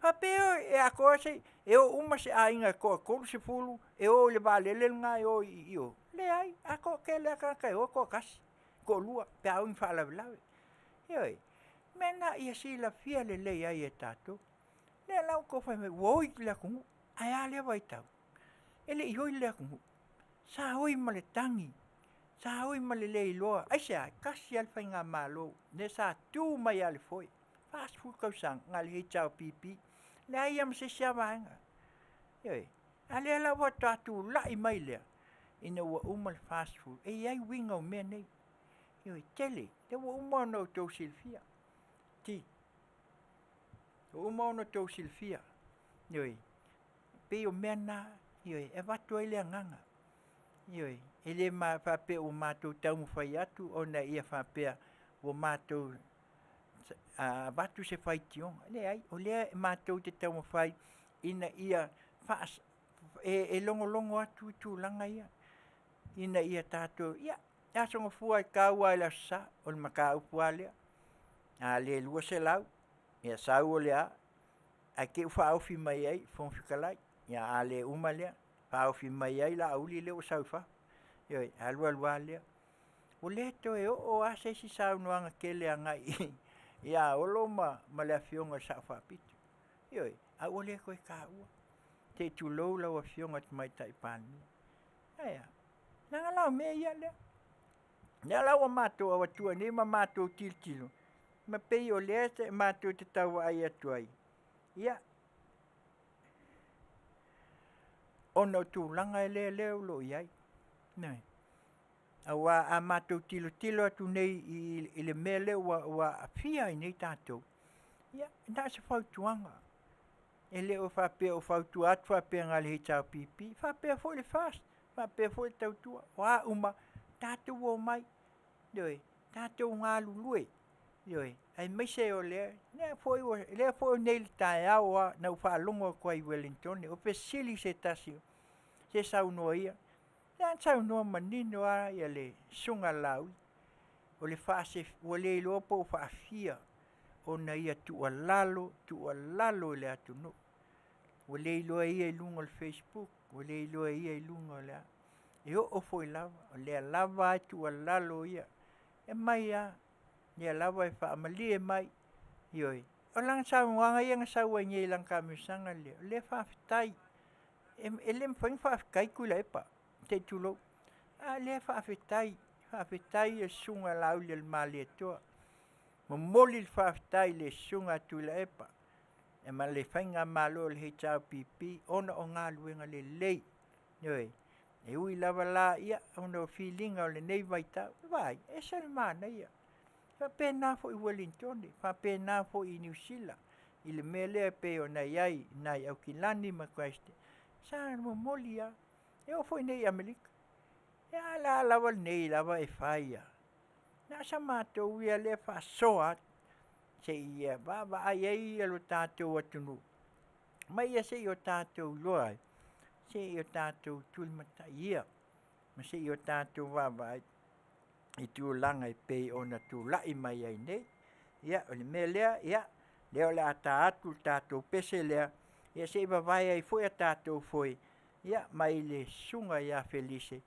Faapea e atoa se, e o uma se aiga e toa-30 e o i le vaalele lena e o i o? Leai, a toatele lava tagata e o e toatasi, toalua pe a oo i ni faalavelave. Ioe. O le mea lena ia silafia lelei ai e tatou. Lea la ua outou fai mai ua oi le atunuu, ae a lea vaitau? E le i oi le atunuu, sa oi ma le tagi, sa oi ma le le iloa. Aisea? E tasi lava le faigamalo lea sa tu mai lava i le foe, 40 tausaga na o le HRPP, leai lava ma se isi lava vaega. Ioe. A o lea la faatoa tulai mai lea ina ua uma le 40, e i ai uiga o mea nei. Ioe, tele, lea ua uma ona outou silafia. Ua uma ona outou silafia, ioe, pei o mea na, ioe, e avatu ai le agaga, ioe, e le faapea ua matou taumafai atu ona ia faapea ua matou avatu se faitioga. Leai, o lea matou te taumafai ina ia e logologo atu i tulaga ia, ina ia tatou, ia, e Aso Gafua e tau lava i le Aso Sa, o le mataupu lava lea. A le 200, ia sau o le a, ae te i ua faaofi mai ai le Fofoga Fetalai. Ia a le uma lea, faaofi mai ai Laauli lea ua sau i fafo. Ioe, alu alu lava lea. Ua le toe oo lava se isi saunoaga tele agai ia Olo ma le Afioga i le Sao Faapito. Ioe, a ua le toe taua. Se i tulou lau Afioga i le Tamaitai Palemia. Ae a? Leaga la o mea ia lea. Lea la ua matou avatua nei ma matou tilotilo, ma pei o lea matou te tau vaai atu ai, ia, ona o tulaga lea lea o lo o i ai. Ioe. Aua a matou tilotilo atu nei i le mea lea ua aafia ai nei tatou, ia, na o se fautuaga. E le o faapea o fautua atu faapea na o le HRPP, faapea foi le FAST, faapea foi le Tautua. O a uma, tatou omai, ioe, tatou galulue, ioe, aemaise o lea, lea foi nei i le taeao lava na ou faalogo atu ai i Ueligitone, o fesili se tasi, se saunoa ia, lea na saunoa manino lava le Susuga a Laauli, o le ua le iloa po o faafia. ona ia tuualalo, tuualalo i le atunuu. Ua le iloa e ia i luga o le Facebook, ua le iloa e ia i luga o le a. E oo foi lava, o lea lava e tuualalo ia. E mai lava, lea lava e faamalie mai, ioe. O lana saunoaga ia na sau ai nei i lana taamilosaga lea, o lea faafetai. E le mafai ona faafetai Tuilaepa, se i tulou, a o lea faafetai, faafetai i le Susuga ia Laaulialemalietoa. Momoli le faafetai i le Susuga a Tuilaepa ma le faigamalo a le HRPP ona o galuega lelei. Ioe. E ui lava la ia ona o filiga o lenei vaitau, vaai, e ese le manaia. E faapena foi i Uelintone, faapena foi i Niu Sila i le mea lea e pei ona i ai i nai Aukilani ma Christchurch, sa momoli lava. E oo foi i inei i Amerika. Ia a o le a lava lenei lava e fai lava? Na o sa matou ia lea faasoa atu, se i vaavaai ai lo tatou atunuu, ma ia se i o tatou iloa ai, se i o tatou tulimatai ia, ma se i o tatou vaavaai i tulaga e pei ona tulai mai ai nei. Ia, o le mea lea, ia, lea o le a ta atu le tatou pese lea, ia se i vavae ai foi a tatou foe, ia, mai le Susuga ia Felise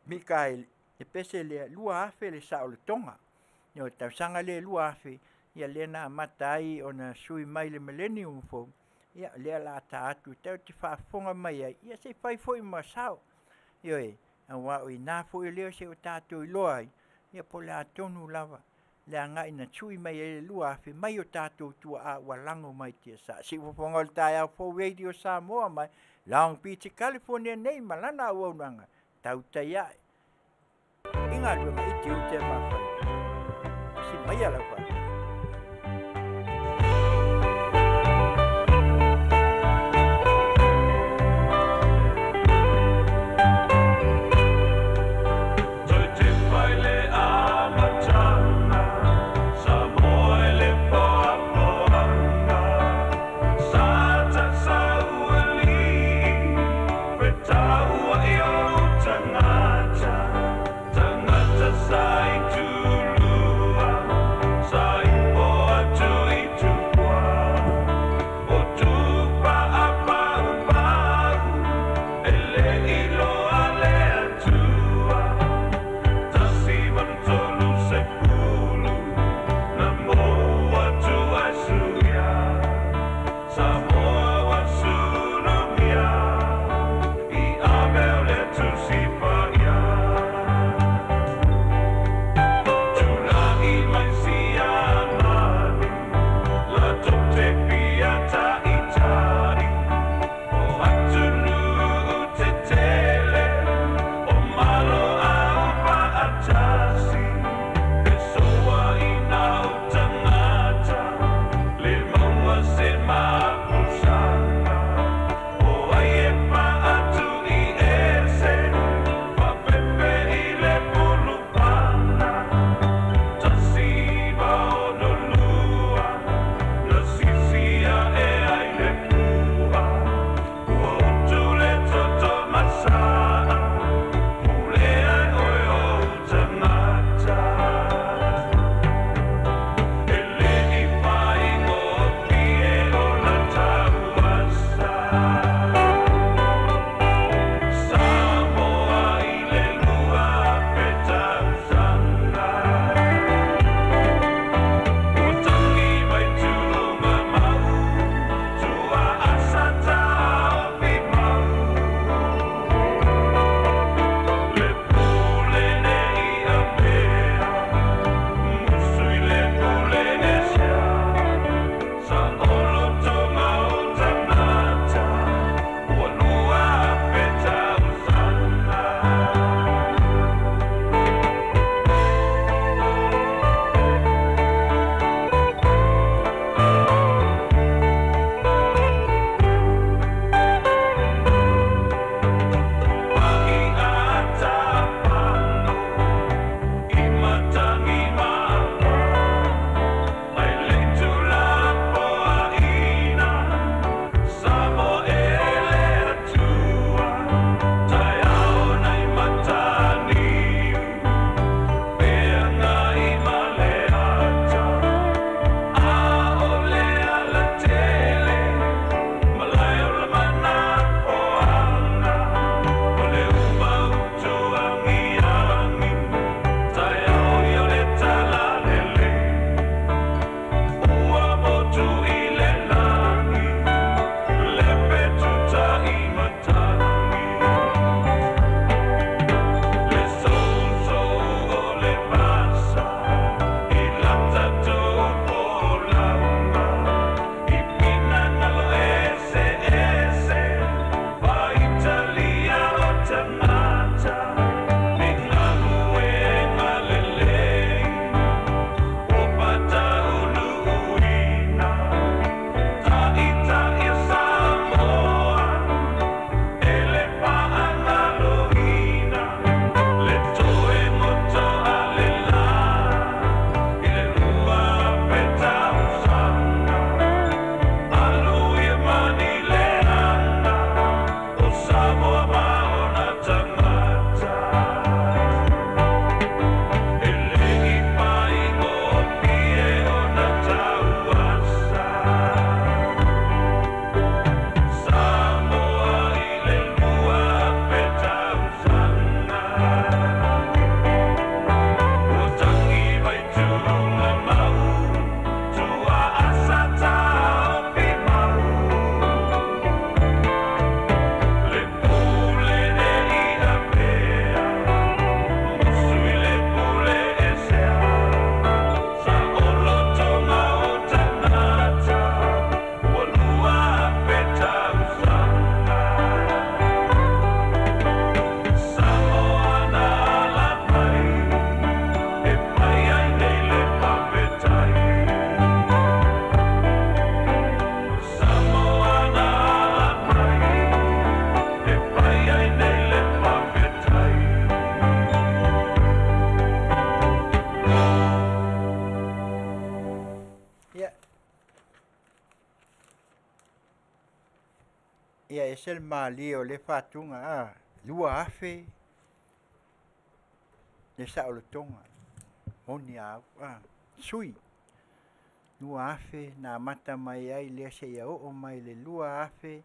Mikaele, le pese lea, 2000 le saolotoga. O le tausaga lea 2000, ia lea na amata ai ona sui mai le millennium fou, ia lea o le a ta atu tatou te faafofoga mai ai, ia se i fai foi ma sao. Ioe, aua o i ina foi lea se i o tatou iloa ai, ia po o le a tonu lava le agai na sui mai ai le 2000 mai o tatou tuaa ua lago mai tiasa. Siufofoga o le taeao fou Radio Samoa mai Long Beach, California nei ma lana auaunaga tautai ae i galuega i tiute ma faiva. Si maia lau faafetai. ese le malie o lea faatuga a 2,000 le saolotoga moni a au a sui 2,000 na amata mai ai lea seia oo mai le 2022,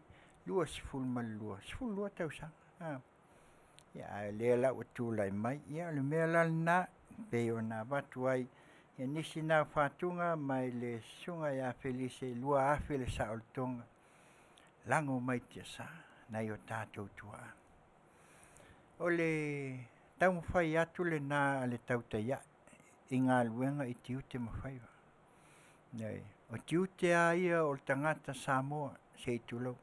12 tausaga a. Ia ae o lea la ua tulai mai, ia o le mea la lena e pei ona avatu ai ia nisi na o fatuga mai le Susuga ia Felise, 2,000 le saolotoga lago mai tiasa nai o tatou tuaa. O le taumafai atu lena a le tautai ae i galuega i tiute ma faiva. Ioe, o tiute lava ia o le tagata Samoa, se i tulou.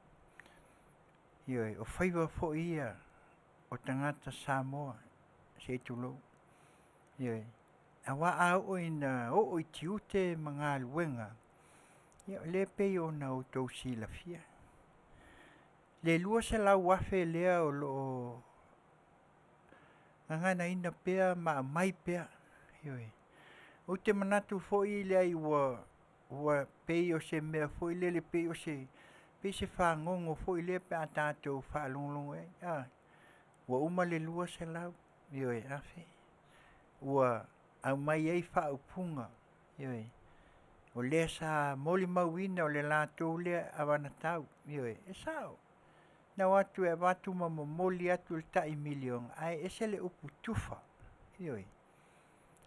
Ioe, o faiva foi ia o tagata Samoa, se i tulou. Ioe, aua a oo ina oo i tiute ma galuega, ia o lea e pei ona outou silafia, le 200,000 lea o lo o gaganaina pea ma aumai pea, ioe. Ou te manatu foi lea ua pei o se mea foi lele pei o se pei se fagogo foi lea pe a tatou faalogologo i ai, a. Ua uma le 200, ioe, afe, ua aumai ai faaupuga, ioe, o lea sa molimauina o le latou lea anavatau, ioe, e sao. Na o atu e avatu ma momoli atu le tai $1miliona, ae ese le upu tufa, ioe.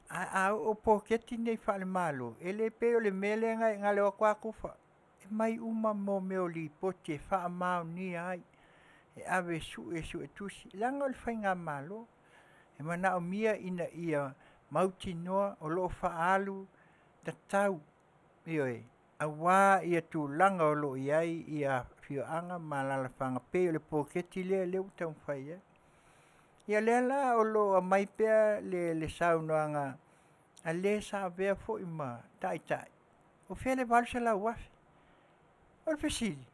Ae a oo poloketi nei faale-Malo, e le pei o le mea lea na o le o atu lava tufa. E aumai uma mea o lipoti e faamaonia ai, e ave e sue e suetusi, leaga o le faigamalo. E manaomia ina ia mautinoa o lo o faaalu tatau, ioe, aua tulaga o lo o i ai afioaga ma alaalafaga pei o le poloketi lea ua taumafai ai. Ia lea la o lo o aumai pea le saunoaga a le sa avea foi ma taitai, o fea le $800,000? O le fesili,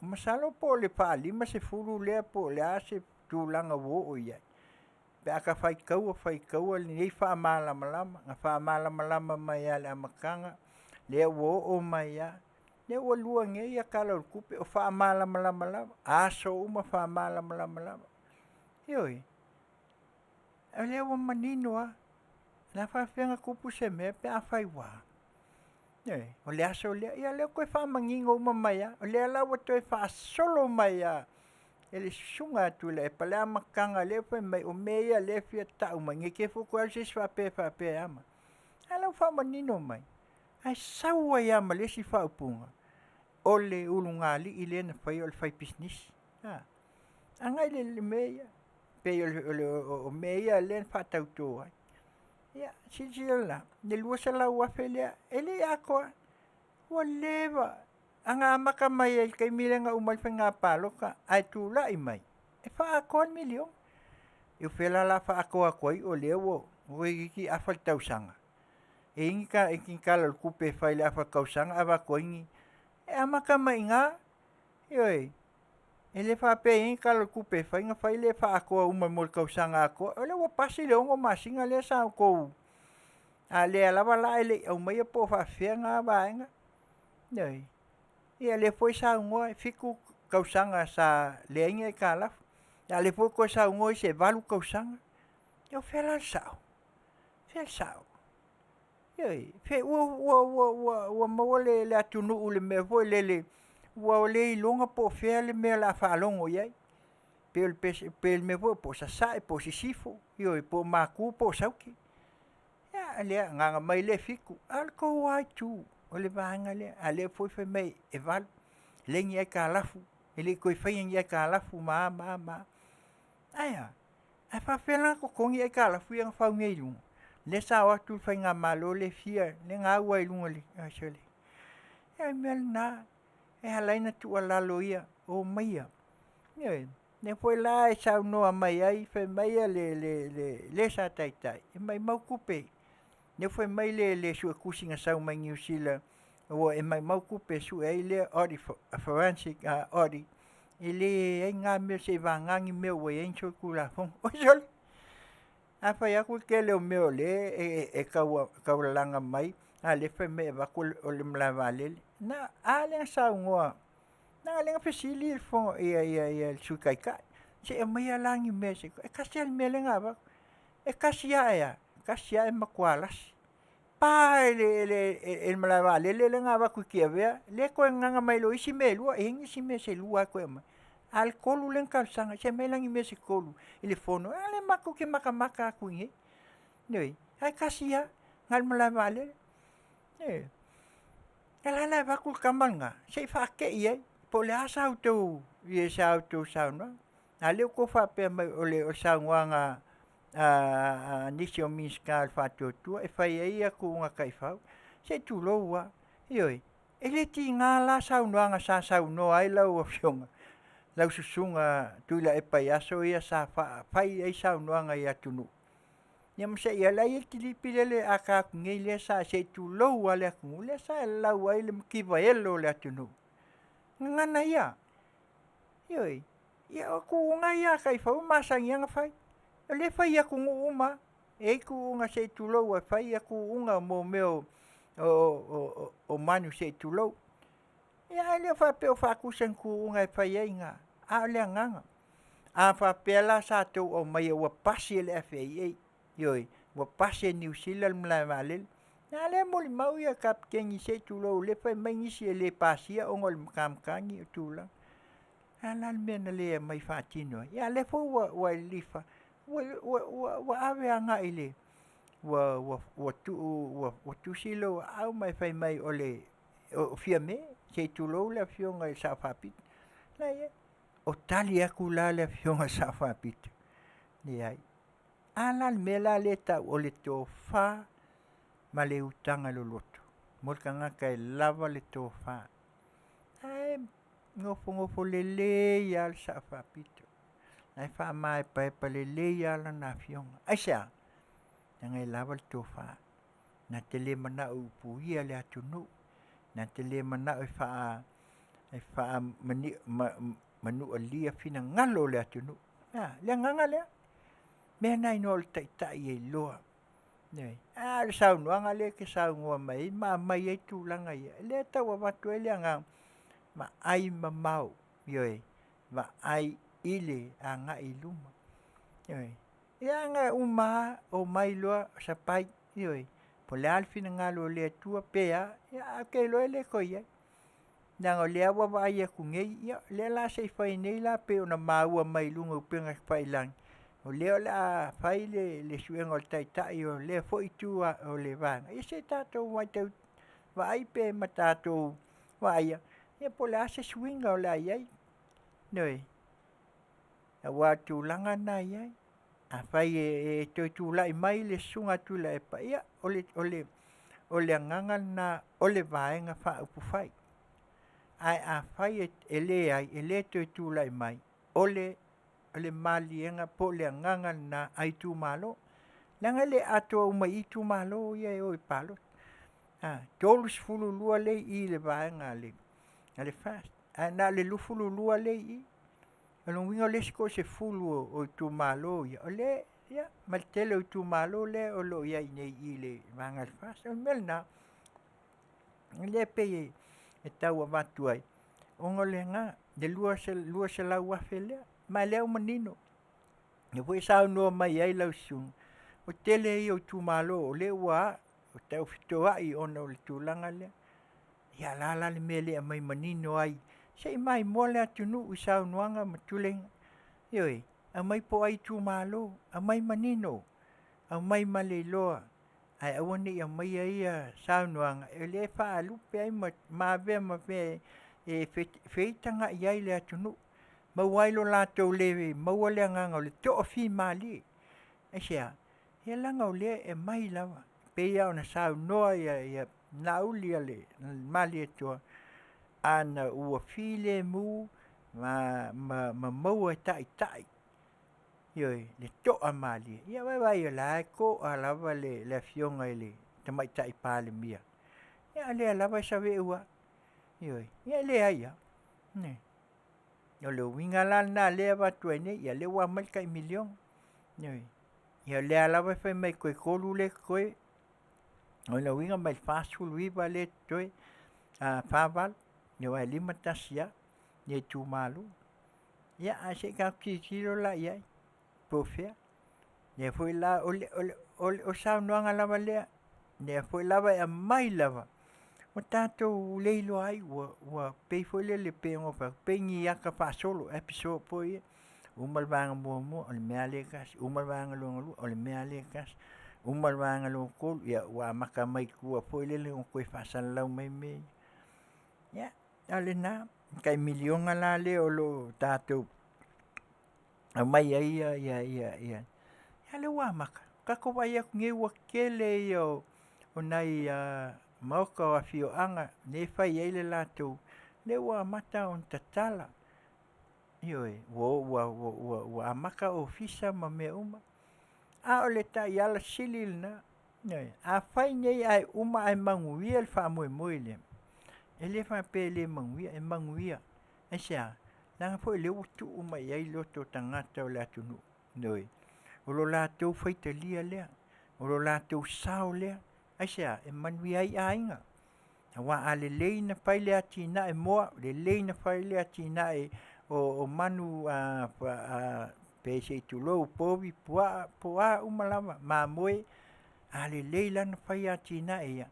masalo po o le faa-50 lea po o le a se tulaga ua oo i ai pe a ta faitaua faitaua lenei faamalamalama. Na faamalamalama mai lava i le amataga, lea ua oo mai lava, lea ua lua nei Tala o le Tupe o faamalamalama lava, aso uma faamalamalama lava. Ioe, o lea ua manino lava. O le a faapefea ona tupu se mea pe afai ua... Ioe, o le aso lea. Ia o lea ua toe faamanino uma mai lava. O lea la ua toe faasolo mai lava e le Susuga ia Tuilaepa le amataga lea fai mai o mea ia o lea e fia tau mai, ne i te i foi ua toe alu se isi faapea e faapea e a mai, a o la e ua faamanino mai, ae sau ai lava ma le isi faaupuga, o le ulugalii lea na faia o le faipisinisi. A, agai i le mea ia, pei o mea ia lea na faatauto ai. Ia, silasila la, le $200,000 lea, e le i atoa. Ua leva na amata mai ai i le taimi lea na uma ai le faiga palota ae tulai mai e faaatoa le $1miliona. O fea la o le a faaatoa atu ai o lea ua toeitiiti afa le tausaga? E i ai ni Tala o le Tupe e fai i le afa tausaga avatu ai ni... E amata mai i ina, ioe, e le faapea e i ai ni Tala o le Tupe e fai ona fai lea faaatoa uma mo le tausaga atoa. O lea ua pasi le 6 masina lea sa outou... a o lea lava la e le i aumaia po o faapefea na vaega. Ioe. Ia lea foi e saunoa e 7 tausaga sa leai ni aitalafu, a o lea foi ua toe saunoa isi e 8 tausaga. Ia o fea la le sao? O fea le sao? Ioe, ua maua le atunuu i le mea foi lele ua le iloga po o fea le mea o le a faalogo i ai. Pei o le mea foi lea po o sasae po o sisifo, ioe, po o matu po o saute. Ia lea, agaga mai lea e 7, a o le tou lava itu, o le vaega lea, a o lea foi fai mai e 8, leai ni aitalafu, e le i toe faia ni aitalafu ma a ma a ma a. Ae a? Ae faapefea la ona totogi aitalafu ia na fau nei i luga? Lea sa o atu le faigamalo lea e fia, lea na au ai i luga i le... sole, ia o le mea lena e ala ai ona tuualalo ia, omaia, ioe. O lea foi la e saunoa mai ai fai mai le sa taitai, e maumau tupe. Lea foi fai mai le suetusi na sau mai Niu Sila ua e maumau tupe e sue ai lea audit, forensic audit, e leai na mea seiavagana ni mea ua i ai ni solitulafono. Oi sole! A fai atu le tele o mea o lea e tau lalaga mai, a o lea e fai mai e avatu o le malae vaalele. A lea na saunoa Leaga lea na fesili le fofoga ia ia ia le Sui Taitai, se i aumaia la ni mea se i e tasi lava le mea lea na avatu, e tasi lava e a? Tasi lava e matua lasi. Pa i le le malae vaalele lea na avatu i Tiavea, lea toe gagana mai loa e isi mea e lua, e i ai nisi mea se lua toe aumai. A o le tolu lea na talosaga ai, se i aumai la ni mea se tolu i le Fono, a lea matou te matamata atu i inei. Ioe, ae tasi lava, na o le malae vaalele. Ioe. O la e avatu le tama lena, se i faatei ai, po o le a sa outou saunoaga. A o lea ua outou faapea mai o le saunoaga a nisi o Minisita o le Faatuatua e fai ai tuuga taifau. Se i tulou lava, ioe, e le tiga la saunoaga sa saunoa ai lau afioga, lau susuga Tuilaepa i aso ia sa fai ai saunoaga i atunuu, ia ma seia o la e i ai le kilipi lea e ata atu nei lea sa se i tulou lava le atunuu, lea sa lau ai le mativa elo o le atunuu. Gagana ia, ioe, ia o tuuga ia a taifau e masani lava ona fai. O lea e fai i atunuu uma lava. E i ai tuuga se i tulou e fai tuuga mo mea o manu se i tulou. Ia ae le faapea o faatusa i tuuga e fai ai na, a o le agaga, a faapea la sa outou aumaia ua pasi e le FAA, ioe, ua pasi e Niu Sila le malae vaalele, a lea e molimau le Kapeteni se i tulou o lea e fai mai nisi e le pasia ona o le matamatagi o tulaga. O le a la le mea na le aumai faatino ai? Ia a o lea foi ua lilifa, ua ave agai i le ua tuu ua tusi lou aao ma e fai mai o le o Fiame, se i tulou le Afioga i le Sao Faapito. Leai, o tali atu la le Afioga i le Sao Faapito, leai. A la le mea la lea e tau o le tofa ma le utaga loloto mo le tagata e lava le tofa. Ae nofonofo lelei lava le Sao Faapito, la e faamaepaepa lelei lava lana afioga. Aisea? Leaga e lava le tofa. Na te le manao e upuia le atunuu, na te le manao e faamanualia finagalo o le atunuu. A, le agaga lea. O le mea lena e igoa o le taitai e iloa. Ioe. A o le saunoaga lea e te saunoa mai ai ma aumai ai tulaga ia, lea e tau avatu ai le agaga, vaai mamao, ioe, vaai i le agai i luma. Ioe. Ia na uma lava, omai loa sapai, ioe, po o le a le finagalo o le Atua pe a, ia ae ou te iloa e le toe i ai. Leaga o lea ua vaai atu nei, ia o lea o le a se i fai nei la pei ona maua mai luga o upega tafailagi, o lea o le a fai le suega o le Taitai o lea foi itu o le Vaega, ia se i tatou vaai pe ma tatou vaaia, ia po o le a se suiga o le a i ai. Ioe. Aua o le tulaga lena e i ai. Afai e toe tulai mai le Susuga a Tuilaepa, ia o le agaga lena o le Vaega Faaupufai. Ae afai e leai, e le toe tulai mai, o le maliega po o le agaga lena a itumalo. Leaga e le atoa uma i i itumalo ia e o i le palota. 32 lea e i i le vaega a le FAST, ae na o le 22 lea e i i. O lona uiga o le isi toasefulu o itumalo ia, o lea, ia, ma le tele o itumalo lea o lo o i ai nei i le vaega a le FAST. O le mea lena, o lea e pei e tau avatu ai, ona o le agaga, le 200,000 lea, ma o lea ua manino. O lea foi e saunoa mai ai lau susuga, o le tele ia o itumalo o lea ua tau fetoai ona o le tulaga lea. Ia o le a la le mea e le aumai manino ai, se i maimoa le atunuu i saunoaga ma tuleiga. Ioe, aumai po o ai itumalo, aumai manino, aumai ma le iloa, ae aua ne i aumaia ia saunoaga, o lea e faalupe ai ma avea ma mea e feitagai ai le atunuu, maua ai lo latou le maua le agaga o le toafimalie. Aisea? Ia leaga o lea e aumai lava, pei lava ona saunoa Laauli Malietoa, ana ua filemu ma maua e taitai, ioe, le toamalie, ia vaai o la e toa lava le afioga i le Tamaitai Palemia, a o lea lava e saveu lava. Ioe, ia e leai lava. O le uiga la lena o lea e avatu ai nei, ia o lea ua aumai le tai $1 miliona. Ioe. Ia o lea lava e fai mai toe 3 lea e totoe, o lona uiga mai le 49 lea e totoe, 48, aua e 51 lava. ia itumalo. Ia ae se i tatou tilotilo la i ai po o fea. Lea foi la o le o le saunoaga lava lea, lea foi lava e aumai lava, ua tatou le iloa ai ua pei foi lele pei ona ou fai atu, pei ni ata faasolo episode foi ia, uma le vaega muamua o le mea lava lea e tasi, uma le vaega lona lua, o le mea lava lea e tasi, uma le vaega lona tolu, ia ua amata mai tua foi lele ona toe faasalalau mai mea ia. Ia, a o lena. O le tai $1 miliona la lea o lo o tatou aumai ai ia... a lea ua amata. Ua tatou vaai atu nei ua tele ia o nai maota o afioaga lea e fai ai le latou... lea ua amata ona tatala. Ioe, ua amata ofisa ma mea uma, a o le taiala sili lena. Ioe. Afai nei ae uma ae manuia le faamoemoe lea, e le faapea e le manuia, e manuia. Aisea? Leaga foi o lea ua tuu uma i ai loto o tagata o le atunuu, ioe, o lo latou faitalia lea, o lo latou sao lea. Aisea? E manuia ai aiga. Aua a lelei ona fai le atinae moa, lelei ona fai le atinae o manu pe se i tulou, povi, puaa, po o a uma lava, mamoe, a lelei la ona fai atinae ia,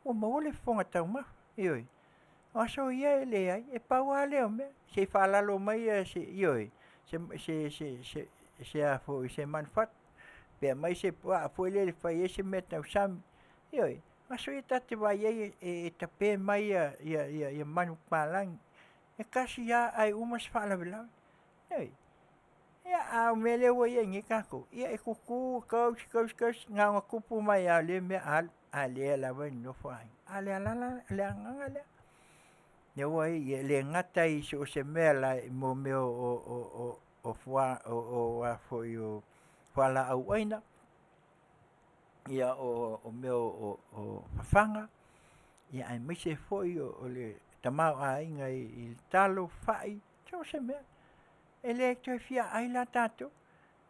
ua maua le fofoga taumafa, ioe. O aso ia e leai, e pau lava lea o mea, se i faalalo mai se, ioe, se manufatu, pe aumai se puaa foi lele e fai ai se meatausami, ioe. O aso ia ta te vaai ai e tape mai manupapalagi, e tasi lava ae uma se faalavelave, ioe. Ia, a o le mea lea ua i ai nei tatou, ia e tutu, ghost, ghost, ghost, na ona tupu mai lava o lea mea alu, a o lea lava e nonofo aiga. A o le agaga lea, lea ua i ai, e le gata i so o se mea mo mea o fualaau aina, ia o mea o fafaga, aemaise foi o le tamaoaiga i talo, fai, so o se mea. E le toe fia ai la tatou,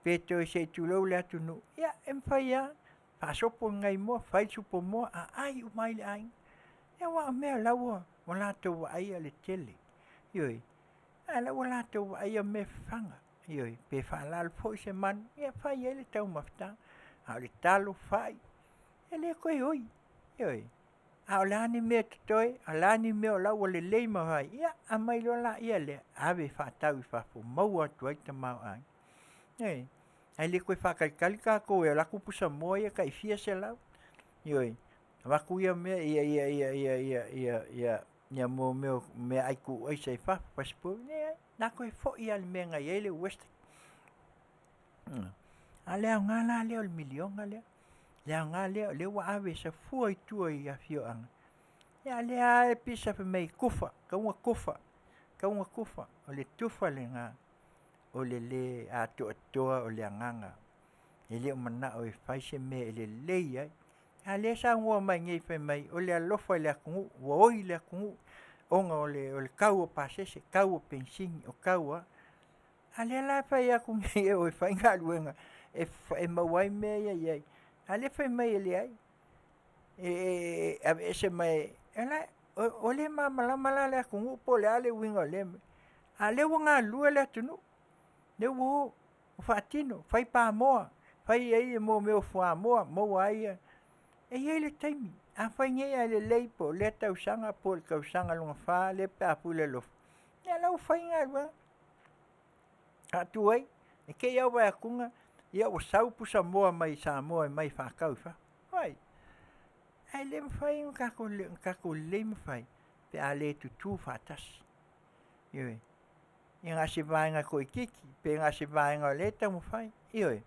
pe toe se i tulou le atunuu, ia e mafai lava, faasopo ni nai moa, fai le supo moa, aai uma ai le aiga. Ia aua o mea o la ua latou vaaia le tele, ioe. A o la ua latou vaaia mea fafaga, ioe, pe faalalo foi se manu, ia fai ai le taumafataga. A o le talo, fai, e le toe oi, ioe. A o le a ni mea e totoe, o le a ni mea o la ua lelei ma fai, ia aumai loa lea, ave e faatau i fafo, maua atu ai le tamaoaiga. Ioe. Ae le toe faatalitali tatou e alu atu pusamoa ia tai fia selau, ioe, avatu ia mea ia mea o meaai tuuaisa i fafo, fasipovi, leai, o le a toe foi lava i le mea na i ai le WESTEC. A o le aoga la lea o le $1 miliona lea, le aoga lea o lea ua ave e safua i tua i afioaga, a o lea lava e pisa fai mai e tufa, tatau ona tufa, tatau ona tufa. O le tufa lena o le le atoatoa o le agaga, e le o manao e fai se mea e lelei ai. A o lea e saunoa mai nei fai mai o le alofa i le atunuu, ua oi le atunuu ona o le tau o pasese, tau o penisini, o tau o a. A o lea la e fai atu nei e o e fai galuega e maua ai mea ia e i ai, a o lea e fai mai e leai, e aveese mai, ua le malamalama la le atunuu po o le a le uiga o lea mea. A o lea ua galulue le atunuu, lea ua o ua faatino, fai pamoa, fai ai mea o fuamoa, maua ai. E i ai le taimi, afai nei ae lelei po o lea tausaga po o le tausaga lona fa lea pe a pule alofa, ia o la ua fai galuega. Faatu ai, ne i te i lava ua vaai atu ua sau pusamoa mai Samoa e aumai e faatau i fafo. Oi, ae le mafai ona tatou lelei ma fai pe a le tutu faatasi. Ioe. Ia na o se vaega toaitiiti pe na o se vaega o lea e taumafai. Ioe.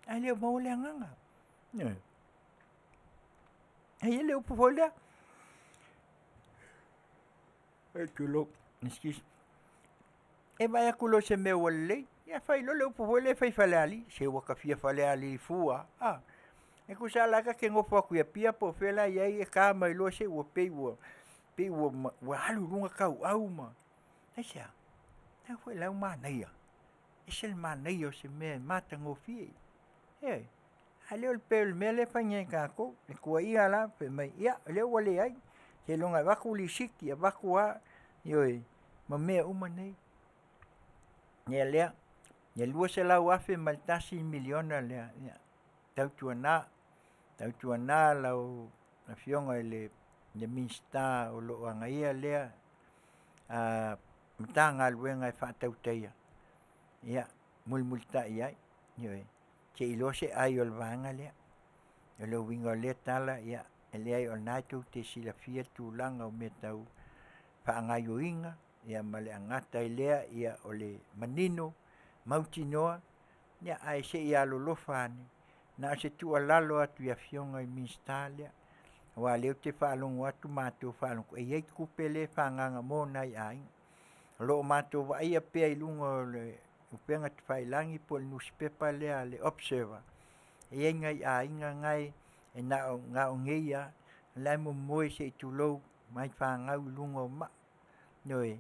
Ae le o maua le agaga. Ioe. E i ai le upu foi lea, tulou, excuse. E vaai atu loa i se mea ua lelei, ia fai loa le upu foi lea e fai i Falealili, se ua ta fia Falealili fua lava. A, e tusa lava la ta te nofo atu i Apia po o fea la e i ai e ta mai loa se ua pei ua pei ua alu i luga tauau ma... Aisea? Leaga foi o la e ua manaia, e ese le manaia o se mea e matagofie. Ioe. A le o le pei o le mea lea e fai nei e tatou, le tuuaia la, fai mai, ia, o lea ua leai, seiloga e avatu lisiti, avatu a, ioe. ma mea uma nei. Ia lea, le $200,000 ma le $1 miliona lea, ia tautuana, tautuana lau Afioga i le Minisita o lo o agaia lea Matagaluega e faatautaia, ia mulimulitai i ai, ioe, se i iloa se ai o le vaega lea. O le uiga o lea tala, ia e leai o lena e tou te silafia le tulaga o mea tau faagaoioiga ma le gata ai lea o le manino, mautinoa, ae se i alolofa ane, na o se tuualalo atu i Afioga i Minisita lea, aua o lea ou te faalogo atu matou faalogo atu e i ai tupe lea e faaagaaga mo nai aiga. O lo o matou vaaia pea i luga o le upega tafailagi po o le nusipepa lea a le Observer, e i ai nai aiga na e na o nei lava o la e momoe se i tulou nai fanau i luga o maa, ioe,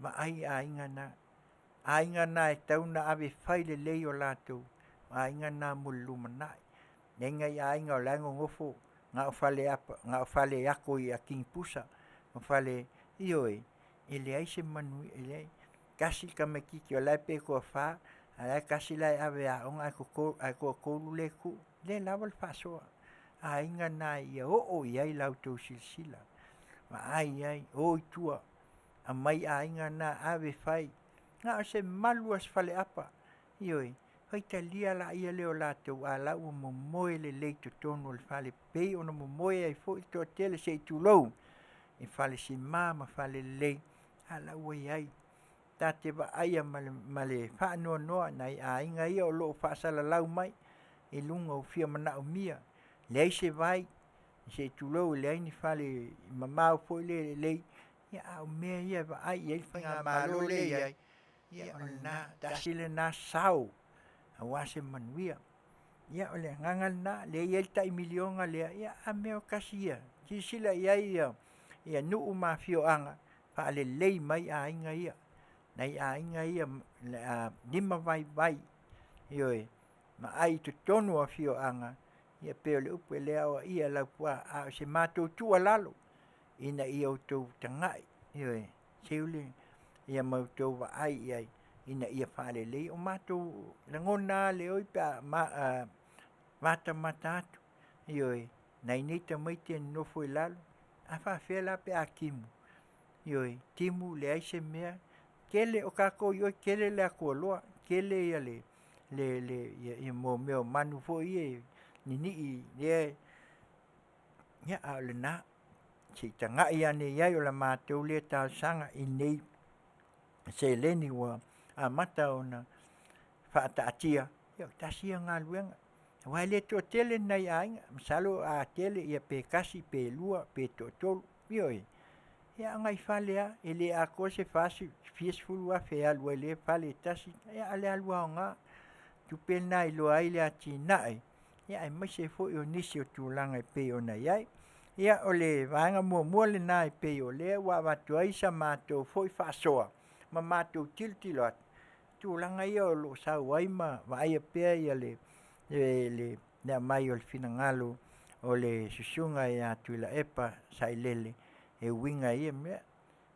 vaai aiga na. O aiga na e tatau ona ave e fai lelei o latou aiga na mo le lumanai. E i ai nai aiga o la e nonofo na o fale ato i atigipusa, o fale, ioe, e leai se manuia, e leai. Tasi le tamaitiiti o la e pe toafa, a o la e tasi la e ave e aoga ae toatolu la e tuu, e le lava le faasoa. O aiga na ia oo i ai la outou silasila, vaai i ai, o i tua, aumai aiga na ave e fai, na o se malu lava o se faleapa, ioe, faitalia lea o latou a o la e ua momoe lelei i totonu o le fale e pei ona momoe ai foi le toatele se i tulou i fale sima ma fale lelei, a o la e ua i ai. Ta te vaaia ma le faanoanoa nai aiga ia o lo o faasalalau mai i luga ua fia manaomia, leai se vai, se i tulou, leai ni fale mamao foi lea lelei, a o mea ia e vaai i ai le faigamalo lea e i ai, ia o lena, tasi lena sao aua se manuia. Ia, o le agaga lena, lea e i ai le tai $1 miliona lea, a mea o le tasi ia, silasila i ai nuu ma afioaga, faalelei mai aiga ia, nai aiga ia limavaivai, ioe, vaai i totonu o afioaga, ia pei o le upu, e le aoaia e Laupua, a o se matou tuualalo, ina ia outou tagai, ioe, ia ma outou vaai i ai ina ia faaleleia. O matou lagona lava leoi pe a matamata atu, ioe, nai nei tamaiti e nonofo i lalo, a faapefea la pe a timu? Ioe, timu leai se mea, tele, o tatou i o e tele le atualoa, tele mea o manu foi ia ninii lea, ia a o lena. Se i tagai ane i ai. O la matou lea talosaga i lenei seleni ua amata ona faataatia, ia tasi ia galuega, aua e le toatele ni nai aiga, masalo a tele pe tasi pe lua pe toatolu, ioe. Ia a o nai fale lava, e le atoa se fia sefulu afe e alu ai i lea fale e tasi, a o le alu aoga. O le tupe lena e iloa ai le atinae, aemaise foi o nisi o tulaga e pei ona i ai. Ia, o le vaega muamua lena e pei o lea ua avatu ai sa matou foi faasoa ma matou tilotilo atu i tulaga ia o lo o sau ai ma vaaia pea le aumai o le finagalo o le Susuga ia Tuilaepa Sailele e uiga i ia mea.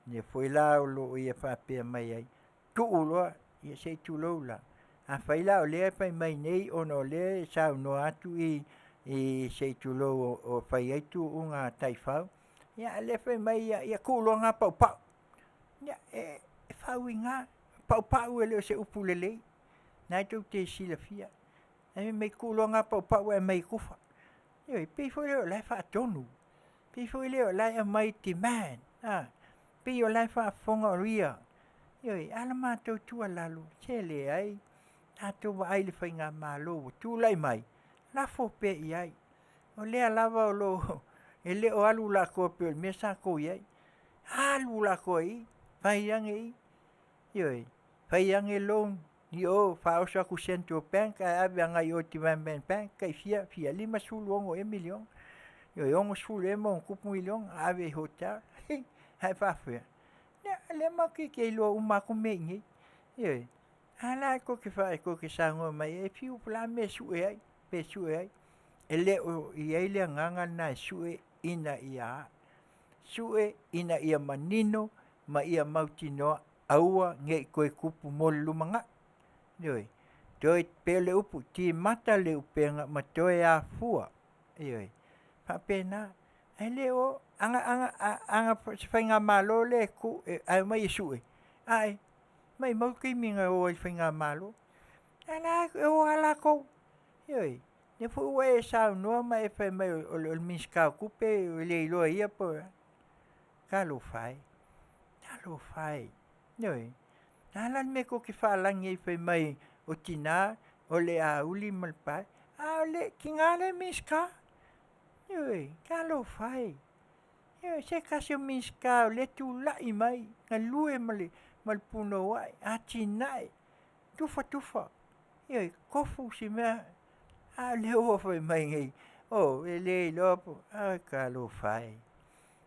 Lea foi la o lo o ia faapea mai ai, tuu loa, ia se i tulou la, afai la o lea e fai mai nei ona o lea e saunoa atu i se i tulou o fai ai tuuga a taifau, a o lea e fai mai ia tuu loa na paupau. Ia, e faauiga, paupau e le o se upu lelei, o lena tou te silafia. Ae fai mai tuu loa na paupau ae aumai e tufa. Ioe, e pei foi lea o la e faatonu, pei foi lea o la e aumai, demand, a, pei o la e faafofoga o ia. Ioe, a o le matou tuualalo, se leai, tatou vaai i le faigamalo ua tulai mai, lafo pea i ai. O lea lava o lo o, e le o alu latou pei o le mea sa outou i ai. Alu latou i i, fai ane i, ioe, fai ane loan i o, faaoso atu i Central Bank ae ave agai i o i le Development Bank, tai fia, fia $56 ea miliona, ioe, 60 ea ma ono tupu miliona ave i hotel. Ae faapefea? Ia, o lea matou te iloa uma atu mea i inei, ioe. A o la e tou te saunoa mai e fiu, po o le a le mea e sue ai, pe sue ai. E le o i ai le agaga lena e sue ina ia a? Sue ina ia manino ma ia mautinoa aua ne i toe tupu mo le lumanai. Ioe. Toe pei o le upu, timata le upega ma toe afua. Ioe. Faapena. Ae le o aga aga aga se faigamalo lea e tu ae omai e sue, ae maumau le taimi na o ai i le faigamalo. Ae la e o lava latou. Ioe. Lea foi ua e saunoa ma e fai mai o le Minisita o Tupe e le iloa e ia po o a. Talofa e, talofa e, ioe. O le a la le mea tou te faalagi ai fai mai o tina o le auli ma le pae, a o le tina lea e Minisita. Ioe, talofa e, ioe, se tasi o Minisita o lea e tulai mai, galue ma le punouai, atinae, tufa tufa, ioe, tofu si mea, a o lea ua fai mai nei, oh, e le iloa po, oi talofa e.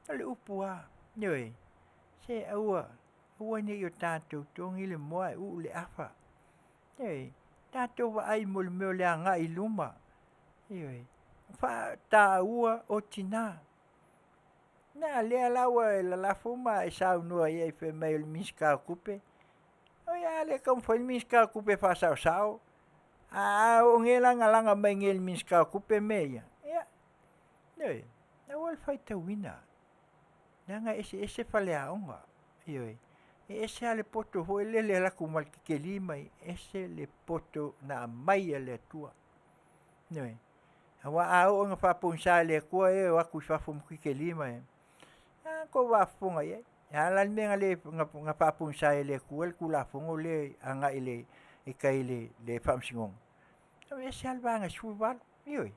O le upu lava, ioe, se aua, aua ne i o tatou togi le moa ae uu le afa. Ioe, tatou vaai mo le mea o le agai i luma. Ioe, faataua o tina. Na lea la ua e lalafo ma e saunoa i ai fai mai o le Minisita o Tupe. Oi a le taumafai le Minisita o Tupe e faasaosao. A oo nei la ina laga mai nei e le Minisita o Tupe mea ia, ia, ioe, aua le faitauina, leaga e eseese faleaoga, ioe, e ese lava le poto foi lele e alu atu ma le kekeli mai, ese le poto na aumai e le Atua. Ioe. Aua a oo ina faapogisa e le Atua e o atu i fafo ma kekeli mai, a tou faafofoga i ai. E a la le mea na le na faapogisa ai e le Atua le Tulafono lea agai i le i tai i le Faamasinoga? E ese lava le Vaega 18, ioe.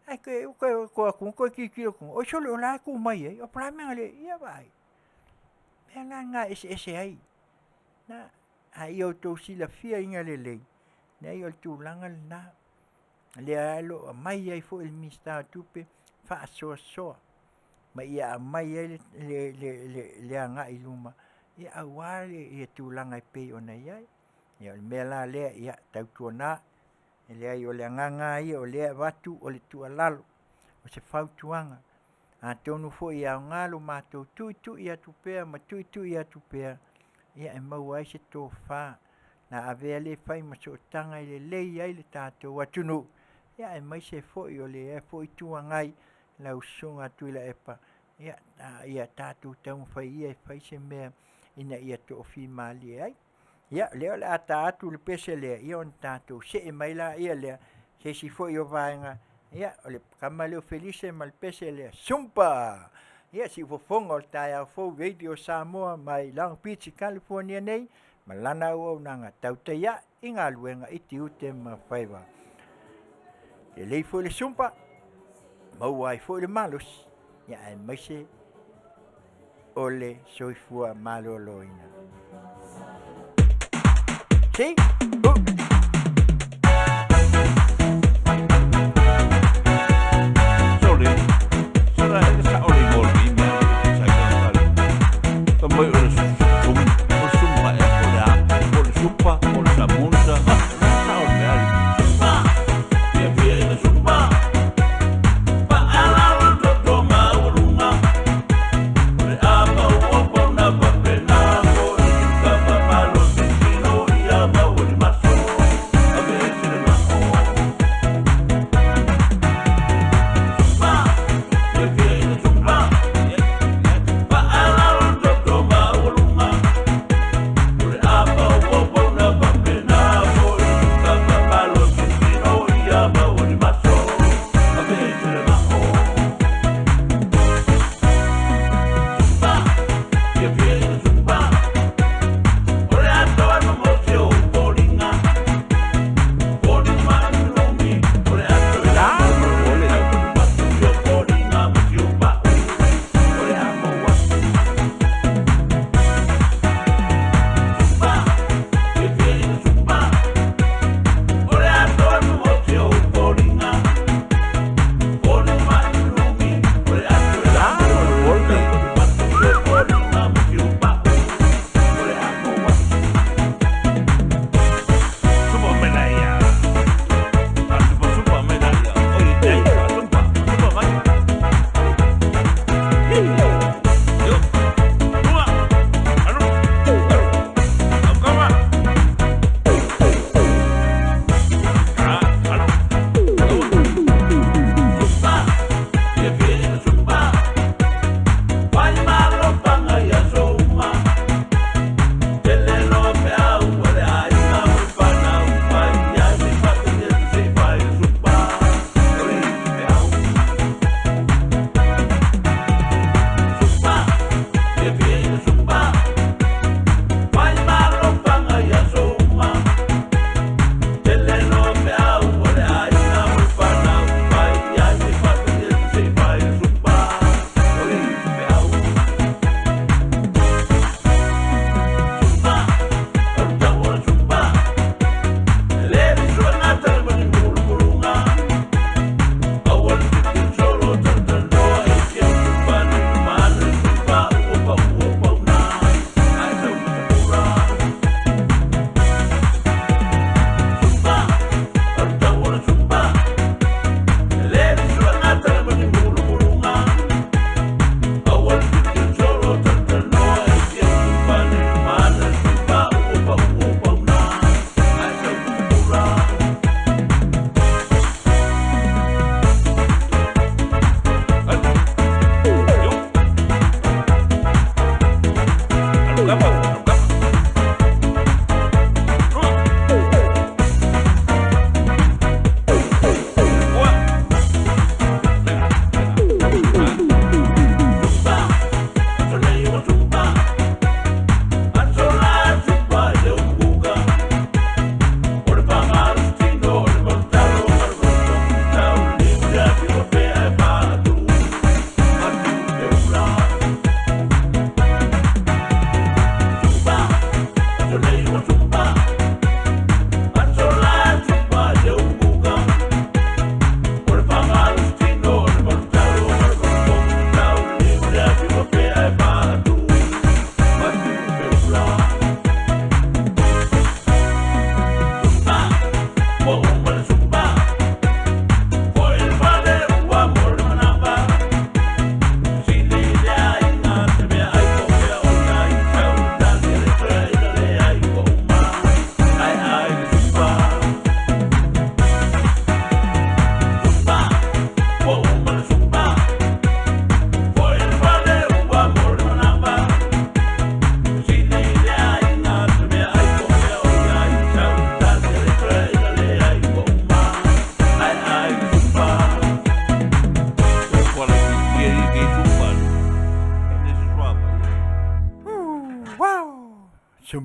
Ae toe o atu toe tilotilo atu, oi sole o la e tu mai ai, o le a le mea na le… Ia vaai. O le mea la lena e eseese ai. Na, a ia outou silafiaina lelei, leai o le tulaga lena. Lea o lo o aumai ai foi e le Minisita o Tupe faasoasoa ma ia aumai ai le agai i luma aua le tulaga e pei ona i ai. Ia o le mea la lea, ia tautuana, e leai o le agaga lava ia o lea e avatu o le tuualalo, o se fautuaga, atonu foi e aoga lo matou tuitui atu pea ma tuitui atu pea e maua ai se tofa na avea lea fai ma sootaga e lelei ai le tatou atunuu, aemaise foi o le foi Itu Agai, lau Susuga Tuilaepa, ia tatou taumafai ia e fai se mea ina ia toafimalie ai. Ia, o lea o le a ta atu le pese lea, ia ona tatou see mai laia lea i se isi foi o vaega, ia, o le tama lea o Felise ma le pese lea, Zumba! Ia, siufofoga o le taeao fou Radio Samoa mai Long Beach i California nei, ma lana auaunaga tautai ae i galuega i tiute ma faiva. Lelei foi le Zumba, maua ai foi le malosi, ia aemaise o le soifua maloloina. Si, u. Sole, sala e le sa'o le igoa o lenei mea e tusa ai ka tali. Fai mai o le sum, o le sumpa ea po o le a, po o le supa, po o le samusa, ha, o le a le sa'o o le mea alii. Sumpa, fiafia i le sumpa, paʻala le toto maualuga, o le apa ua pauna faapena, foi ka faamalosi tino ia maua.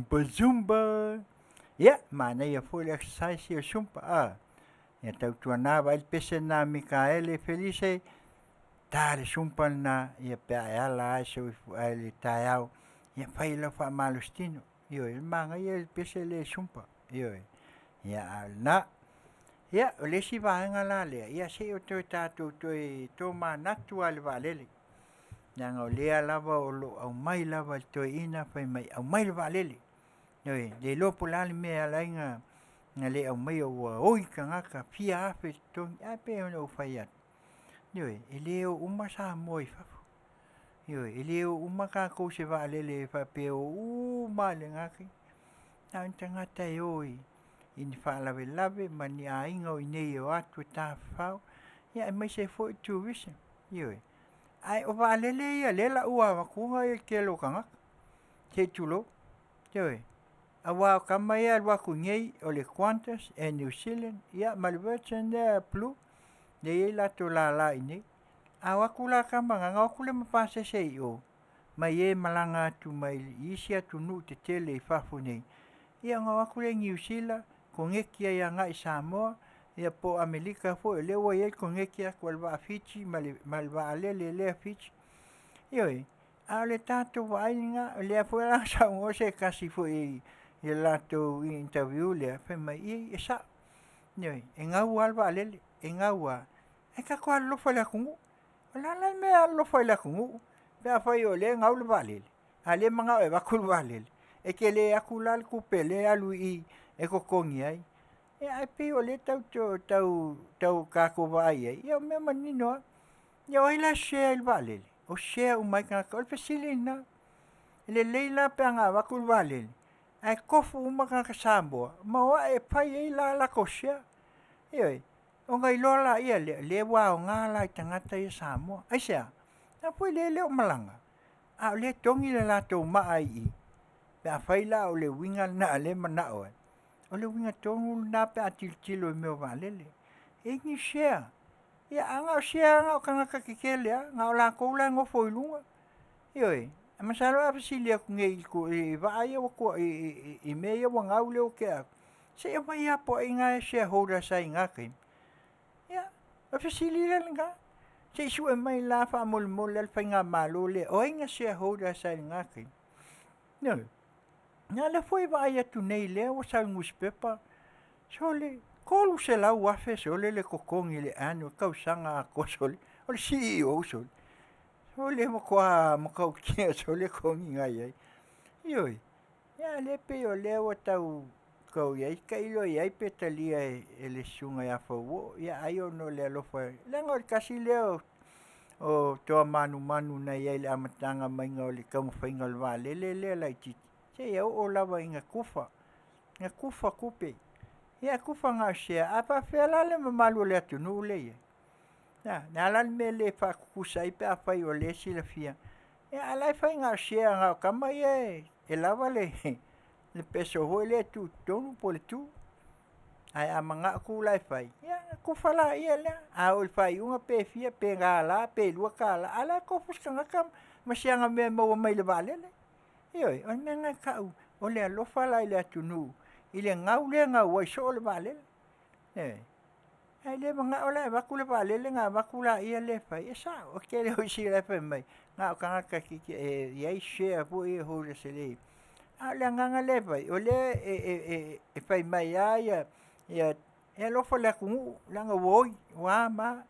Zumba Zumba. Ia, manaia foi le exercise ia o Zumba, a. Ia tautuana vaai le pese lena a Mikaele Felise, ta le Zumba lena, ia pe a e ala lava i le taeao, ia fai lau faamalositino. Ioe, o le manaia ia o le pese lea Zumba, ioe. Ia a o lena. Ia, o le isi vaega la lea, ia se i o toe tatou toe tomanatu lava i le vaalele, leaga o lea lava o lo o aumai lava e le toeaina fai mai, aumai le vaalele. Ioe, le iloa po o le a le mea e ala ai ona le aumaia ua oi tagata, fia afe le totogi, ae pei ona ou fai atu, ioe, e le o uma Samoa i fafo. Ioe, e le o uma tatou i se vaalele faapea e o uma lava i lena taimi. Na o ni tagata e o i ni faalavelave ma ni aiga o i inei e o atu e tafafao, aemaise foi tourism, ioe. Ae o vaalele ia o lea e lauina avatuina le tele o tagata, se i tulou, ioe. Aua o tama ia e alu atu nei, o le Qantas, Air New Zealand, ia ma le Virgin lea Blue lea e i ai latou lala i inei. A o atu la tama na, ona o atu lea ma pasese i o mai e malaga atu mai isi atunuu tetele i fafo nei, ia ona o atu lea i Niu Sila koneti ai agai i Samoa, ia po o Amerika foi o lea ua i ai le koneti atu a le vaa Fiji ma le vaalele lea Fiji. Ioe, a o le tatou vaai lena, o lea foi la na saunoa se tasi foi i le latou interview lea, fai mai, ii, e sa'o, ioe, e gau lava le vaalele, e gau lava, ae tatou alolofa i le atunuu. O le a la le mea e alolofa ai i le atunuu pe afai o lea e gau le vaalele, a o lea e manao e avatu le vaalele? E tele atu la le tupe o lea e alu i i e totogi ai. Ia ae pei o lea e tau tatou vaai i ai, ia o mea manino lava. Ia o ai la e share i le vaalele? O share uma ai tagata. O le fesili lena. E lelei la pe ana avatu le vaalele ae tofu uma tagata Samoa ma o ae e fai ai la latou share. Ioe. Ona iloa laia lea, o lea ua aoga la i tagata ia Samoa. Aisea? Aua foi o lea e le o malaga, a o lea e togi le latou maa i i, pe afai la o le uiga lena o lea e manao ai, o le uiga tonu lena pe a tilotilo i mea o vaalele. E i ai ni share. Ia a na o share lava na o tagata tetele lava, na o latou la e nofo i luga. Ioe. Masalo a fesili atu nei i vaa ia ua i mea ia ua gau lea ua tea atu, se i aumai lava po o ai na e shareholders ai i na taimi. Ia, o le fesili la lena. Se i sue mai la faamolemole a le faigamalo lea, o ai na shareholders ai i lena taimi? Ioe. Ia lea foi e vaai atu nei lea ua sau i le nusipepa, sole, $300,000 sole le totogi i le annual, tausaga atoa sole, o le CEO sole. O le matua matautia sole totogi na i ai. Ioe, ia a o lea e pei o lea ua tau tau i ai, tailo i ai pe talia e le susuga ia Fauoo, ia ai ona o le alofa, leaga o le tasi lea o toa manumanu na i ai i le amataga maiga o le taumafaiga o le vaalele lea laitiiti, seia oo lava ina kufa, na kufa tupe. Ia kufa na o share, ae faapefea la le mamalu o le atunuu lea e i ai? A, o le a la le mea e le faatutusa ai pe afai o lea e silafia, ia a o la e fai na o share na o tama ia e lava le peso foi lea e tuu i totonu po o le 2. Ae a manao tou la e fai, ia ona kufa laia lea. A oo i le faaiuga pe fia, pe $1 pe $2, a o la e tofu si tagata ma si ana mea e maua mai le vaalele. Ioe, o le mea lena e tau, o le alofa la i le atunuu i le gau lea e gau ai soo le vaalele. Ioe. Ae le manao la e avatu le vaalele ona avatu laia lea e fai. E sao, o le tele o isi la e fai mai, na o tagata e i ai share foi ia holders e le... A o le agaga lea e fai, o lea e fai mai lava ia e alofa i le atunuu, leaga ua oi, ua a ma a,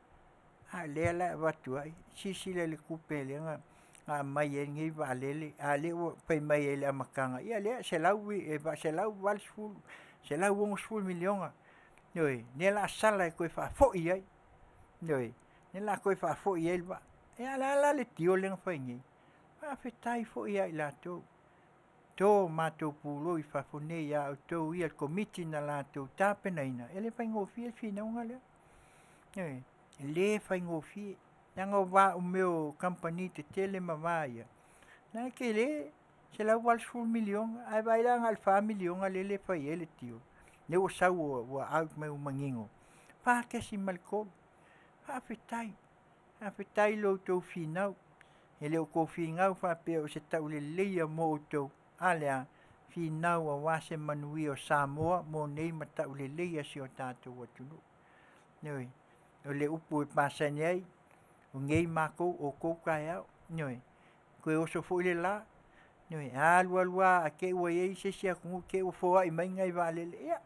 a o lea la e avatu ai. Silasila i le tupe lea na aumai ai lenei vaalele, a o lea ua fai mai ai i le amataga, ia lea e 180, 160 miliona, ioe, lea o le a sala e toe faafoi ai, ioe, lea o le a toe faafoi ai le vaa. Ia a o le a la le deal lea na fai nei? Faafetai foi ia i latou, to matou pulou i fafo nei ia outou ia le Komiti na latou tapenaina, e le faigofie le finauga lea. Ioe, e le faigofie, leaga o va o mea o kamupani tetele ma va ia, la e tele, $180 miliona, ae vaai la na o le $4 miliona lea e le fai ai le deal, lea ua sau ua out mai ua manino, 4.3. Faafetai, faafetai i lo outou finau. E le o outou finau faapea o se tauleleia mo outou, a le a? finau auā se manuia o Samoa mo nei ma tauleleia si o tatou atunuu. Ioe, o le upu e masani ai, o nei makou o outou taeao. Ioe, toe oso foi le la, ioe, alu alu lava ae te i ua i ai se isi atunuu te i ua foai mai ni nai vaalele. Ia,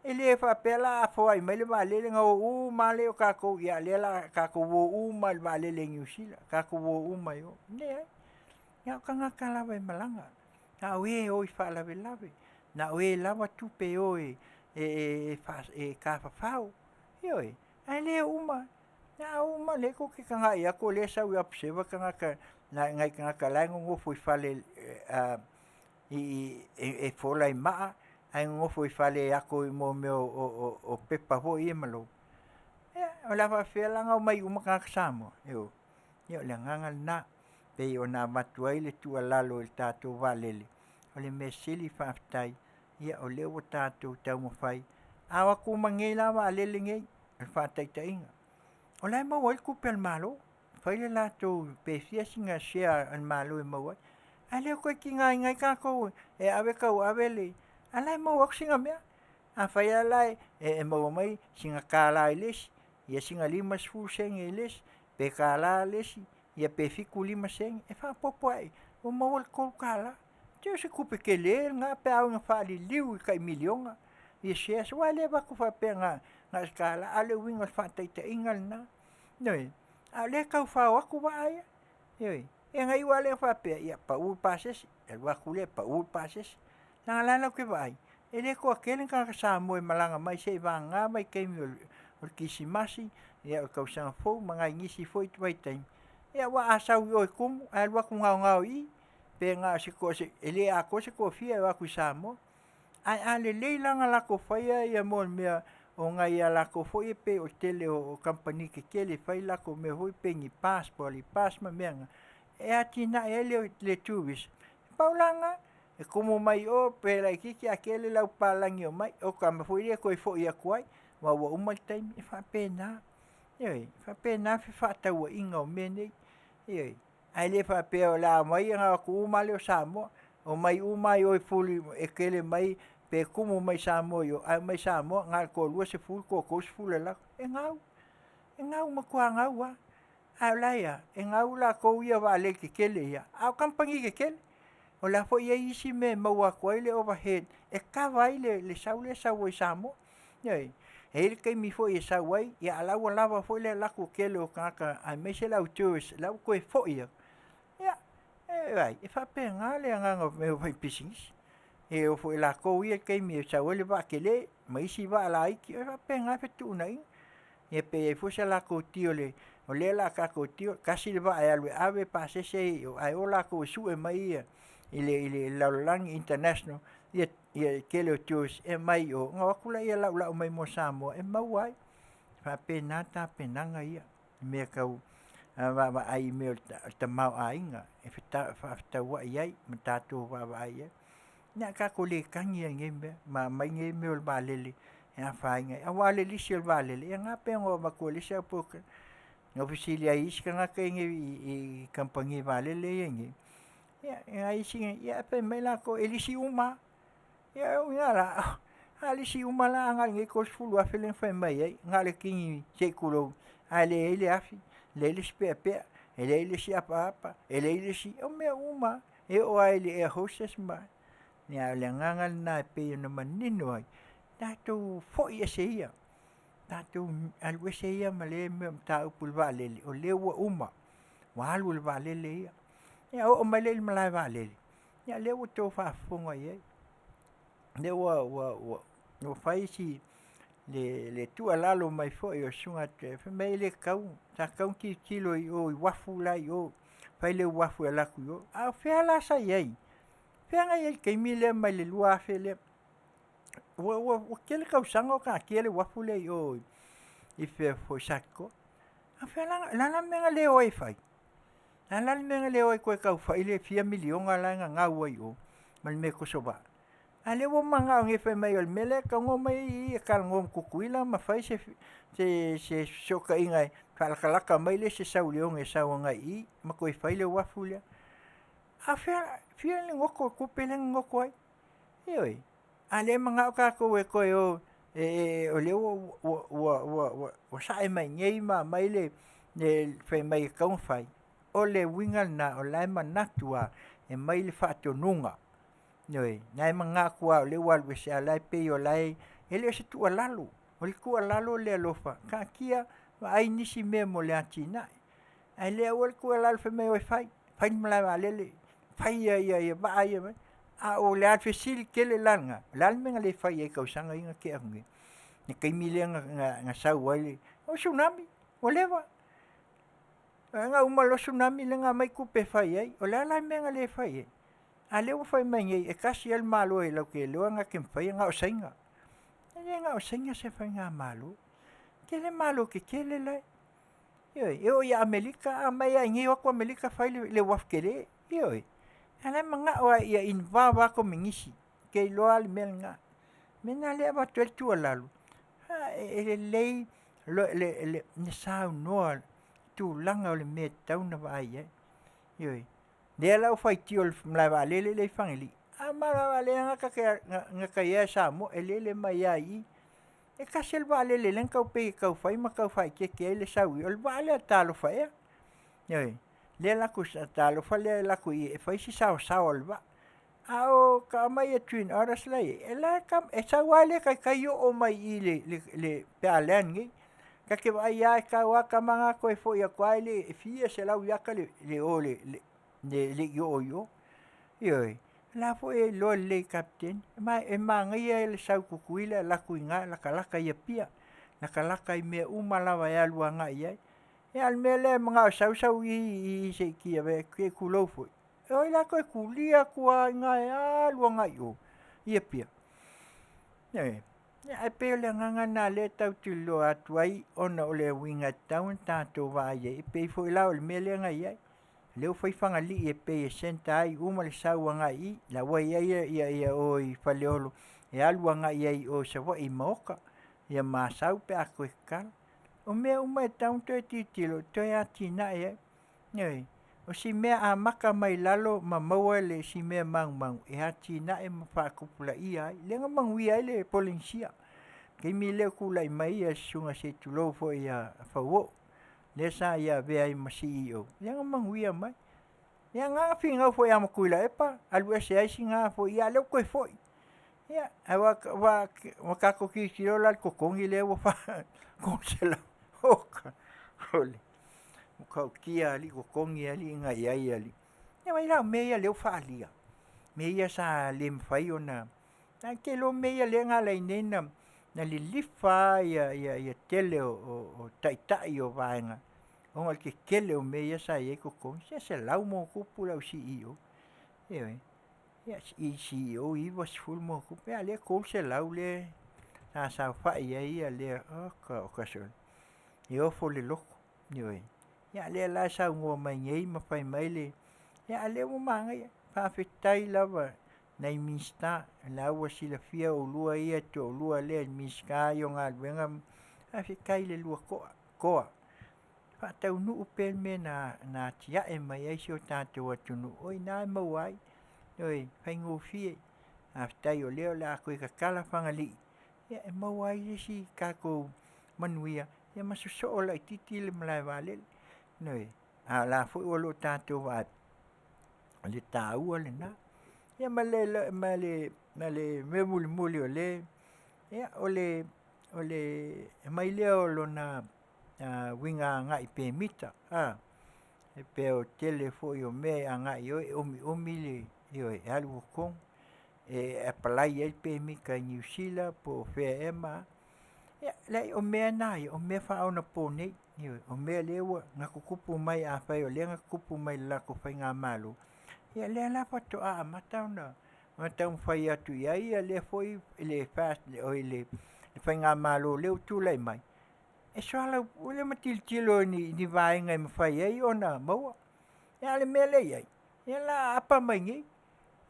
e le faapea la a foai mai le vaalele ona o uma lava lea o tatou, ia o lea o le a tatou o uma lava i le vaalele a Niu Sila, tatou o uma i o. Leai, na o tagata lava e malaga, na o e e o i faalavelave, na o e lava tupe e o e tafafao, ioe. Ae le uma, a uma lea tou te tagai atu o lea e sau i Observer tagata, nai tagata o la e nonofo i fale e fola i maa ae nonofo i fale e ato i mea o pepa foi ia ma lou. Ia, o le a faapefea la ona omai uma tagata Samoa? Ioe. Ia o le agaga lena e pei ona avatu ai le tuualalo i le tatou vaalele, o le mea sili faafetai o lea ua tatou taumafai. A o atu uma nei la vaalele nei, o le faataitaiga, o la e maua ai le tupe a le Malo, fai le latou pe fia sina share a le Malo e maua ai, ae le toe tigaina ai tatou e ave tauave le… a o la e maua atu sina mea. Afai lava la e maua mai sina $1 i le isi, ia sina 50sene i le isi, pe $1 le isi, ia pe 75sene e faaopoopo a'e ua maua le $3. Se o se tupe tele lena pe a oo ina faaliliu i tai miliona shares aua e le avatu faapea na o se $1. A o le uiga o le faataitaiga lena, ioe, a o lea e tau fao atu vaa ia, ioe. Ia ona iu lava lea faapea, ia pau le pasese, alu atu lea pau le pasese. Leaga o la e latou te vaai e le toatele ni tagata Samoa e malaga mai seiavagana vaitaimi o le Kerisimasi, o le Tausaga Fou ma nai nisi foi vaitaimi. Ia aua a sau i o e tumu ae alu atu gaogao i i, pe na o se… e le atoa se toafia e o atu i Samoa. Ae a lelei la ona latou faia mea o nai a latou foi ia pei o le tele o kamupani tetele e fai latou mea foi pei ni bus po o ni bus ma mea na, e atinae ai le Tourism. Pau la lena, e tumu mai o pe laitiiti ae tele le au papalagi e omai, oka ma foi lea e toe foi atu ai aua ua uma le taimi. E faapena, ioe, e faapena fefaatauaiga o mea nei, ioe. Ae le faapea o le a omai ona o atu uma lava lea o Samoa, omai uma lava i o e fully e tele mai pe tumu mai Samoa i o, ae omai i Samoa na o le toa-20, toa-30 e alu atu. E gau, e gau e matua gau lava. A o la e a? E gau latou ia vaalele tetele ia, a o kamupani tetele. O la e foi e i ai isi mea e maua atu ai le overhead e kava ai le sau lea e sau ai i Samoa. Ioe. E i ai le taimi foi e sau ai, a o la e ua lava foi le alu atu o le tele o tagata aemaise le au tourist la ua toe foi atu. Ia, e vaai, e faapena le agaga o mea faipisinisi. E oo foi i latou ia i le taimi e sau ai le vaa tele ma isi vaa laiti, e faapena fetuunaiga. Ia pe i ai foi se latou tiole, o lea o le a tatou tio, tasi le vaa e alu e ave pasese ia i o, ae o latou e sue mai ia i le lalolagi, international le tele o tourist e omai i o, ona o atu lea laulau mai mo Samoa e maua ai. E faapena tapenaga ia i mea tau vaavaai i mea o le tamaoaiga e fefaatauai ai ma tatou vaavaai i ai. Ia ae tatou le tagi lava i nei mea ma aumai nei mea o le vaalele e afaina ai. Aua o le lisi o le vaalele, ia lena pei ona ou avatua i le isi au polokalame. Na ou fesili ai i isi tagata ia i kamupani vaalele lea e i ai nei, ia nai isi ae fai mai latou e lisi uma lava. Ia o lona uiga la, a lisi uma la ae na o lenei $30,000 lea na fai mai ai, na o le kini se i tulou, ae leai le afi, leai le isi peapea, e leai le isi apaapa, e leai le isi… O mea uma lava, e oo lava i le air hostess ma… Ia a o le agaga lena e pei ona manino ai, tatou foi ese ia, tatou alu ese ia ma lea mataupu i le vaalele, o lea ua uma, ua alu le vaalele ia. Ia oo mai lea i le malae vaalele, ia lea ua outou faafofoga i ai, lea ua fai si… le tuualalo mai foi a le Susuga fai mai e le tatau, sa tatau ona tilotilo i o i uafu la e i o, fai le uafu e alu atu i o. A o fea la sa i ai? Fea na i ai i le taimi lea mai le 2000 lea? Ua tele tausaga o taatia le uafu lea i o i Satitoa. A o fea la, o le a la le mea na le o ai e fai? O le a la le mea na le o ai e toe tau fai le fia miliona la e na gau ai i o ma le mea kosova? A o lea ua ou manao nei fai mai o le mea lea e tatau ona omai ai i i e talanoa ma Tutuila ma fai se fesootaiga e faalatalata mai le isi e sau i le oge e sau agai i i ma toe fai le uafu lea. A o fea, e fia le tupe lea na goto ai? Ioe, a lea e manao tatou e toe o e o lea ua sae mai i inei ma aumai le fai mai e tatau ona fai. O le uiga lena o la e manatu lava e aumai le faatonuga. Ioe, o la e manatu lava o lea ua alu ese, a o la e pei o la e… E le o se tuualalo, o le tuualalo lea alofa, taatia, vaai nisi mea mo le atinae. Ae le aua le tuualalo fai mai e o e fai, fai le malae vaalele, fai vaa ia. A o le fesili tele la lena, o le a le mea na le fai ai i tausaga ia na tea atu nei? I le taimi lea na sau ai le… O le Tsunami ua leva. Na uma loa le Tsunami lea na aumai tupe e fai ai. O le a la le mea na le fai ai? A o lea ua fai mai nei e tasi lava le Malo e latou te iloa na te mafaia, na o Saina. E le na o Saina se faigamalo. E tele malo tetele la e… Ioe, e oo ia Amerika a omai lava i inei o atu Amerika fai le uafu tele. Ioe, a o la e manao lava ia involve lava Komenisi. Ou te iloa lava le mea lena. O le mea lena o lea e avatu ai le tuualalo, e lelei le saunoa i le tulaga o le mea e tatau ona vaai i ai. Ioe. O lea la ua faitio i le malae vaalele lea i Fagalii, a o le malae vaalele lava e gata i ai Samoa, e lele mai lava i i. E tasi lava le vaalele lea na pei e tau fai ma tau faaeteete ai le sau i o, o le vaa lea a Talofa Air. Ioe. Lea la Talofa lea e alu atu i i e fai si saosaoa o le vaa. A o tama ia Twin Otters la e i ai, e sau lava le taitai oo mai i i pe a land nei. Ta te vaai lava e tau lava tama na toe foi atu lava e fia selau iata le i oo i o. Ioe, o la foi e iloa lelei e le Kapeteni, ma e manaia le sau i Tutuila alu atu i ina latalata i Apia, latalata i mea uma lava e alu agai i ai. Ia a o le mea lea e manao e sau sau i i se i tulou foi, o ai o le a toe tulia atu lava i ina e alu agai i o i Apia? Ioe. Ae pei o le agaga lena o lea e tau tuliloa atu ai ona o le uiga e tatau ona tatou vaai i ai, e pei foi la o le mea lea na i ai, lea ua fai Fagalii e pei e centre ai uma le sau agai i i, la ua i ai o i Faleolo e alu agai ai i o i Savaii i Maota ma Asau pe a toe tatala. O mea uma e tatau ona toe tilotilo e toe atinae ai. Ioe. O si mea amata mai lalo ma maua si mea magumagu e atinae ma faatupulaia ai, lea na manuia ai le Polenisia. I le taimi lea o tulai mai le susuga se i tulou foi ia Fauo'o, lea sa ia avea ai ma CEO, lea na manuia mai. Ia na ala ona finau foi ia Tuilaepa alu ese ai sina foi a o lea ua toe foi. Ia, aua ua tatou tilotilo la i le totogi lea ua $300, oka, o le matautia alii totogi alii na i ai alii. Ia vaai la o mea ia o lea ua faaalia? Mea ia sa le mafai ona… Ae ou te iloa mea ia lea na ala ai nei ona lilifa lava le tele o taitai o vaega ona o le tetele o mea ia sa i ai totogi, se 100+ le au CEO, ioe. Ia, CEO e 90+, a o lea e 300 lea sa saofai ai le… Oka oka sole, e ofo le loto, ioe. Ia a o lea la e saunoa mai nei ma fai mai le… Ia a o lea ua manaia. Faafetai lava i nai Minisita, o la ua silafia oulua ia e toalua lea le Minisita o Galuega, faafetai i le lua toa, faataunuu pea le mea na atiae mai ai si o tatou atunuu, o i ina e maua ai, ioe, e faigofie. Faafetai o lea o le a toe tatala Fagalii e maua ai le isi tatou manuia ma sosoo laitiiti le malae vaalele. Ioe. A o la e foi o lo o tatou vaai, o le taua lena. Ia ma le mea mulimuli o lea… Ia, o le aumai lea o lona uiga agai i pemita, e pei o le tele foi o mea e agai i o e omiomi le… ioe, e alu i totonu, e apalai ai pemita i Niu Sila po o fea ea ma a. Ia, leai o mea na ia, o mea faaonaponei, ioe, o mea lea na tutupu mai, afai o lea na tutupu mai i le latou faigamalo, ia lea la faatoa amata ona taumafai atu i ai lea foi faigamalo o lea ua tulai mai, e soalaupule ma tilotilo i ni vaega e mafai ai ona maua. A o le mea lea e i ai, ia o le a apa mai nei,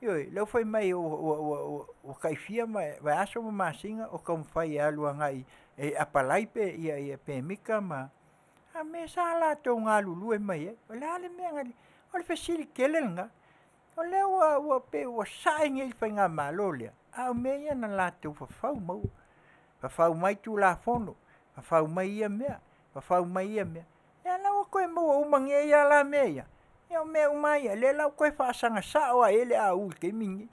ioe, o lea ua fai mai ua tai fia vaiaso ma masina o taumafai e alu agai e apalai pemita ma… A o mea sa latou galulue mai ai. O le a le mea na… O le fesili tele lena. O lea ua pei ua sae nei le faigamalo lea. A o mea ia na latou fafau maua. Fafau mai Tulafono, fafau mai ia mea, fafau mai ia mea. Ia la ua toe maua uma nei ia la mea ia. Ia o mea uma ia, lea la ua toe faasaga sao lava i ai le AU i le taimi lenei.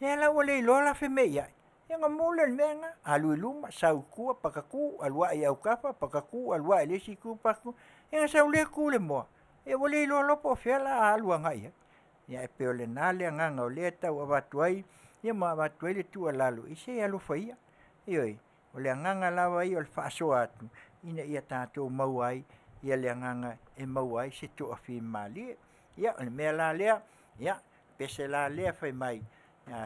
Ia la ua le iloa la fea mea i ai. Ia ona maua lea o le mea lena, alu i luma, sau i tua, patatu, alu ae i autafa, patatu, alu ae i le isi itu, patatu. Ia ona sau lea tu i le moa, ia ua le iloa loa po o fea o le a alu agai i ai. Ia ae pei o lena le agaga o lea e tau avatu ai, ia ma avatu ai le tuualalo, se alofa ia. Ioe, o le agaga lava ia o le faasoa atu, ina ia tatou maua ai ia le agaga e maua ai se toafimalie. Ia o le mea la lea, ia, pese la lea fai mai,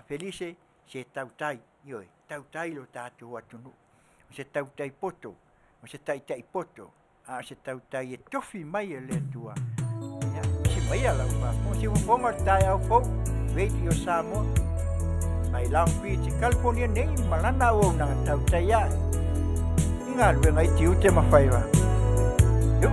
Felise, se tautai, ioe, tautai lo tatou atunuu. O se tautai poto, o se taitai poto, a o se tautai e tofi mai e le Atua. Ia, misi maia lau faafofoga. Se fofoga o le taeao fou, Radio Samoa, mai Long Beach, California nei, ma lana auaunaga tautai ae i galuega i tiute ma faiva. Yo.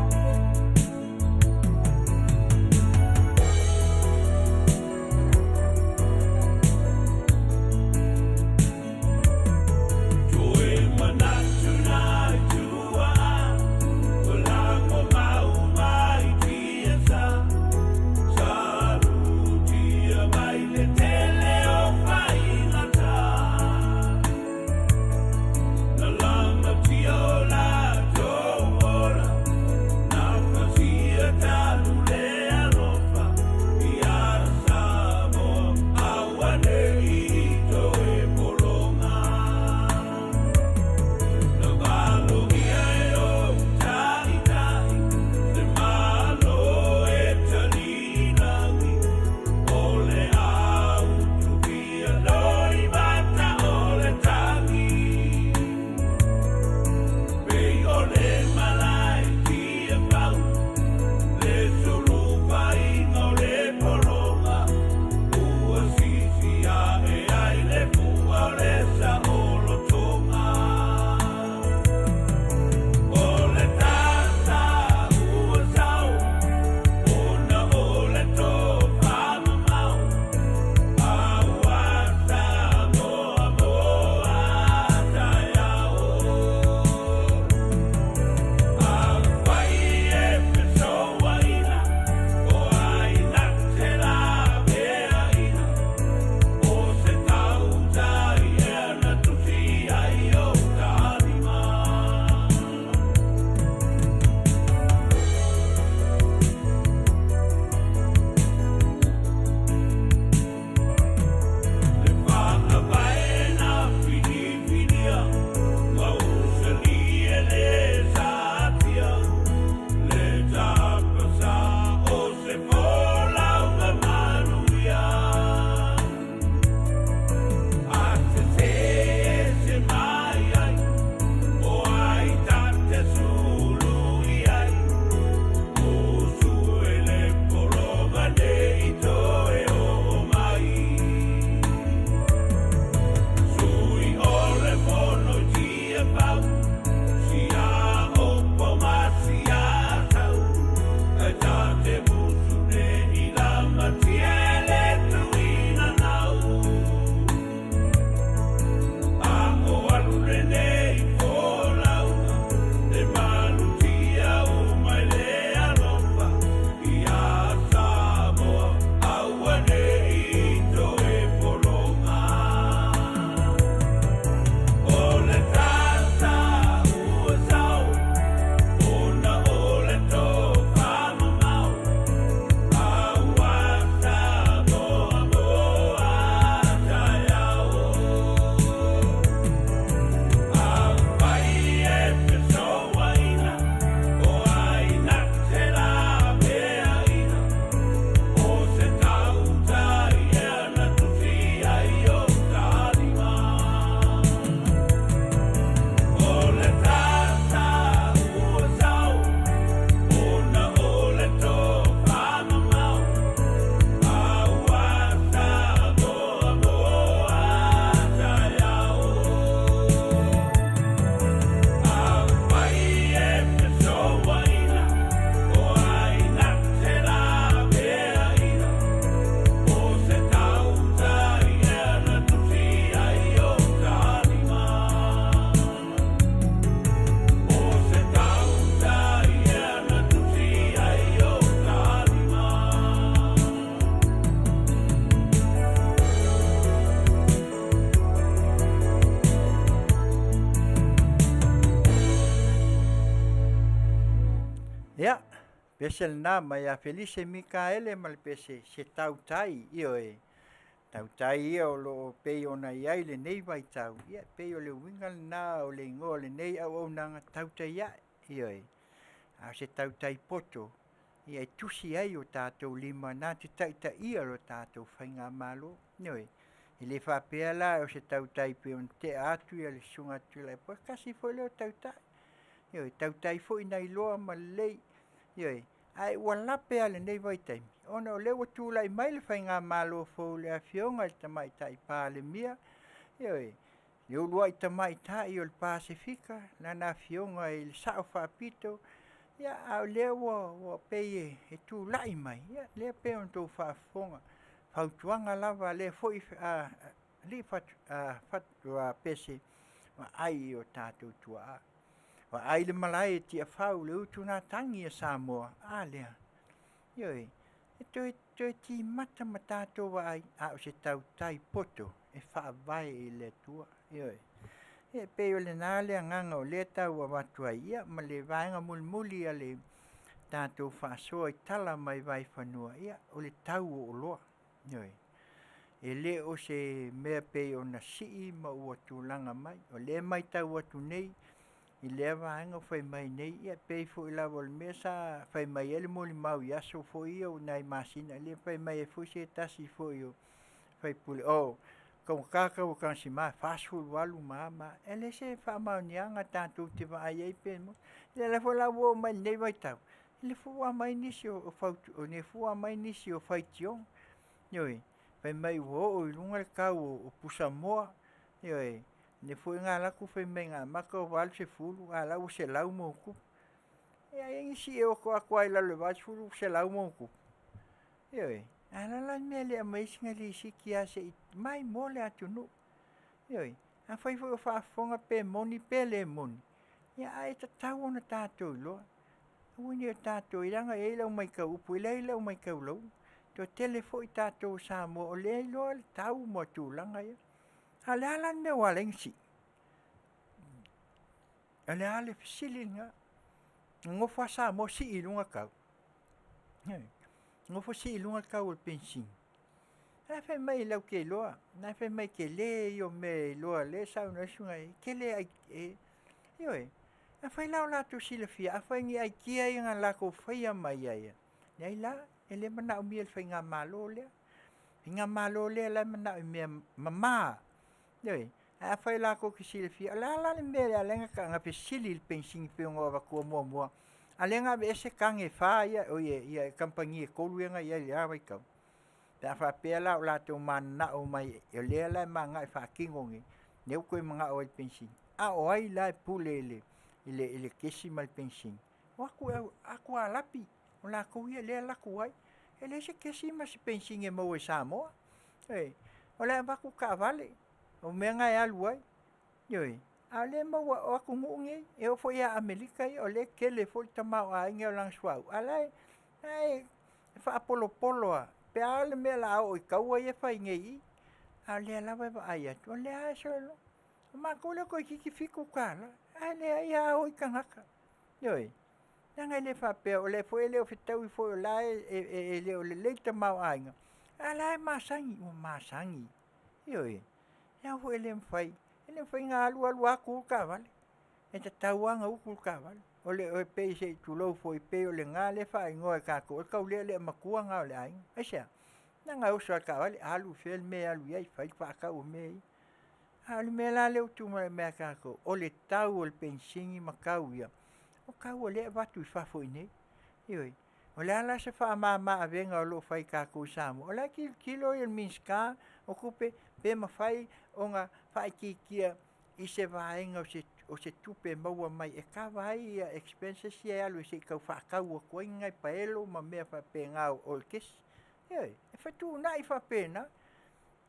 Ia, pese lena mai ia Felise Mikaele ma le pese Se Tautai, ioe, tautai ia o lo o pei ona i ai lenei vaitau, ia e pei o le uiga lena o le igoa o lenei auaunaga tautai ae, ioe, a o se tautai poto, ia e tusi ai o tatou lima na te taitaia lo tatou faigamalo, ioe. E le faapea la o se tautai pei ona tea atu le Susuga Tuilaepa, tasi foi lea o tautai, ioe, tautai foi na iloa ma lelei, ioe, ae ua lape lava i lenei vaitaimi, ona o lea ua tulai mai le faigamalo fou i le Afioga i le Tamaitai Palemia, ioe, le uluai tamaitai o le Pasefika, lana Afioga i le Sao Faapito, ia a o lea ua pei e tulai mai, ia lea e pei ona outou faafofoga, fautuaga lava a lea foi alii pese, vaai i o tatou tuaa, vaai le malae i Tiafau le utugatagi a Samoa, a lea? Ioe, e toe timata ma tatou vaai, a o se tautai poto e faavae i le Atua. Ioe. E pei o lena le agaga o lea e tau avatu ai, ia ma le vaega mulimuli a le tatou faasoa i tala mai vaifanua, ia o le tau o oloa. Ioe. E le o se mea pei ona sii ma ua tulaga mai. O lea e matau atu nei i lea vaega o fai mai nei, ia e pei foi lava o le mea sa fai mai ai le molimau i aso foi ia o nai masina, lea fai mai ai foi se tasi foi o faipule, oh, taugata le tau o taligasima, e 48 ma a ma a. E leai se faamaoniaga tatou te vaai ai pe moni. Ia o lea foi la ua oo mai lenei vaitau, o lea foi ua aumai nisi o faitioga, ioe, fai mai ua oo i luga le tau o pusamoa, ioe, lea foi na alu atu fai mai na amata ua 80 a o la e ua 100+. Ia e i ai nisi e oto atu lava i lalo o le 80 ua 100+. Ioe. Ae o le a la le mea e le aumai ai sina lisiti lava se i maimoa le atunuu. Ioe. Afai foi o faafofoga pe moni pe le moni, ia ae tatau ona tatou iloa. Aua ne i o tatou, leaga e i ai lau matau upu, e leai lau matau lauu. E toatele foi tatou o Samoa o lea e iloa le tau ma tulaga ia. A o le a la le mea ua ala ai ona sii? O le a le fesili lena? Nonofo lava Samoa sii i luga tau. Ioe. Nonofo sii i luga le tau o le penisini. La e fai mai latou te iloa, la e fai mai e tele ia o mea e iloa lea e saunoa ai le susuga i le… e tele ai, ioe. Afai la o latou silafia, afai ni aikia ia na latou faia mai ai, leai la, e le manaomia e le faigamalo lea. O le faigamalo lea o la e manao i mea mama, ioe. Ae afai latou te silafia, o le a la le mea e ala ai ona fesili i le penisini pei ona ou avatua muamua, a o lea na aveese tane e 4 ia, oi ia kamupani e 3 ia na i ai i lena vaitau, pe a faapea la o latou mananao mai o lea la e mananao e faatino nei, lea ua toe manao ai i le penisini, a o ai la e pule i le kesi ma le penisini? O atu Arapi, o latou ia lea e alu atu ai. E leai se kesi ma se penisini e maua i Samoa. Ioe. O le avatu taavale, o mea na e alu ai. Ioe. A o lea e maua, o atunuu nei, e oo foi ia Amerika ia, o lea e tele foi le tamaoaiga o lana suauu, a o la e faapolopolo lava, pe a le mea o le a oo i taua ia e fai nei i i. A o lea lava e vaai atu, o lea lava e sologa. O matou lea toeitiiti $7, ae leai lava a oi tagata. Ioe. Leaga e le faapea o lea foi e le o fetaui foi o la e le o lelei le tamaoaiga, a o la e masani, ua masani. Ioe. E foi e le mafai, e le mafai ona alu alu lava tu le taavale. E tatau lava ona utu le taavale. E pei se i tulou foi, pei o lena lea e faaigoa e tatou o le taulealea matua lena o le aiga. Aisea? Leaga e oso lava i le taavale, alu i fea le mea e alu i ai, fai le faatau o mea ia. A o le mea la lea ua tulai mai ia tatou, o le tau o le penisini ma tau ia, o tau o lea e avatu i fafo i inei. Ioe. O le a la se faamama avega o lo o fai i tatou i Samoa? O la e tilotilo le Minisita o Tupe pe mafai ona faaitiitia i se vaega o se tupe e maua mai e kava ai expenses ia e alu se i tau faatau atu ai ni nai paelo ma mea faapena o le kesi. Ioe, e fetuunai faapena,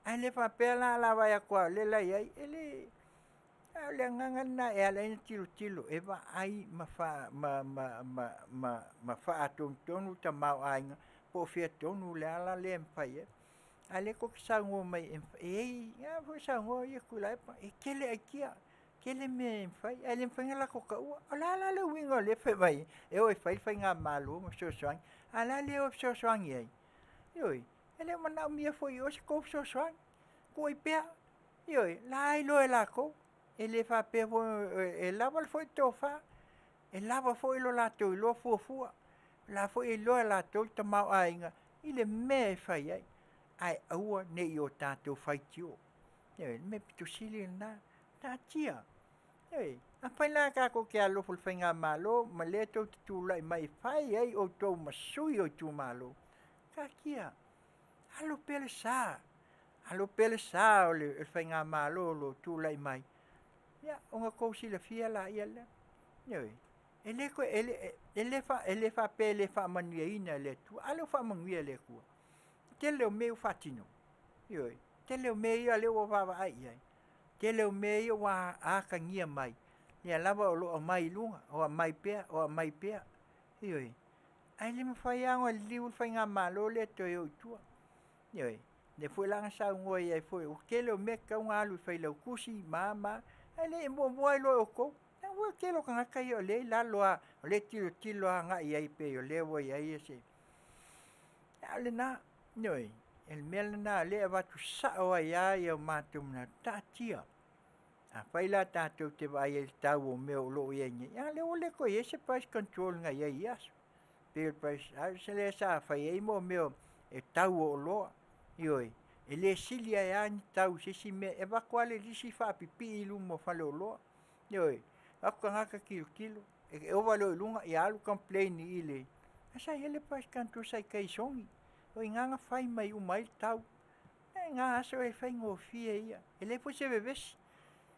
ae le faapea la a vaai atu lava o lea la e i ai, e le... A o le agaga lena e ala ai ona tilotilo e vaai ma faatonutonu le tamaoaiga po o fea tonu le ala lea e mafai ai. A o lea tou te saunoa mai e i ai, o lena foi e saunoa ia Tuilaepa, e tele aikia. Tele mea e mafai, ae le mafai ona latou taua. O le a la le uiga o lea fai mai e o e fai le faigamalo ma fesoasoani, a o le a le o e fesoasoani ai? Ioe, e le o manaomia foi e o se tou fesoasoani. Tuu ai pea, ioe, o la e iloa e latou. E le faapea foi, e lava foi le tofa, e lava foi lo latou iloa fuafua. O la foi e iloa e latou le tamaoaiga i le mea e fai ai, ae aua ne i o tatou faitio. Ioe, o le mea pito sili lena, taatia. Ioe, afai la tatou te alolofa i le faigamalo ma lea tou te tulai mai e fai ai outou ma sui o itumalo, taatia, alo pea le sa, alo pea le sa o le faigamalo o lo o tulai mai, ia ona outou silafia laia lea. Ioe, e le toe, e le faapea e le faamanuiaina e le Atua, a lea ua faamanuia e le Atua. Tele o mea ua faatino, ioe, tele o mea ia lea ua vaavaai i ai, tele o mea ia ua atagia mai, lea lava o lo o aumai i luga, o aumai pea, o aumai pea, ioe. Ae le mafai lava ona liliu le faigamalo lea e toe o i tua. Ioe, lea foi la na saunoa ai foi, o le tele o mea e tatau ona alu i le Failautusi ma a ma a, ae le i muamua lava iloa e outou. O le tele o tagata ia o lea e i lalo lava, o lea e tilotilo agai i ai pei o lea ua i ai se... A o lena, ioe, o le mea lena o lea e avatu sao ai lava o matou manatu, taatia. Afai la tatou te vaai ai i le tau o mea o lo o i ai nei, a lea ua le toe i ai se price control na i ai i ia aso. Pei o le price lea sa fai ai mea o tau o oloa. Ioe, e le sili ae lava ni tau i se isi mea, e avatu lava le lisi faapipii i luma o faleoloa. Ioe, o atu tagata tilotilo, e ova loa i luga, ia alu complain i le... Ae sa i ai le price control sa i tai i Sogi. O i ina na fai mai uma ai le tau. O na aso e faigofie ia, e leai foi se vevesi,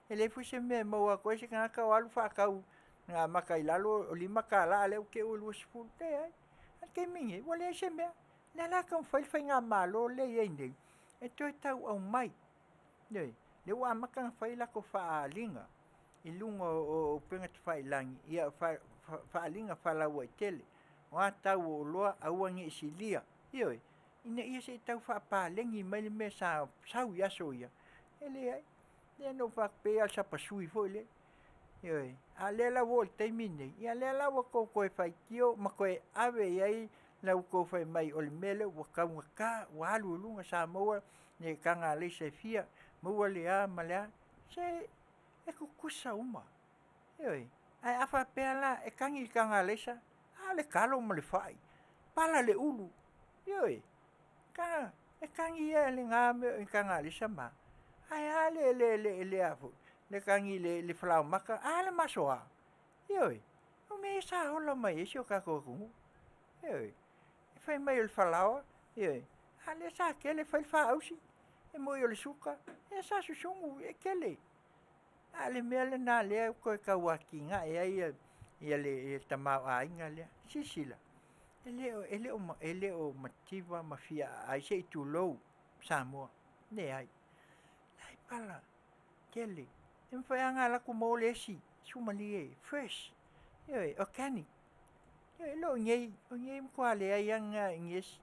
e leai foi se mea e maua atu ai se tagata o alu faatau na amata i lalo e $5, a o lea ua te i ua 20, e leai. A o le taimi lenei, ua leai se mea. O lea la e taumafai le faigamalo lea e i ai nei e toe tau aumai. Ioe, lea ua amata ona fai latou faaaliga i luga o upega tafailagi, ia faaaliga faalauaitele, o a tau o oloa aua ne i silia, ioe, ina ia se i tau faapaleni mai le mea sa sau i aso ia, e leai. Lea na ou fai atu, e pei lava o le sapasui foi lea. Ioe, a o lea la ua oo i le taimi lenei, ia lea la ua outou toe faitio ma toe ave i ai la outou fai mai o le mea lea ua taugata, ua alu i luga, sa maua le taga alaisa e fia, maua le a ma le a, se e tutusa uma. Ioe, ae a faapea la e tagi i le taga alaisa, a o le talo ma le fai, pala le ulu, ioe, e tagi lava i lena mea i le taga alaisa ma a, ae a le tagi i le falaoamata, a le masoa, ioe, o mea ia sa ola mai ai si o tatou atunuu. Ioe, fai mai o le falaoa, ioe, a o lea sa tele, fai le faausi, e moni o le suka, ia sa susunu, e tele. A o le mea lena o lea ua toe tau atinae ai le tamaoaiga lea. Silasila, e le o mativa ma fiaaai, se i tulou Samoa, leai. La e pala tele. E mafai lava ona alu atu maua le esi, suamalie, fresh, ioe, organic. Ioe, e le o i inei, o i inei e matua leai lava ni esi.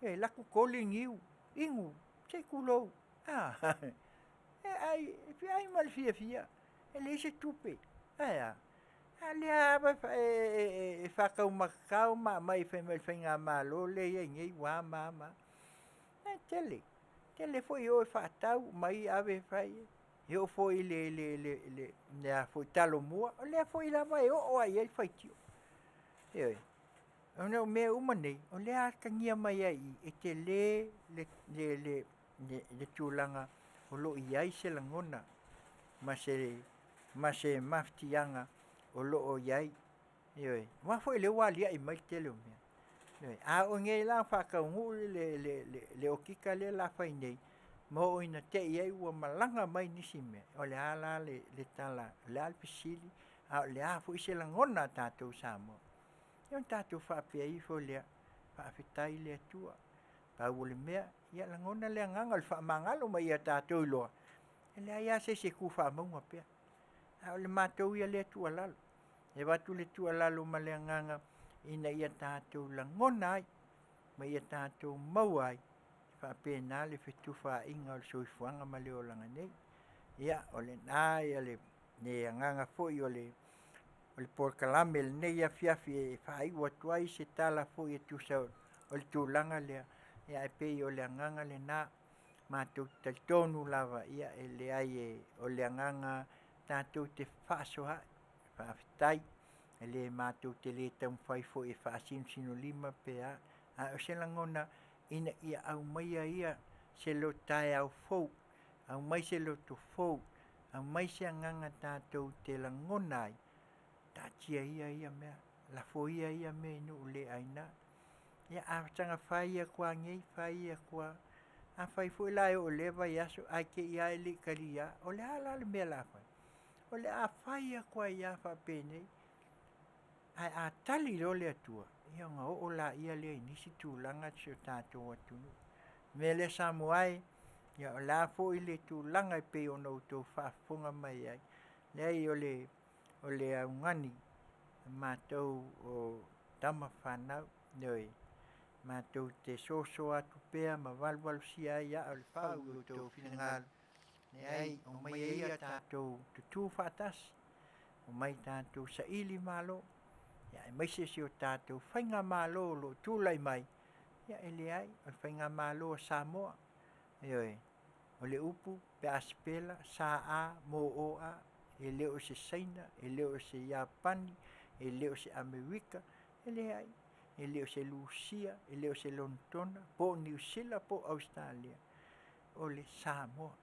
E alu atu toli le niu, inu, se i tulou, a, e ai ma le fiafia, e leai se tupe, ae a? A o lea lava e faataumatatao ma aumai fai mai o le faigamalo lea e i ai nei ua a ma a ma a. E tele, tele foi e o e faatau, aumai ave fai, e oo foi i le Talomua, o lea foi lava e oo lava i ai le faitio. Ioe, ona o mea uma nei, o lea e atagia mai ai i i, e tele le tulaga o lo o i ai se lagona ma se mafatiaga o lo o i ai. Ioe, aua foi o lea ua aliae mai le tele o mea. Ioe, a oo nei la ina faataunuu le okika lea o le a fai nei, ma oo ina te i ai ua malaga mai nisi mea, o le a la le tala, o le a le fesili, a o le a foi se lagona a tatou Samoa? Ia ona tatou faapea ifo lea, faafetai i le Atua. Pau o le mea, ia lagona le agaga o le faamagalo ma ia tatou iloa, e leai lava se isi e tu faamauga pea. A o le matou ia lea tuualalo, e avatu le tuualalo ma le agaga ina ia tatou lagona ai ma ia tatou maua ai, e faapena le fetufaaiga o le soifuaga ma le olaga nei. Ia, o lena le Le agaga foi o le polokalame i lenei afiafi e faaiu atu ai se tala foi e tusa o le tulaga lea, ia ae pei o le agaga lena. Matou te talitonu lava, ia e leai o le agaga tatou te fefaasoaai. Faafetai. E le matou te le taumafai foi e faasinosinolima pe a, ae o se lagona ina ia aumaia ia se taeao fou, aumai se loto fou, aumai se agaga tatou te lagona ai, taatia ia ia mea, lafo ia ia mea i nuu le aina. Ia a saga fai atu lava nei, fai atu lava, afai foi la e oo i lea vaiaso ae te i lava e le i talia, o le a la le mea o le a fai? O le a fai atu ai lava faapenei, ae a tali loa le Atua, ia ona oo lea i nisi tulaga si o tatou atunuu. O le mea lea Samoa e, ia o le a foi le tulaga e pei ona outou faafofoga mai ai, leai o le augani a matou o tama fanau, ioe, matou te soso atu pea ma valuvalusia ai aa o le fau i outou finagalo, leai, omaia ia tatou tutu faatasi, omai tatou saili malo, aemaise si o tatou faigamalo o lo o tulai mai, ia e leai, o le faigamalo a Samoa, ioe. O le upu pe a sipela, S-A-M-O-A, e le o se Saina, e le o se Iapani, e le o se Amerika, e leai, e le o se Lusia, e le o se Lonetona, po o Niu Sila po o Ausetalia, o le Samoa.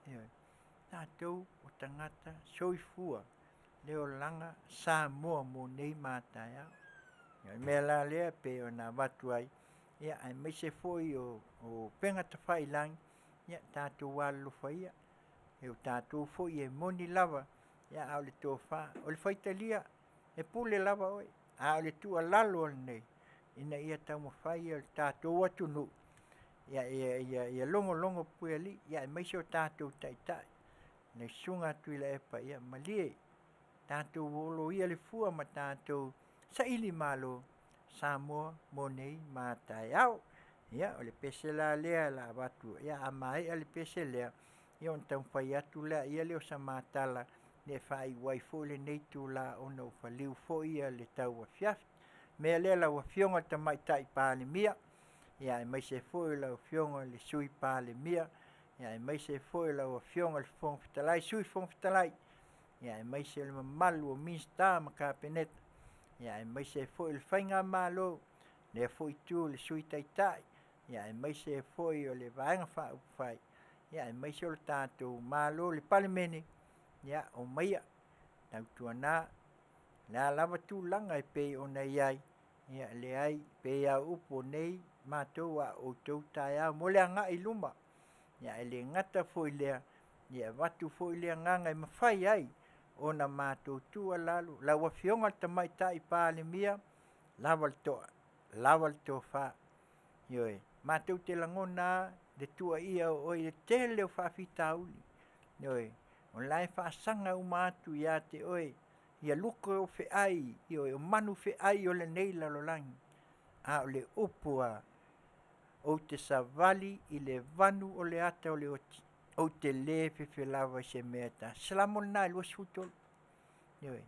Ioe. O tatou o tagata soifua le olaga Samoa mo nei ma a taeao. O le mea la lea e pei ona avatu ai, aemaise foi o upega tafailagi, ia tatou alolofa ia, o tatou foi e moni lava, a o le tofa, o le faitalia, e pule lava oe, a o le tuualalo lenei, ina ia taumafai le tatou atunuu ia logologo puealii, aemaise o tatou taitai, le Susuga Tuilaepa, ia malie, tatou olo ia le fua ma tatou sailimalo Samoa mo nei ma a taeao. Ia, o le pese la lea o le a avatu, a maea le pese lea, ia ona taumafai atu lea o se ma tala e faaiu ai foi lenei itula ona ua faliu foi le tauafiafi. O le mea lea lau Afioga i le Tamaitai Palemia, aemaise foi o lau Afioga i le Sui Palemia, aemaise foi o lau Afioga i le Fofoga Fetalai, Sui Fofoga Fetalai, aemaise o le mamalu o Minisita ma Kapeneta, aemaise foi o le faigamalo, lea foi itu i le Sui Taitai, aemaise foi o le Vaega Faaupufai, aemaise o le tatou Malo le Palemene, ia omaia, tautuana, o le a lava tulaga e pei ona i ai, ia e leai, e pei lava o upu o nei matou a o outou taeao mo le agai i luma. Ae le gata foi i lea, ia e avatu foi le agaga e mafai ai ona matou tuualalo, lau Afioga i le Tamaitai Palemia, lava le toa, lava le tofa, ioe. Matou te lagona lava le tuuaia o oe i le tele o faafitauli, ioe. O la e faasaga uma atu ia te oe luke o feai, ioe, o manufeai o lenei lalolagi, a o le upu a, ou te savali i le vanu o le ata o le oti, ou te le fefe lava i se mea e tasi. Salamo lena e 23. Ioe.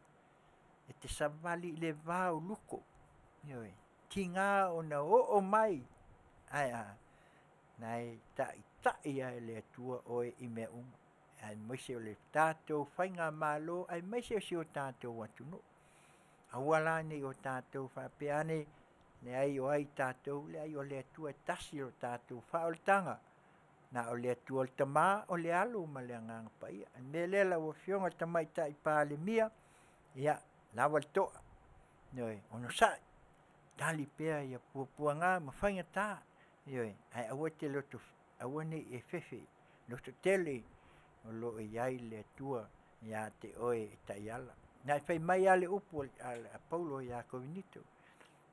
E te savali i le va o luko. Ioe. Tiga ona oo mai, ae a? Na e taitai lava e le Atua oe i mea uma, aemaise o le tatou faigamalo, aemaise o si o tatou atunuu. Aua la ne i o tatou faapea ane, leai o ai tatou, leai o le Atua e tasi lo tatou faaolataga, na o le Atua le Tama, o le Alo ma le Agaga Paia. O le mea lea lau Afioga i le Tamaitai Palemia, ia, lava le toa, ioe, onosai, tali pea puapuaga ma faigata, ioe, ae aua e te loto, aua ne i e fefe, lototele, o lo o i ai le Atua ia te oe e taiala. Ae fai mai lava le upu a Paulo ia Korinito,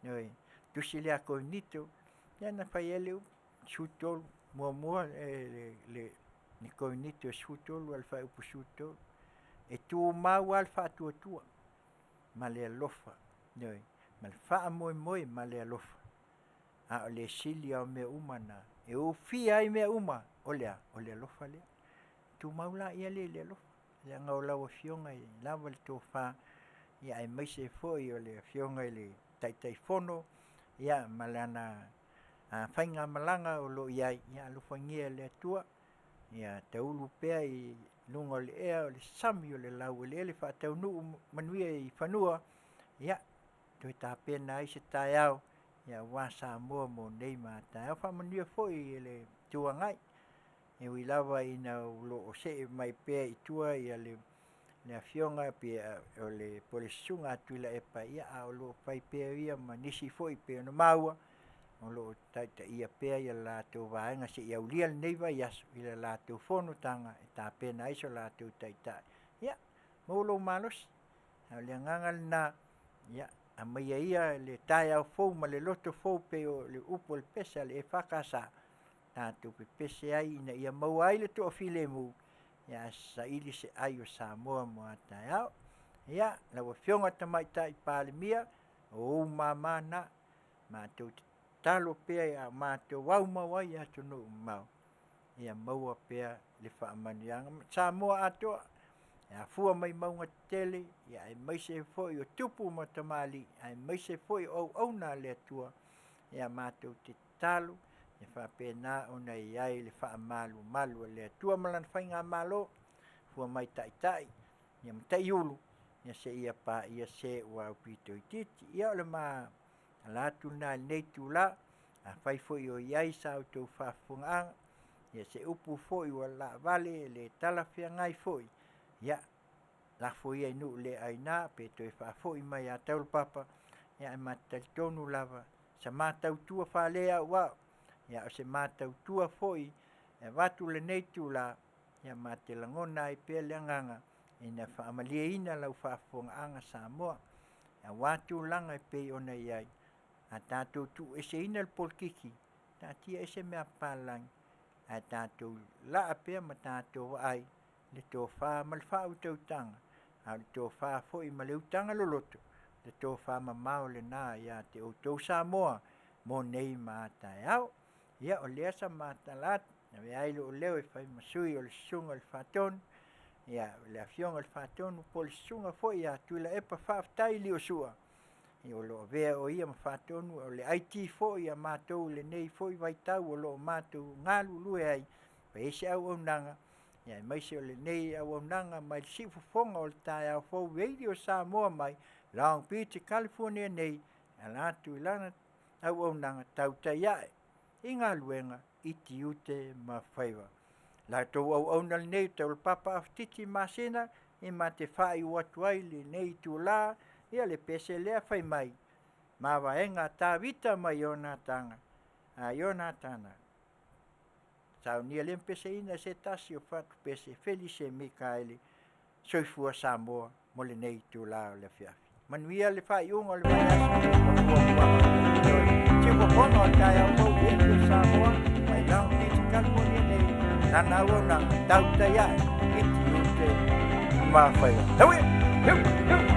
ioe, tusi lea a Korinito, lea na fai ai le upu, 13, muamua le Korinito 13 a o le fuaiupu 13, e tumau lava le faatuatua ma le alofa, ioe, ma le faamoemoe ma le alofa, a o le sili lava o mea uma na, e ufiina ai mea uma, o le a? O le alofa lea. Tumau laia lea i le alofa. Leaga o lau Afioga e lava le tofa, ia aemaise foi o le Afioga i le Taitaifono, ia ma lana faigamalaga o lo o i ai, ia alofagia e le Atua ia taulu pea i luga o le ea o le sami o le laueleele faataunuu manuia i fanua, ia toe tapena ai se taeao aua Samoa mo nei ma a taeao. Faamanuia foi i le Itu Agai, e ui lava ina o lo o see mai pea i tua le Afioga po o le Susuga ia Tuilaepa, a o lo o fai pea ia ma nisi foi pei ona maua, o lo o taitaia pea le latou Vaega seia aulia lenei vaiaso i le latou fonotaga e tapena ai so latou Taitai. Ia maua lou malosi. A o le agaga lena, ia aumaia ia le taeao fou ma le loto fou pei o le upu o le pese a le EFKS, tatou pepese ai ina ia maua ai le toafilemu, ae saili se ai o Samoa mo a taeao. Ia, lau Afioga i le Tamaitai Palemia, o ou mama na. Matou te tatalo pea a o matou aumau ai i atunuu mamao, ia maua pea le faamanuiaga. Samoa atoa, e afua mai mauga tetele, aemaise foi o tupu ma tamalii, aemaise foi o auauna a le Atua, ia matou te tatalo, ia faapena ona i ai le faamalumalu a le Atua ma Lana faigamalo, afua mai i Taitai ma Taiulu, seia paia se ua aupito itiiti. Ia o le ala atu lena i lenei itula. Afai foi o i ai sa outou faafofogaaga, ia se upu foi ua laavale e le talafeagai foi, ia lafo ia i nuu le aina pe toe faafoi mai ia Taulapapa, ae ma te talitonu lava, o se ma tautua faaleauau, a o se ma tautua foi e avatu i lenei itula, ma te lagona ai pea le agaga ina faamalieina lau faafofogaaga Samoa, aua tulaga e pei ona i ai. A tatou tuueseina le polokiki, taatia ese mea papalagi, ae tatou laa pea ma tatou vaai le tofa ma le faautautaga, a o le tofa foi ma le utaga loloto, le tofamamao lena ia te outou Samoa mo nei ma a taeao. Ia, o lea sa ma tala atu, e avea ai lou leo e fai ma sui o le Susuga i le Faatonu, le Afioga i le Faatonu po o le Susuga foi ia Tuilaepa Faafetai Liosua, o lo o avea o ia ma Faatonu, o le IT foi a matou i lenei foi vaitau o lo o matou galulue ai, e fai ai se auaunaga, aemaise o lenei auaunaga mai le siufofoga o le taeao fou Radio Samoa mai Long Beach, Kalifonia nei, e ala atu i lana auaunaga tautai a'e i galuega, i tiute ma faiva. O la outou auauna lenei o Taulapapa Afatiti Masina, e ma te faaiu atu ai lenei itula, ia le pese lea fai mai, mavaega a Tavita ma Ionatana, saunia lea ma peseina e se tasi o fatu pese Felise Mikaele. Soifua Samoa mo lenei itula o le afiafi. Manuia le faaiuga o le vaiaso ma fuafuaga o totoe. Siufofoga o le taeao fou Radio Samoa mai Long Beach, California nei, lana auaunaga tautai ae i tiute ma faiva. Tauia! Hiu! Hiu!